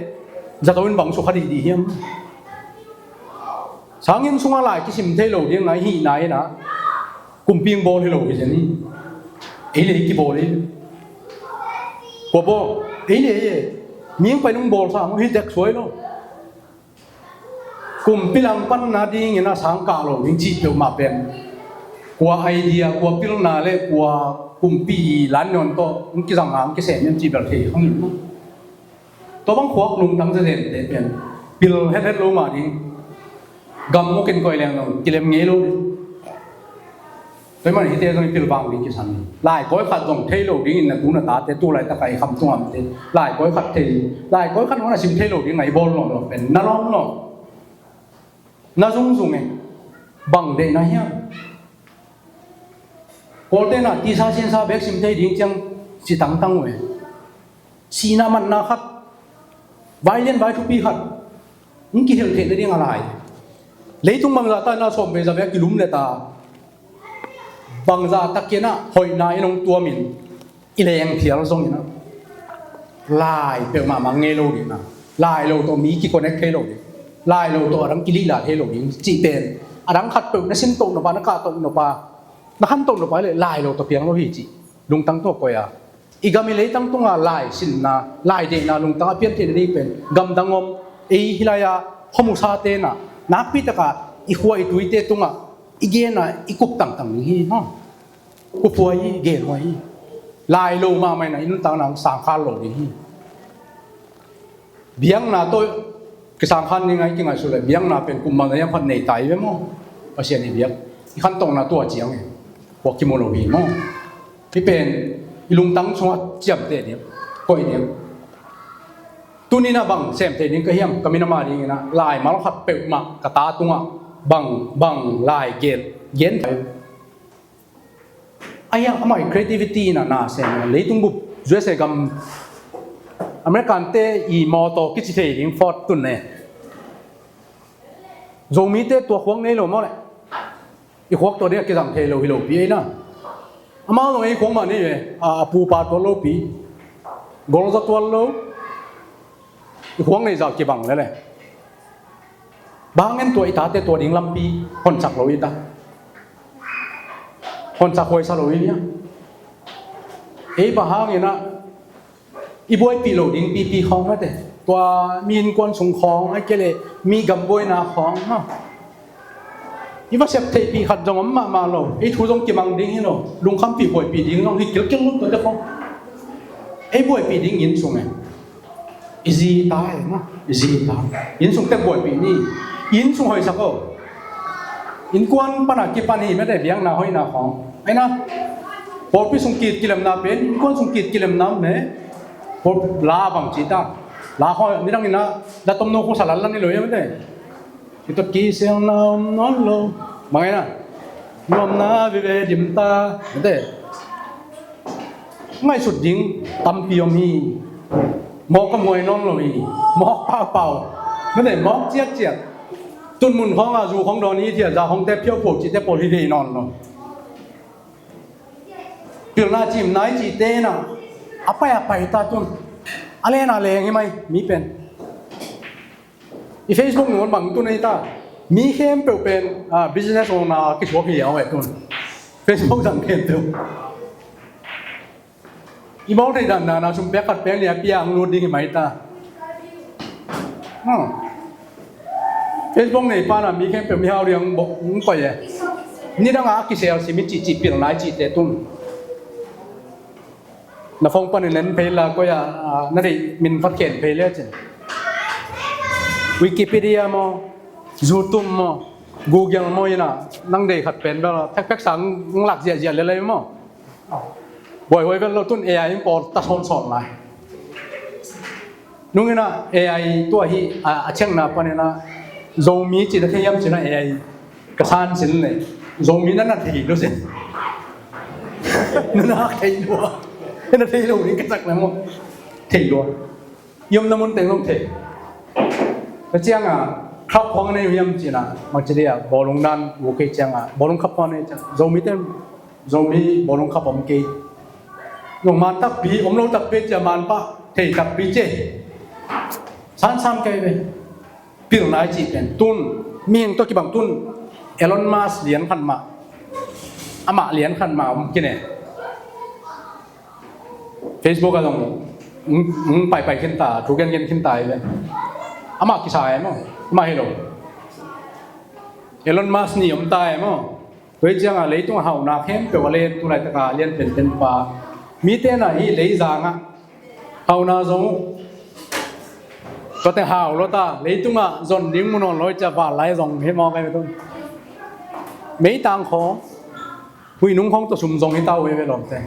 zato in bang sukha dih dih hiam? Sanginn sungah lai kisim thei lo ding a i hihna in ah kumpi hong bawl hi lo hi zen hi. Ei le ei kibawl hi. Kua bawl? Ei le ei. Mi hong pai nung bawl sa maw, hi tek suai lo. Kumpi langpanna dingin a sang kah lo ding cih peuhmah pen kua idea, kua pilna le kua kumpi i lan nawn tawh hong kizang a hong kisem hiam cih bel thei hong in maw. Tua bang khuak lungtang zezente pen pil hethet lo mah ding. Gam muk in koih leng lo kilem ngei lo ding. Tua ahih manin hihte zong i pilvang ding kisam hi. Lai kawi khat zong thei lo dingin na tu na tate tu laitak a i khamtung amte lai kawi khat thei, lai kawi khat hong na sim thei lo ding a i bawl nawn lo pen na lawm lo. Na zungzung e. Bang deihna hiam? Kawlte na tisa sinsa bek sim thei ding ciang ci tangtang uh e. Sihna matna khat, vai lian vai thupi khat hong kihilh theih nading a lai. Leitung bangzah ta in ah sawm vei za vei a kilum leh ta, bangzah takin ah hoihna in hong tuamin i leng phial zongin ah lai peuhmah mang ngei lo ding a, lai lo tawh mi kiconnect thei lo ding, lai lo tawh a dang kilihla thei lo ding cih pen a dang khat peuh na sintoh nop a, na kahtoh nop a, na khantoh nop a le lai lo tawh piang lo hi cih lungtang tawh koih a, i gam i leitang tungah lai sinna, lai deihna lungtang a pian theihna ding pen gamdang om, ei hih lai-ah khuamusate in ah nakpi takah i khua i tuite tungah i gen a i kup tangtang ding hi, maw. Kup huai hi, gen huai hi. Lai lo mahmah in ah i nuntakna hong sangkhal lo ding hi. Biakna tawh kisangkhan ding a i kingaihsut leh biakna pen kum bangzah hiam khat nei ta hi ve maw. Pasian i biak i khantohna tua ciang e. Kua kimu lo hi maw. Hih pen i lungtang sungah ciamteh ding, koih ding. Tuni-in ah bang sem thei ding ka hiam, ka minam a dingin ah laimal khat peuhmah ka ta tungah bang, bang lai gen, gen thei. Ahi hang amah i creativity in ah na sem, leitung bup U S A gam American te i mawtaw kici thei ding Ford tun ne. Zomite tua khuak nei lo maw leh. I khuak tua ding a kizang thei lo hi lopi ei na. Amau zong ei khuak mah nei ve, a, a pupa tuat lopi. Golzaw tuat lo. I khuak nei zah kibang lele. Bang hang en tua i tate tua ding lampi honsak lo i ta. Honsak huaisa lo i nia. Ei bang hangin ah i buaipih loh ding pipi khawng mate. Tua mi innkuan sung khawng, ahih kei leh mi gam buaina khawng, no. I va sep theihpih khat zong om mahmah lo. Ei thu zong kimang ding hi lo. Lungkhampih buaipih ding zong hi kilkil lo tuate khawng. Ei buaipih ding inn sung e. I zi ta e, no. I zi ta. Inn sung tek buaipih ni. Inn sung hoihsak o. Innkuan pan a kipan hi mate, biakna hoihna khawng. Ahi na, pawlpi sung kit kilemna pen innkuan sung kit kilemna om ne. Pawl la bang ci ta. La khawng nidang in ah la tomno khawng sa lanlan hi lo hi mate. Kitot kisialna om nawn lo. Bang ahi na, nuamna vive dim ta mate. Ngaihsut ding tampi om hi. Mawk a muai nawn lo hi. Mawk paupau. Mate, mawk ciakciak. Tun mun khawng a zu khawng dawn hi, thia za khawngte phiauphau cihte pawl hi thei nawn lo. Pilna cimna i cihte in ah a pai a pai ta tun. A len a leng hi mai mi pen. I Facebook nung bang tun ei ta. Mi khempeuh pen, ah, business owner kisuak hi a, aw e tun. Facebook zang khempeuh. I bawl thei dan dan a sum pek khat pek nih a pia ang lut ding hi mai ta. Hmm. Facebook nei pan a mi khempeuh mi hau ding ang bok ang koih e. Nidang a kisel sim i cih cih pilna i cihte tun. Na phone panin en phei la koih a, ah, na deih min khat khen phei le cin. Wikipedia maw, YouTube maw, Google maw in ah, nang deih khat pen bel, phekphek sang lak ziahziah lelei maw. Buaihuai vel lo tun A I in pawl ta sawnsawn lai. Nung in ah A I tua hi a, a ciangna pan in ah Zomi cih na thei hiam cih na A I ka san sin le Zomi na na thei lo sin. Na na thei lua. Na thei lo ding ka sak na maw. Thei lua. I omna mun teng zong thei. Tua ciang a khap khawng nei uh hiam cih na mang ci dia bawlung dan uh kei ciang a bawlung khap khawng nei ciang Zomi ten Zomi bawlung khap om kei. Zong man takpi om lo takpi cia man pah thei takpi cia. Sansan kei ve. Pilna i cih pen tun Mihing tawh kibang tun Elon Musk lian khat mah, amah lian khat mah om kine. Facebook ah zong, mm, mm, paipai khinta, thu gengen khinta hi ve. Amah kisa e maw? Amah hi lo. Elon Musk nih om ta e maw? Tua hi ciangah leitung a hauhna khempeuh a len, tu laitaka a lian penpen pa. Mite na hi leizangah hauhna zong uh. Tua teng hau lo ta, leitungah zon ding mu nawn lo hi cia vanlai zong hi mawk e ve tun. Meitang khawng, huihnung khawng tawh sum zong hi ta uh e ve lawmte.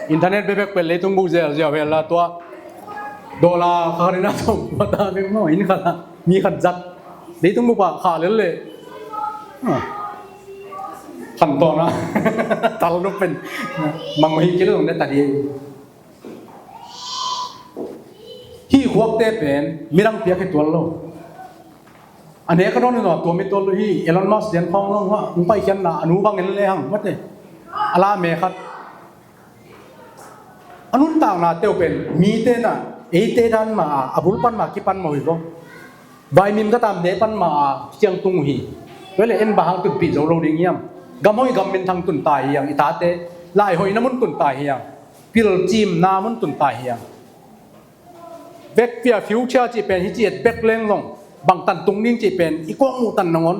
Internet bekbek pen leitung buh zelzel vel la tua. Dollar kha khat in a tawm tua ta bek maw, inn khat ah mi khat zat. Leitung bup ah khah lel leh khan tawna tal nup pen mang hi kei lo zong ne ta ding. Hih khuakte pen midang piak hi tuan lo. A nek a dawn in a tuam hi tuan lo. Hih Elon Musk lian khawng lo hah hong paikhiatna a nu bang en le hang mate. A la me khat. A nuntakna teuh pen mite na, eite dan mah a, a bul pan mah kipan mah uh hi ko. Vaimim ka tam ne pan mah a ciang tung uh hi. Tua le en bang hang tunpih zo lo ding hiam? Gam hoih gam minthang tun ta hiang i tate? Lai hoihna mun tun ta hiang? Pil cimna mun tun ta hiang? Vekpi a future cih pen hi ci et bek leng zong bang tan tung ding cih pen i kuak muh tan nangawn.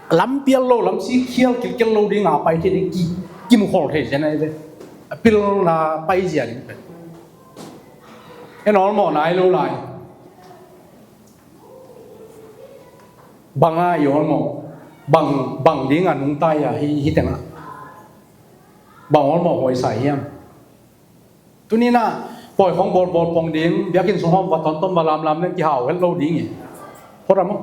Lam pial lo, lam sik khial kilkel lo ding a pai thei ding ki, kimukhol thei zen ahi ve. A pilna paizia ding pen. En awlmawh nai lo lai. Bang a i awlmawh, bang, bang ding a nungta hi a hi, hi tengah. Bang awlmawh huaisa hiam? Tuni na pawi khawng bawlbawl pong ding, biakinn sung hawm va tawntawn va lamlam len kihau het lo ding hi. Phot a maw?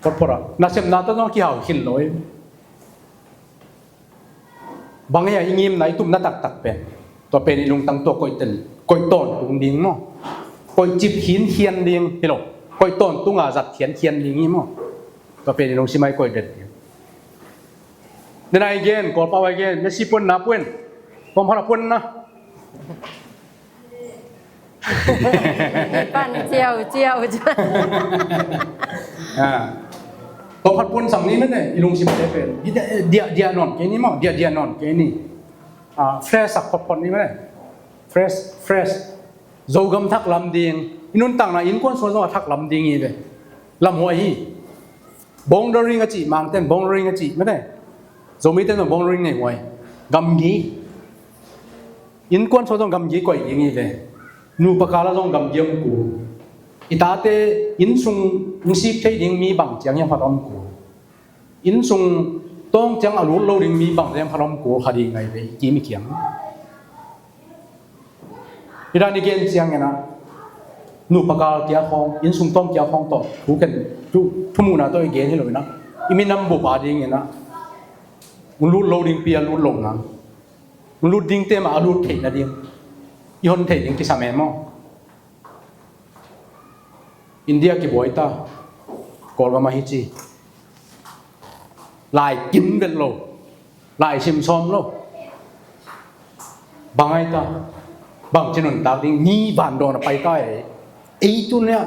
Phot phot a. Nasepna tawh zong kihau khin lo hi. Bang hi a i ngimna i tupna taktak pen, tua pen i lungtang tua koihten, koih tawntung ding maw? Koih cip khinkhian ding hi lo. Koih tawntung a zat khiankhian ding hi maw? Tua pen i lungsim a i koih den ding. Dena i gen, Kawlpau a i gen, Messi puanna puan. Kawmkhat a puanna. Pan ciau ciau ciau. Ah. Kawmkhat puan sang ni mene, i lungsim te pen. Dia, dia, dia nawn kei ni maw, dia, dia nawn kei ni. Ah, fresh sak photphot ni mene. Fresh, fresh. Zogam thak lam ding. I nuntakna innkuan sung zong a thak lam ding hi ve. Lamhuai hi. Boundary a cih, Mangten boundary a cih mene. Zomite zong boundary nei huai. Gamgi. Innkuan sung zong gamgi koih ding hi ve. Nupa kal ah zong gamgi om kul. I tate inn sung hong sik thei ding mi bang ciang hiam khat om kul. Inn sung tawng ciang a lut lo ding mi bang ciang khat om kul kha ding ngai ve, i kim i kiang. Hi dan i gen ciangin ah, nupa kal kia khawng, inn sung tawng kia khawng tawh thu ken, thu, thumuhna tawh i gen hi lo in ah, i minam bup a dingin ah, hong lut lo ding pi a lut lo nang. Hong lut dingte mah a lut theih nading i hon theih ding kisam e maw? India kibuai ta, Kawlgam ah hi ci. Lai kim vet lo, lai sim sawm lo. Bang ai ta, bang ci nuntak ding, mi vandawn a pai ta e. Ei tu nia,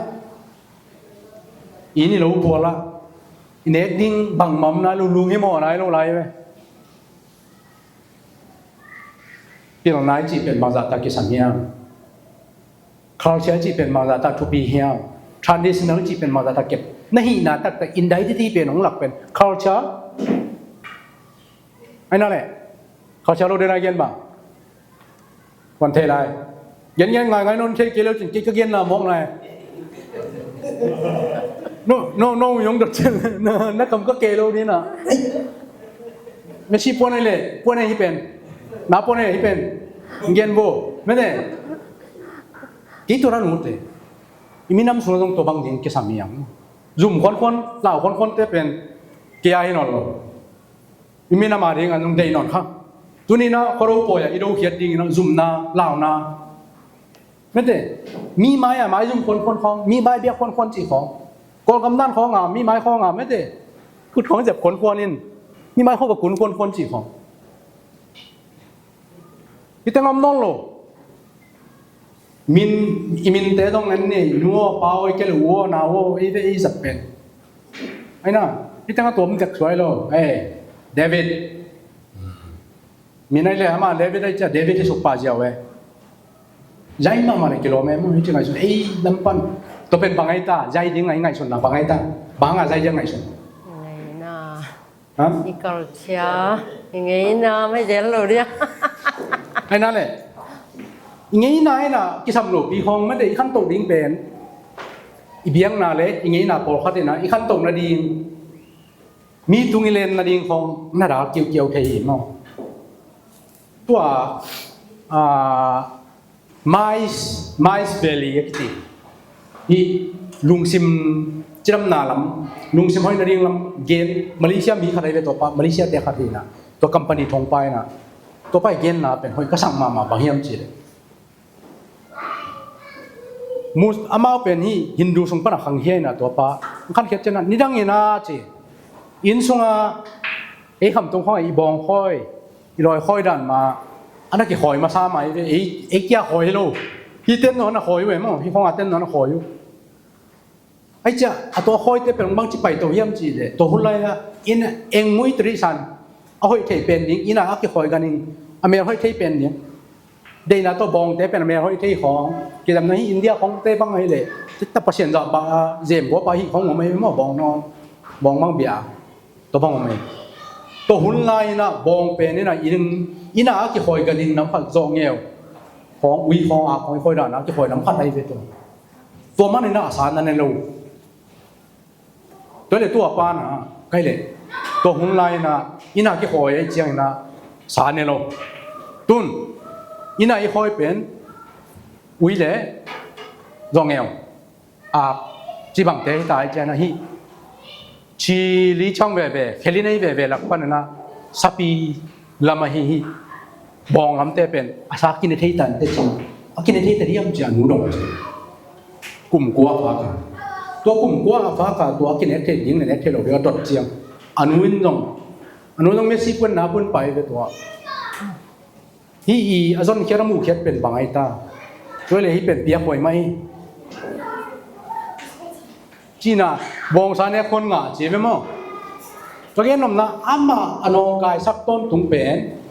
i ni lo pual ah, i nek ding bangmah om nai lo, lung hi mawh nai lo lai ve. Pilna i cih pen bangzah tak kisam hiam? Culture i cih pen bangzah tak thupi hiam? Traditional i cih pen bangzah tak kep? Na hihna taktak identity pen hong lak pen culture. Ai na le, culture lo dena gen bang. Kuan thei lai. Gen gen ngai ngai non thei kei lo cin kei ka genna mawk nai. No, no, no, yong dot cin. Na, na kam ka kei lo ni na. Messi puan ai le, puan ai hi pen. Na puan ai hi pen. Gen bo. Mene. Kei tua ran mute. I minam sung zong tua bang ding kisam hiam? Zum khuankhuan, lau khuankhuan te pen. Kei a hi nawn lo. I minam a ding a nung deih nawn kha. Tuni na khuaro pawi a i do khiat ding in a zumna, launa. Mete, mi mai a mai zum khuankhuan khawng, mi mai biak khuankhuan cih khawng. Kawlgam dan khawng a, mi mai khawng a, mete. Kut khawng zep khuankhuan in, mi mai khawng va kun khuankhuan cih khawng. Hi teng om nawn lo. Min, i minte dong an nei, nu aw, pa aw, i kei le u aw, nau aw, ei ve, ei zat pen. Aina, i tengah tuam dek suai lo, ei, David. Min ai le ama David ai cia, David i sukpa ziau e. Zai mahmah le kilawm e, mu hi ci ngaihsun, ei, lam pan. Tua pen bang ai ta, zai ding ai ngaihsun na bang ai ta. Bang a zai ding ngaihsun. Ngaihna. Ha? I culture, i ngeina, mai del lo dia. Aina le. I ngeina, aina, kisam lo pi hong, ma de i khanto ding pen. I biakna le, i ngeina pawlkhat ina, i khanto nading. Mi tung i len nading hong, na dal kiukiau thei hi maw. Tua, ah, Mais, Mais Valley a kiti. Hi lungsim cidamna lam, lungsim hoih nading lam gen, Malaysia mi khat ai ve tua pa, Malaysia te khat hi na, tua company thong pa ina, tua pa i genna pen hoih ka sang mahmah bang hiam ci le. Mus, amau pen hi Hindu sung pana khang hiai na tua pa, khan khiat ciana, nidang ina ci. Inn sunga, ei khamtung khong i bawng khawi, i lawi khawi dan ma, ana kikhawi masa mai ve, ei, ei kia khawi lo. Hi ten no na khawi ve maw, hi khong a ten no na khawi u. Ai cia, a tua khawite pen bang ci pai to hiam ci le, tua hun lai a, in eng mui tri san, a hoih thei pen ding, ina a kikhawi ganin, a mel hoih thei pen ding. Deina tua bawngte pen a mel hoih thei khong, kidamna hi India khongte bang ahi le, tita Pasian zah bang a, zem gua pa hi khong om ahi maw bawng no, bawng bang bia. Tua bang om e. Tua hun lai ina bawng pen ina inn, ina a kikhawi ganin nam khat zawh ngeu. Khawng ui khawng a khawng i khawi dan a kikhawi nam khat ahi ve tua. Tua man ina a sa na ne lo. Tua le tua pa na kai le. Tua hun lai ina ina kikhawi ahi ciang ina sa ne lo. Tun ina i khawi pen ui le zawh ngeu. A, ci bangte hi ta ai ciana hi. Ci li chang veve, khelin ei veve lak panana, sapi lam ahi hi. Bawng lamte pen, a sa kine thei tan te ci. A kine thei ta diam ci a nu dong ci. Kum kua a faka. Tua kum kua a faka, tua a kine thei ding, ne thei lo ding a dot ciang. A nu in dong. A nu dong mesi pun na pun pai ve tua. Hi i a zonkhiat a muhkhiat pen bang ai ta. Tua le hi pen piakhuai mai. Cina bawngsa nek khon ngah ci ve maw. Tua gen nomna amah a nawngkaisak tawntung pen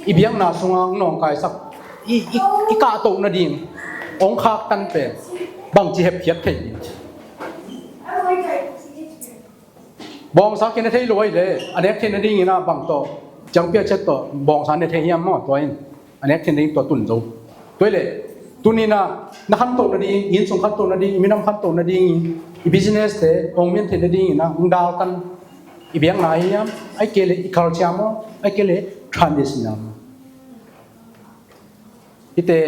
i biakna sunga nawngkaisak i, i, i kahtoh nading ong khaktan pen bangci hepkhiat thei ding. Bawngsa kine thei lo ahi le, a nek theihna dingin a bang tawh, ciangpia chet tawh, bawngsa ne thei hiam maw, tua in, a nek theihna ding tua tun zo. Tua hi le, tunin a, na khantoh nading, inn sung khantoh nading, i minam khantoh nading, i business te, hong mian theihna dingin a, hong dalkan, i biakna hi hiam, ai kei le, i culture maw, ai kei le, traditional maw. Hite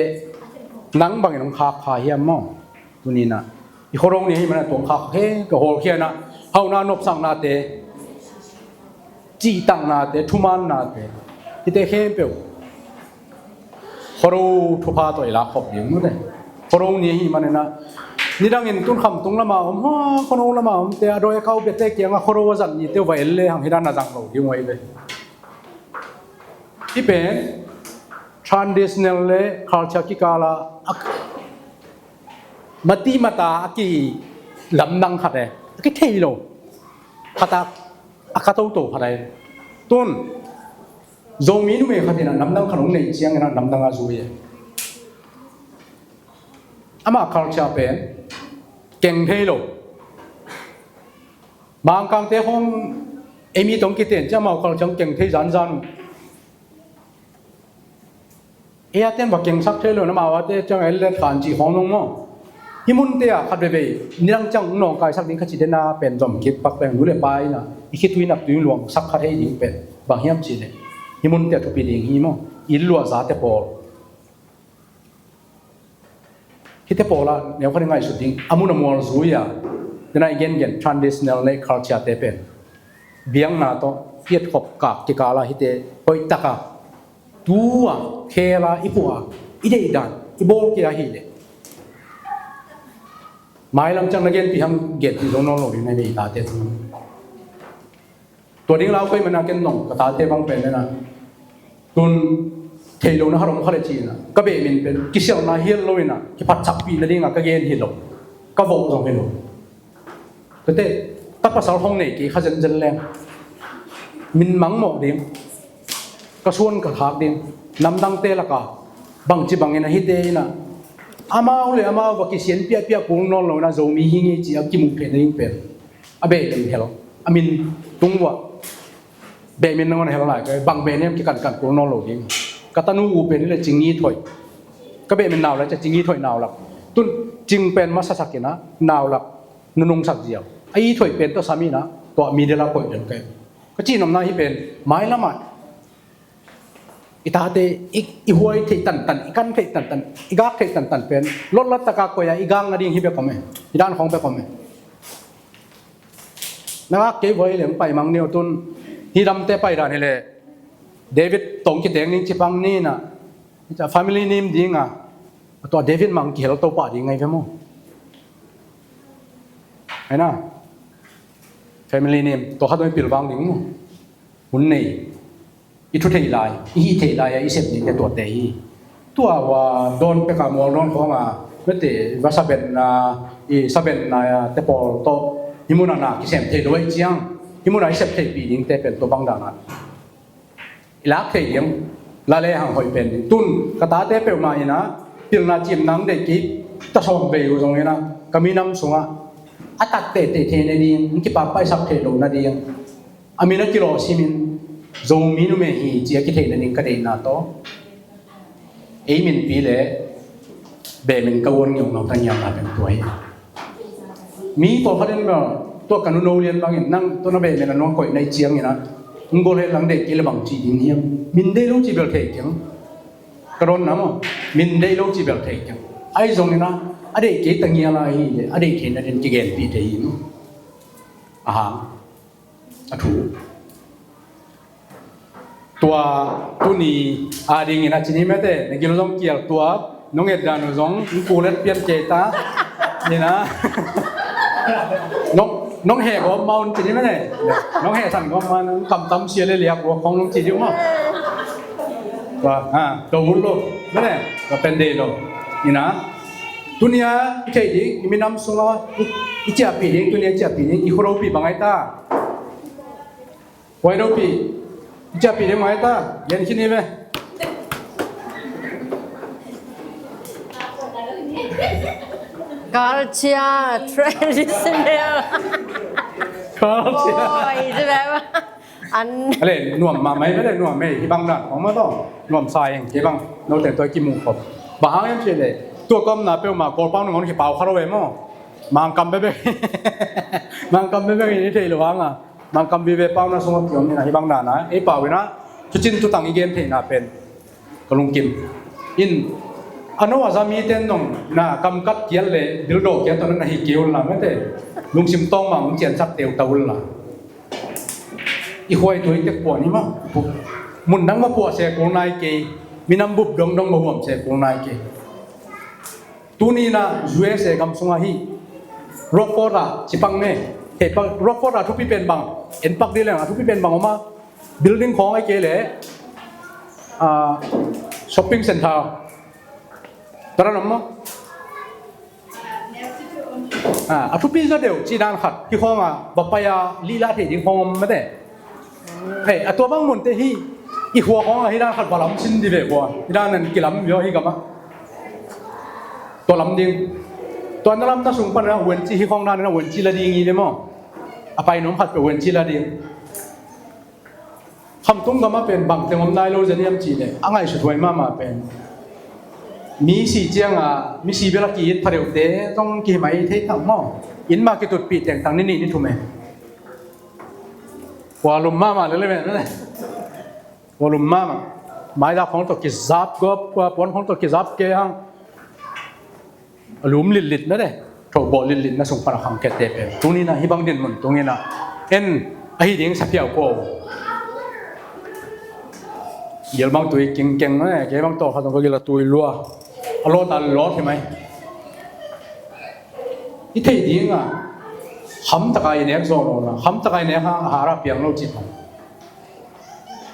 nang bangin hong khak kha hiam maw? Tuninah i khuadong ni ahih manin tuang khak kha khe ka hawlkhiatna, hauhna nopsaknate, cihtaknate, thumannate, hite khempeuh khuado thupha tawh i lak khop ding mute. Khuado ni ahih maninah nidangin tun khamtung lama om, ha, khuado lama omte a dawi a kau biate kiangah khuado a zat nite uh va en le hang hidana zang lo ding uh ahi ve. Hih pen traditional le culture kikala a mati mata a ki lamdang khat e, a ki thei lo khat a, a ka toto khat e. Tun Zomi numei khat in a lamdang khat hong neih ciangin a lamdang a zui e. Amah culture pen keng thei lo. Mangkangte khong ei mi tawh kiten ciang amau culture keng thei zanzan uh. Ei a ten va kengsak thei lo na amau a te ciang el le khan ci khong nong maw. Hih munte ah khat veve nidang ciang nawngkaisak ding kha ci dena pen zom kik pak pen nu le pa ina i khitui nak tui luangsak kha thei ding pen bang hiam ci le hih munte ah thupi ding hi maw. Inn luah zate pawl. Hite pawla neu khat i ngaihsut ding a mun a mual zui a, tena i gengen traditional le culture te pen biakna tawh i etkhop kak kikala hite hoihtaka tua khela i puha i deihdan i bawl kei ahileh mailam ciang na genpi hang genpi zo nawn lo ding na i tate thu. Tua ding lau kei mana ken nong ka tate bang pen nena tun thei lo na khat om kha le cih na, ka beh min pen kisialna hial lo in a, kiphatsakpih nading a ka gen hi lo, ka vawh zong hi lo. Tete, ka pasal hong nei kei kha zenzen leng, min mangmawh ding, ka suan ka khak ding, namdangte laka bangci bangin a hite in a, amau le amau va kisian piahpiah kul nawn lo in a, Zomi hi ngei ci a kimuh theih nading pen a beh min hel, a min tung uah beh min nangawn hel lai, ka bang beh nem kikankan kul nawn lo ding. Ka tanu u pen hi le Cing Ngi Thoih. Ka beh min Nau Lak ci a, Cing Ngi Thoih Nau Lak. Tun Cing pen masasak in a, Nau Lak nunungsak ziau. A i Thoih pen tawh sam in a, tua middle a koih den ka hi. Ka cihnopna hi pen mailam ah i tate i, i huai theih tantan, i kan theih tantan, i gak theih tantan pen lotlat taka koih a i gak nading hi bek om e. I dan khong bek om e. Na gak kei voi leng pai mang ni o tun, hih damte pai dan hi le David tawh kiteng ning ci pang ni na, family name ding a, tua David mang kihel to pah ding ngai ve maw? Ai na, family name tua khat dong i pilvang ding maw? Hun nei, i thu thei lai, i hih thei lai a i sep ding te tuate hi. Tua ua dawn pek a mual dawn khawng a, mete va sabenna, i sabenna te pawl tawh hih mun a na kisem thei lo ahih ciang, hih mun a i sep theihpih ding te pen tua bang dan a i lak thei ding, la le hang hoih pen ding. Tun ka tate peuhmah in a, pilna cimna ang deih kei ta sawm vei uh zong in a, ka minam sungah a tat tehteh thei nading, kipakpaisak thei lo nading, a min a kilawh simin Zomi numei hi ci a kithei nading ka deihna tawh ei minpi le beh min ka uan ngiau ngiau ta ngiam na pen tua hi. Mi pawlkhat in bel, tua ka nu No Lian bangin, nang tua na beh min a nuang koih na i ciangin a, ng gol he lang deih kei le bang ci ding hiam? Min deih lo ci bel thei keng. Ka dawnna maw, min deih lo ci bel thei keng. Ahi zongin a, a deih kei ta ngial a hi le, a deih thei nading kigenpih thei hi maw? Aha. A thu. Tua tuni a dingin a ci ni mete, na gil zong kial tua, nong et dan uh zong, ng kulet pian kei ta, ni na. Nong, nong he gom maun ci ni mete, nong he san gom maun, ng kam tam sia le liak gua khong nong ci diu maw. Tua, ha, tua bul lo, mete, tua pen dei lo, ni na. Tunia, i thei ding, i minam sunga, i, i ciahpih ding, tunia i ciahpih ding, i khuaropi bang ai ta. Huai dopi, i ciahpih ding mai ta, gen khin hi ve. Culture, traditional. Culture. Oi, ci ve. An. Ale, nuam mahmah hi ve le, nuam hi, hih bang dan khong mah tawh. Nuam sa ing, kei bang, note tua kimuh khop. Bang hang hiam cih leh, tua ka omna peuhmah, Kawlpau nangawn kipau kha lo ve maw. Mangkam bekbek. Mangkam bekbek in i thei lo hang a. Mangkam vive pauna sungah kiom in a, hih bang dan a, ei pau in a, thucin thutang i gen theihna pen ka lungkim. In, a no a za mite nong na kamkat kial le bildaw kial tawh na hi kei un la mete. Lungsim tawng mah hong ciansak teuta un la. I huai tuai tek puah ni mah. Mun dang mah puah se kul nai kei. Minam bup dongdong mah huam se kul nai kei. Tuni in a U S A gam sungah hih Rockford ah ci pak ne. Heh pak, Rockford ah thupi pen bang, en pak dih leng a thupi pen bang om a, building khawng ahih kei leh, ah, shopping center. Tua dan om maw? Ah, a thupi zaw deuh cih dan khat, hih khawng ah va pai a lihlah theih ding khawng om mate. Hei, a tua bang munte hi, i khua khawng ah hih dan khat va lam sin dih ve khua. Hih dan in kilam hi aw hih gamah. Tua lam ding. Tua na lamna sung pan a uanci hih khawng dan in a uanci la ding hi ve maw. A pai nuam khat peuh uanci la ding. Khamtung gamah pen bang teng om nai lo zen hiam cih leh, a ngaihsut huai mahmah pen. Mi si ciangin, mi si bel a ki-it pha deuhte zong kihi mai thei thak maw. Inn mah kitutpih teng tang ni nih ni thum e. Kua lum mahmah lele ve, lele. Kua lum mahmah. Maizak khong tawh kizap gawp, kua puan khong tawh kizap kei hang. A lum litlit na de. Thobawh litlit na sung pan a khang kette pen. Tuni in a hih bang dinmun tungin a. En ahi ding sa phiau ko. Gil bang tui kingkeng na de. Kei bang tawh khat zong ka gil a tui lua. A lawt a lawt hi mai. I theih ding a, hamtaka i nek zawh lo na, hamtaka i nek hang a har a piang lo cih hang.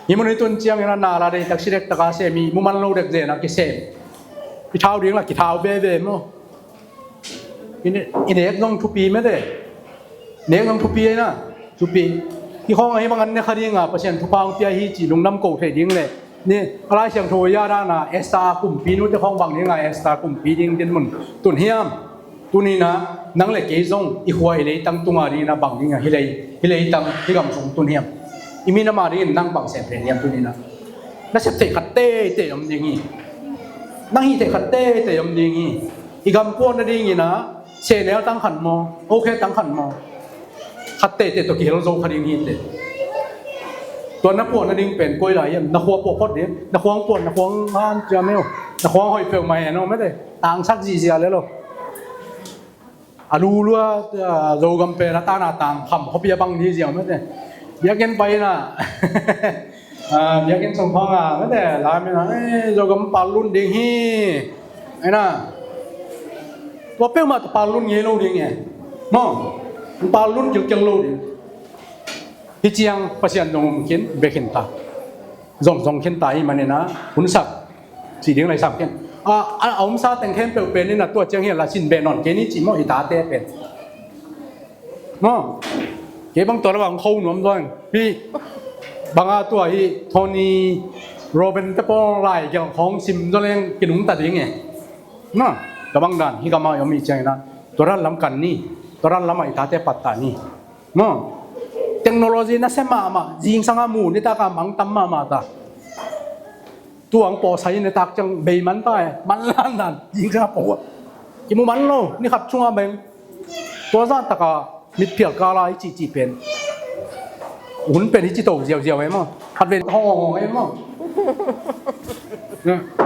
Hih mun i tun ciangin a na la dei tak si dek taka sem i muman lo dek zen a kisem. I thau ding la kithau veve maw? I ne-, i nek zong thupi mete. Nek zong thupi ei na. Thupi. Hih khawng ahi bang an ne kha dinga Pasian thupha hong pia hi ci lungdam ko thei ding le. Ni a Lai Siangtho ya dana Esther a kumpi nute khawng bang dinga Esther kumpi ding din mun tun hiam? Tuninah nang le kei zong i khua i leitang tunga dinginah bang dinga hi lei, hi leitang hi gam sung tun hiam? I minam a dingin nang bang sem pen hiam tuninah? Na sep theih khat teitei om ding hi. Nang hih theih khat teitei om ding hi. I gam puan na dinginah sehnel tang khan maw, ok tang khan maw? Khat teitei tawh kihel zo kha ding hi te. Tua na puan na ding pen koi lai hiam? Na khua puak phot ding. Na khuang puan, na khuang han cia meo. Na khuang hoih peuh mai hen aw mete. Tangsak zihziah le lo. A lulua, a, Zogam pen a tana tang kham khuapi a bang ni ziau mete. Biakinn pai na. A, biakinn sung khawng a mete. Lai mena, eh, Zogam pal lun ding hi. Ai na. Tua peuhmah tua pal lun ngei lo ding e. Maw. Pal lun kilkel lo ding. Hi ciang Pasian zong um khin, bia khin ta. Zong zong khin ta hi maninah hun sak. Ci ding lai sam khin. A, a, a omsa teng khempeuh pen inah tua ciang hi la sin beh nawn kei ni ci maw i tate pen. Maw. Kei bang tua la bang kho nuam zaw. Hi banga tua hi Tony Robin te pawl lai kiang khawng sim zaw leng kinungta ding e. Maw. Ka bang dan hi ka mau i om i ciang inah. Tua dan lam kan ni. Tua dan lamah i tate patta ni. Maw. Technology nasia mahmah, zingsanga mu nitaka mangtam mahmah ta. Tuang pawsai nitak ciang bei man ta e, manlan dan, zingsanga pawh. Kimu man lo, ni khat sunga beng. Tua zah taka mitphial kala i cihcih pen. Hun pen i ci to ziauziau e maw. Khat ven hong hong e maw.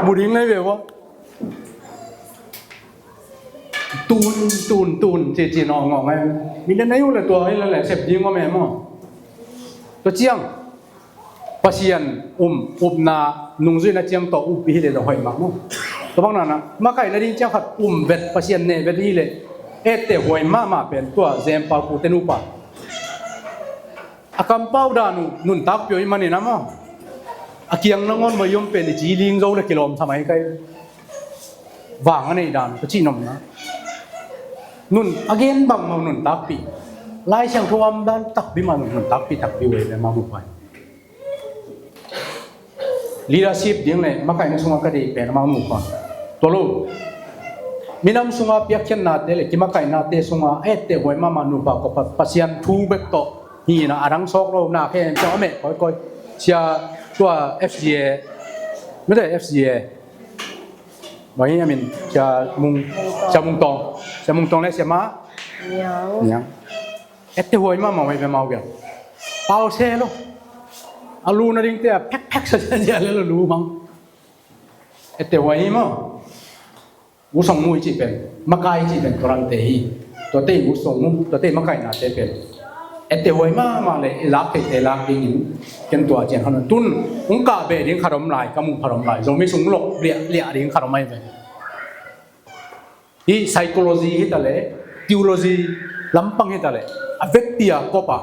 Mu ding lei ve maw. Tun, tun, tun, ci, ci, nong, nong, eh. Mi den na yu le tua, hi le le, sep ding om e maw. Tua ciang, Pasian, um, upna, nungzuihna ciang tawh up hi le le hoih mah maw. Tua bang nana, makaihna ding ciang khat, um vet, Pasian ne vet hi le, ette huai mahmah pen, tua, zem pau pu te nupa. A kampau dan uh, nuntakpih uh i manin a maw. A kiang nangawn maw i om pen i ci ling zo le kilawm sa mai kai. Vang a neih dan ka cih nopna. Nun a gen bangmah nuntakpih. Lai Siangtho a om dan takpi mah nuntakpih takpi uh ei le mah mu pai. Leadership ding le makaihna sungah ka deih pen amah mu pai. Tua lo. Minam sungah piakkhiatnate le kimakaihnate sungah a etteh huai mahmah nupa kua Pasian thu bek tawh hi na a dang sawk lo na khe en tawh a meh kawikawi. Sia tua F G A. Mete F G A. Bang hi a min, Sia Mung, Sia Mung Tawng. Sia Mung Tawng le Sia Ma Niang. Niang. Etteh huai mahmah huai ve mau vial. Pau se lo. A lu na dingte a phekphek sa sia sia le lo lu mang. Etteh huai hi maw. U Song Mu i cih pen, makai i cih pen, tua dangte hi. Tuate i U Song Mu, tuate i makaihnate pen. Etteh huai mahmah le i lak theihte lak dingin ken tua cian khan tun, hong kah beh ding khat om lai, ka muh khat om lai. Zomi sung lok liah, liah ding khat om ai ve. Hi psychology hi ta le, theology lampang hi ta le, a vekpi a kop a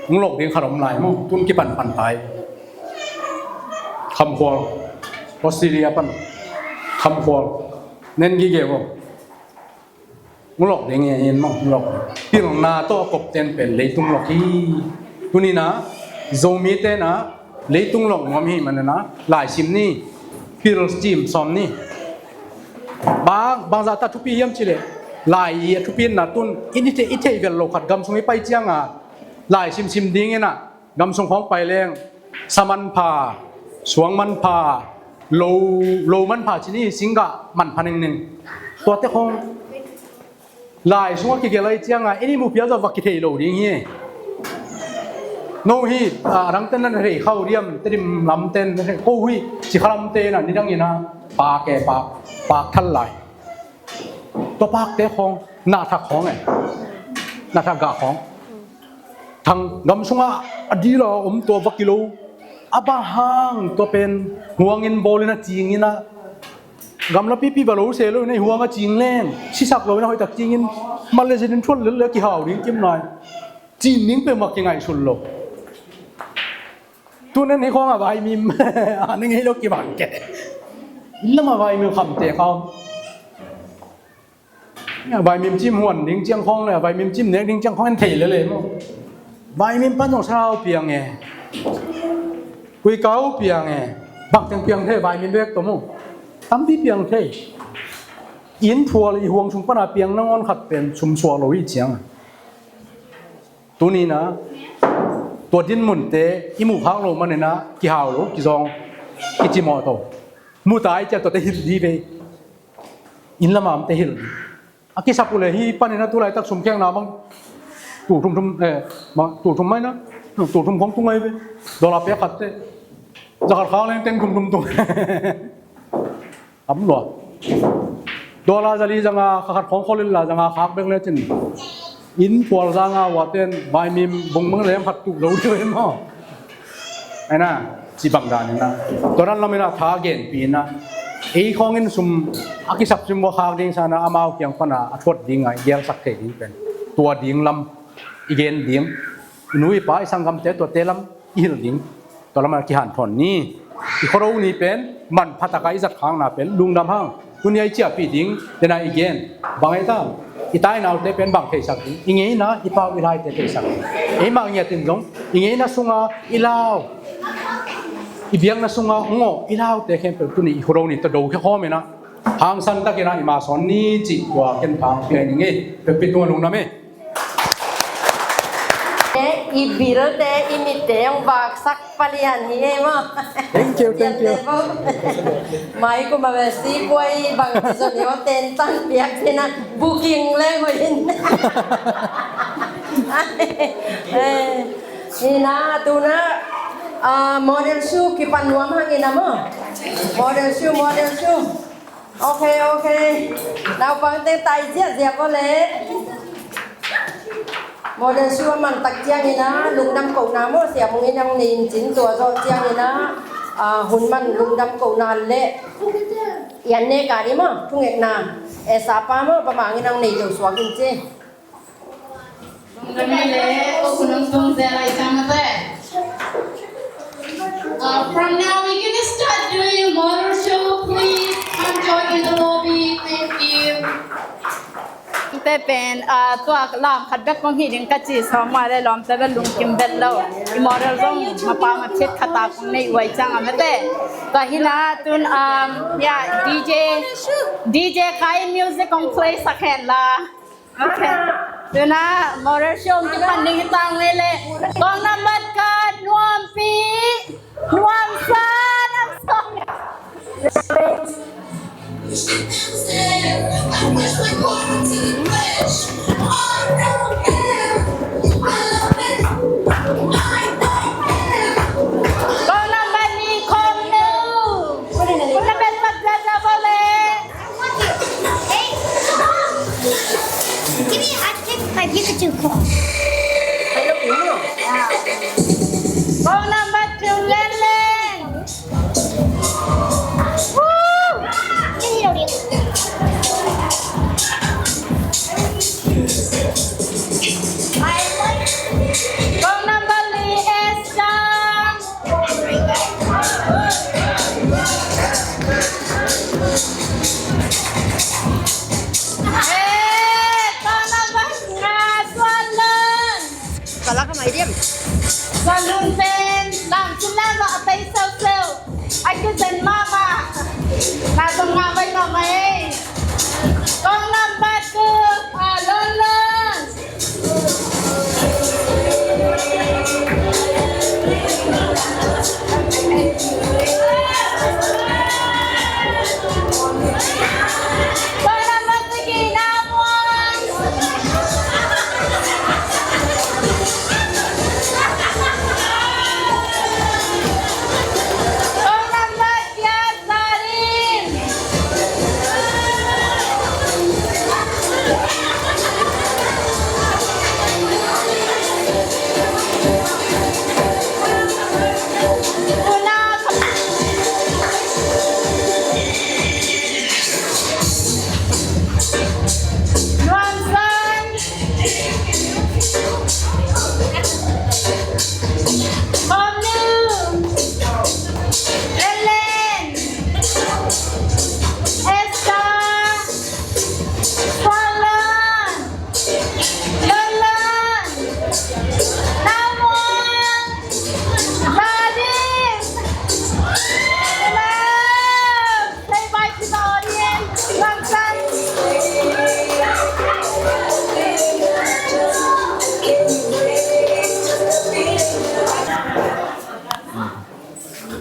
hong lok ding khat om lai maw, tun kipan pan tai. Khamkhual, Australia pan, Khamkhual, nen gige maw. Hong lok ding hi a hin maw, hong lok. Pilna tawh a kop ten pen leitung lok hi. Tuni na, Zomi te na, leitung lok nuam hi manana, lai sim ni, pil cim sawm ni. Bang, bangzah ta thupi hiam cih leh, lai i a thupi na tun, i ni te, i theih vel lo khat gam sung i pai cianga, lai simsim dingin a, gam sung khawng pai leng, sa manpha, suang manpha, lo, lo manpha ci ni, singgah manpha ningning. Tuate khawng, lai sungah kigelh ahi cianga, i ni mu phial zawh va kithei lo ding hi. No hi, a, a dangte na thei khau diam, Tedim lamte na thei, ko hi, Cikha lamte na, nidang ina, pak e, pak, pak thal lai. Tua pakte khawng, na thak khawng e. Na thak gah khawng. Thang gam sungah, a dila om tua va kilo. A bang hang tua pen, huangin bawlin a cingin a, gamla pipi va lo se lo, nei huang a cing leng, sisak lo, na hoih tak cingin, mal le zinin thual lel le kihau ding kim nai. Cin ding peuhmah kingaihsun lo. Tu nen hi khawng a vaimim a ning hi lo kibang ke. Inn lam a vaimim khamte khawng. Vaimim cim huan ding ciang khawng le vaimim cim nek ding ciang khawng en thei lele maw. Vaimim pan zong sarau piang e. Kuikau piang e. Bangteng piang thei vaimim bek to maw. Tampi piang thei. Inn phual i huang sung pana piang nangawn khat pen sum suak lo i ciang. Tuni na tua dinmunte i muh khak lo manin a kihau lo, kizawng, kicimawh to. Muta i ciah tuate hilh di ve. Inn lamamte hilh di. A kisap uh le hi panin a tulaitak sumkhekna bang tul thum thum, eh, bang tul thum mai na, tul thum khong tung ai ve. Dollar pek khatte. Zakhat khak leng teng thum thum tung. Am lua. Dollar zali zanga kha khat khawng khol in la zanga khak bek le cin. Inn phual zanga ua ten vaimim bung bang lem khat tuk zo deuh em aw. Ai na, ci bang dan in na. Tua dan lam in a tha genpi in na. Ei khawng in sum a kisap sim ua khak ding sana amau kiang pana a thuat ding a i gelsak thei ding pen. Tua ding lam i gen ding. I nu i pa i sanggamte tuate lam i hilh ding. Tua lamah kihanthawn ni. I khuado ni pen manpha taka i zat khakna pen lungdam hang. Tunia i ciahpih ding tena i gen. Bang ei ta, i tai naute pen bang theisak ding. I ngeina i pau i laite theisak ding. Ei mah ngiatin zong i ngeina sunga i lau, i biakna sunga ngawh i laute khempeuh tuni i khuado ni tawh do khia khawm ina. Hangsan takin a i mah sawn ni cih tua ken phang pia i ning ei. Peppi tunga lungdam ei. I bilte i mitte hong vaksak palian hi ei maw. Thank you, thank you. Mai kuma ve si kuai bang ti zon yo ten tan piak tina booking le hoin. Ina tuna model show kipan nuam hang ina maw. Model show, model show. Ok, ok. Naupangte tai ziahziah ko le. Model show a man tak ciangin a lungdam kohna maw siam ung in ang nei in cin tua zawh ciangin a hun man lungdam kohna le. Ian ne ka ni maw thungekna. Esa pa maw pa mangin ang nei deuh suak in ci. Uh, from now we can start doing model show. Please come join in the lobby. Thank you. Te pen, uh, tua lam khat bek kong hi ding ka ci sawm ma le lawm te bek lungkim bek lo. I model zong mapa ma phit khat a kong nei uai cang a mate. Tua hi na tun, um, ya, D J, D J kai music kong play sak hen la. Ok. Tuna model show kipan ding hi tang le le. Kong nambat khat Nuampi, Nuamsa, Nuamsa. Kong nambat ni Khom Nu. Kong nambat pat jaja bole. Give me, I take my Pikachu call. Kong nambat tu Leng Leng. Woo! Give me your Kong nambat li Esther. Eh, kong nambat nga Suan Lun. Kalak ka mai diam. Suan Lun pen lam cin lam a tei seu seu. A kizen mahmah. Na zong nga vai mahmah ei. Kong nambat tu, ah, Lun Lun.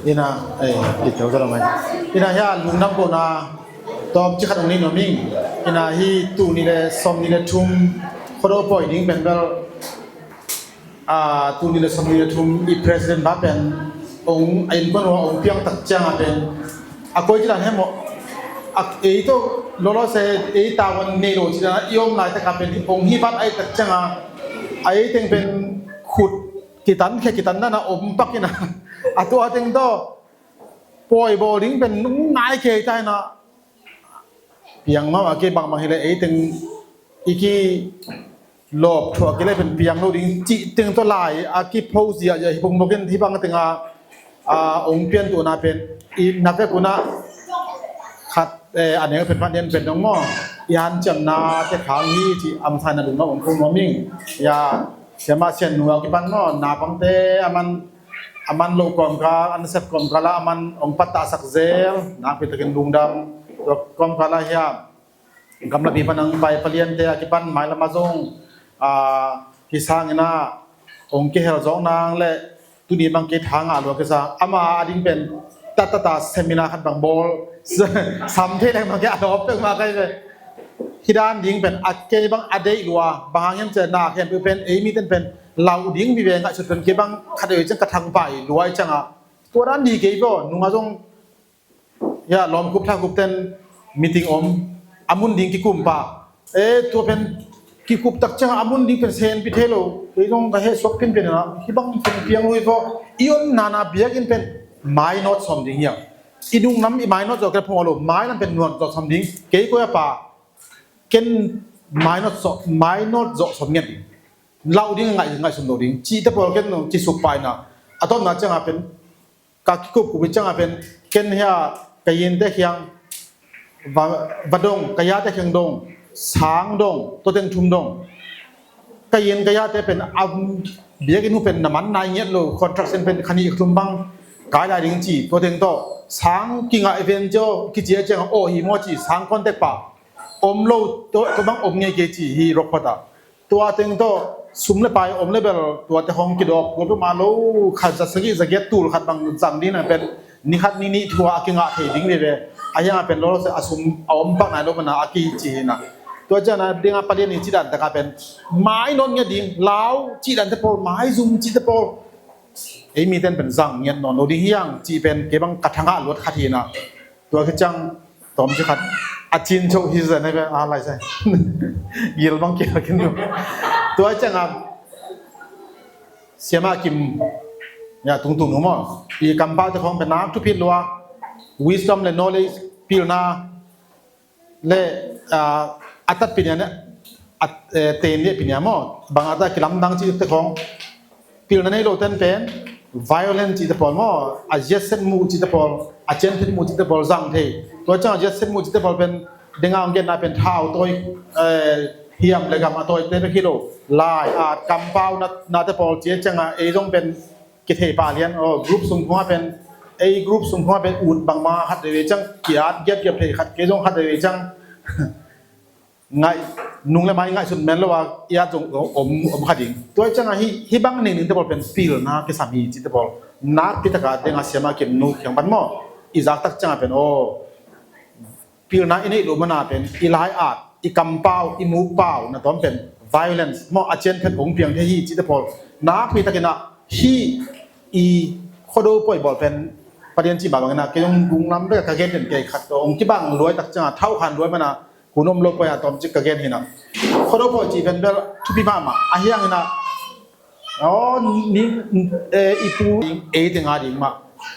Ina, eh, kit keu zalo mai. Ina hia lungdam kohna tawmcik khat hong nei nuam ing. Ina hih tul nih le sawmnih le thum Khuado pawi ding pen bel, ah, tul nih le sawmnih le thum i president pa pen hong, a innkuan uh hong piang tak ciang a pen a koi ci dan hiam maw? A, ei tawh lawlaw se ei tavuan nei lo ci dan a i om laitak a pen hong hih vat a i tak ciang a, a ei teng pen khut kitan khia kitan dan a om pak ina, a tua teng tawh pawi bawl ding pen nung nai kei ta ina, piang mah a kei bangbang hileh ei teng i kilawp thuah kei leh pen piang lo ding cih teng tawh lai a kipho ziahziah hi pongbokin hih bang teng a, a, hong piantuhna pen i na vek un ah khat, eh, a neu pen phat nian pen dong maw, i hanciamna te khang hi cih a masa in a lungdam hong ko nuam ing. Ya, siamah sian nu a kipan maw, naupangte a man, a man loh kawmkal, a nasep kawmkal ah a man hong pattahsak zel, nakpi takin lungdam. Tua kawmkal ah hiam, gamlapi pan hong pai paliante a kipan mailam ah zong, ah, hih sangin ah hong kihel zawk nang le tuni bang kei tha ngah lua kisa, ama a ding pen tatata seminar khat bang bawl sam thei leng bang kei a lawp pek mah kai ve. Hih dan ding pen a kei bang a deih lua, bang hang hiam cih leh na khempeuh pen ei miten pen lau ding vive ngaihsut pen kei bang khat vei ciang ka thangpai lua i ciang a, tua dan di kei vaw nung a zong, ya, lawmkup thakup ten meeting om, a mun ding kikum pah. Eh, tua pen kikup tak ciang a mun ding pen senpi thei lo. Kei zong ka heh suak penpen ina, hih bang pen piang lo hi vaw. I om nana biakinn pen mainawt sawm ding hiam? I nungnam i mainawt zawh kei phung a lo, mainawt pen nuam zawh sawm ding. Kei koi a pa, ken mainawt zawh, mainawt zawh sawm ngiat ding. Lau ding ngaih, ngaihsun lo ding. Cihte pawl ken nong cisuk pah ina. A tawpna ciang a pen ka kikup kup i ciang a pen ken hia ka yinte khiang va, va dong, ka yate khiang dong, sang dong, tua teng thum dong. Ka yin ka yate pen a biakinn uh pen na man nai ngiat lo, construction pen kha nih thum bang kai lai ding ci, tua teng tawh sang kingaih ven cio kici a ciang a aw hi maw ci, sang contact pah om lo, tua, tua bang om ngei kei ci hi Rockford ah. Tua teng tawh sum le pai om le bel tuate hong kidawk tua peuhmah lo, khat za sagih za giat tul khat bang zang ding na pen ni khat ni nih thu a kingah thei ding vive. A hiang a pen lawlaw se a sum a om pak nai lo mana a kici hi na. Tua ciang a ding a palian i ci dan tak a pen mainawt ngiat ding, lau ci dante pawl, maizum cite pawl ei miten pen zang ngiat nawn lo ding hiang cih pen kei bang ka thangah luat khat hi na. Tua khit ciang tawmcik khat a cin cho hi zan ai ve a lai sai. Gil bang kia kin lo. Tua ciang a siamah kim, ya, tungtung nu maw, i kampaute khawng pen nak thupi lua, wisdom le knowledge, pilna le, ah, a tatpi nia, a, eh, ten liahpi nia maw, bang a ta kilamdang cihte khawng, pilna nei lo ten pen violent cihte pawl maw, a ziatset muh cihte pawl, a cianphet muh cihte pawl zang thei. Tua ciang a ziatset muh cihte pawl pen denga hong genna pen thau tawi, eh, hiam le gam a tawite bek hi lo, lai at kampau na, nate pawl ci a ciang a ei zong pen kithei pah lian, aw, group sung khawng a pen, ei group sung khawng a pen ut bangmah khat veve ciang ki-at giapgiap thei khat, kei zong khat veve ciang ngaih, nung le mai ngaihsut men lo a i at zong om, om kha ding. Tua ciang a hih, hih bang ningning te pawl pen pilna kisam hi cihte pawl nakpi taka deng a siamah kim nu kiang pan maw i zak tak ciang a pen, aw, pilna i neih loh mana pen i lai at, i kampau, i mukpau na tawm pen violence maw, a cianphet hong piang thei hi cihte pawl nakpi takin ah hih i Khuado pawi bawl pen padian cih mah bangin ah kei zong lunglam bek a ka gen den kei khat tawh hong kibang luai tak ciang a thauhkhan luai mana hun om lo pawi a tawmcik ka gen hi na. Khuado pawi cih pen bel thupi mahmah a hiang hi na. Aw, ni, eh, i pu ei teng a ding mah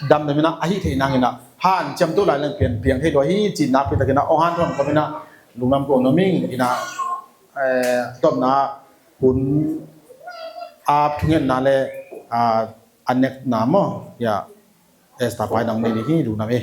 damdamin ah a hih theih nangin ah hanciam tuh lai leng pian piang thei lua hi cih nakpi takin ah hong hanthawn komin ah lungdam ko nuam ing. In ah, eh, tawpna hun a thungetna le, ah, a nekna maw, ya, Esther pai nang nei ding hi, lungdam hi.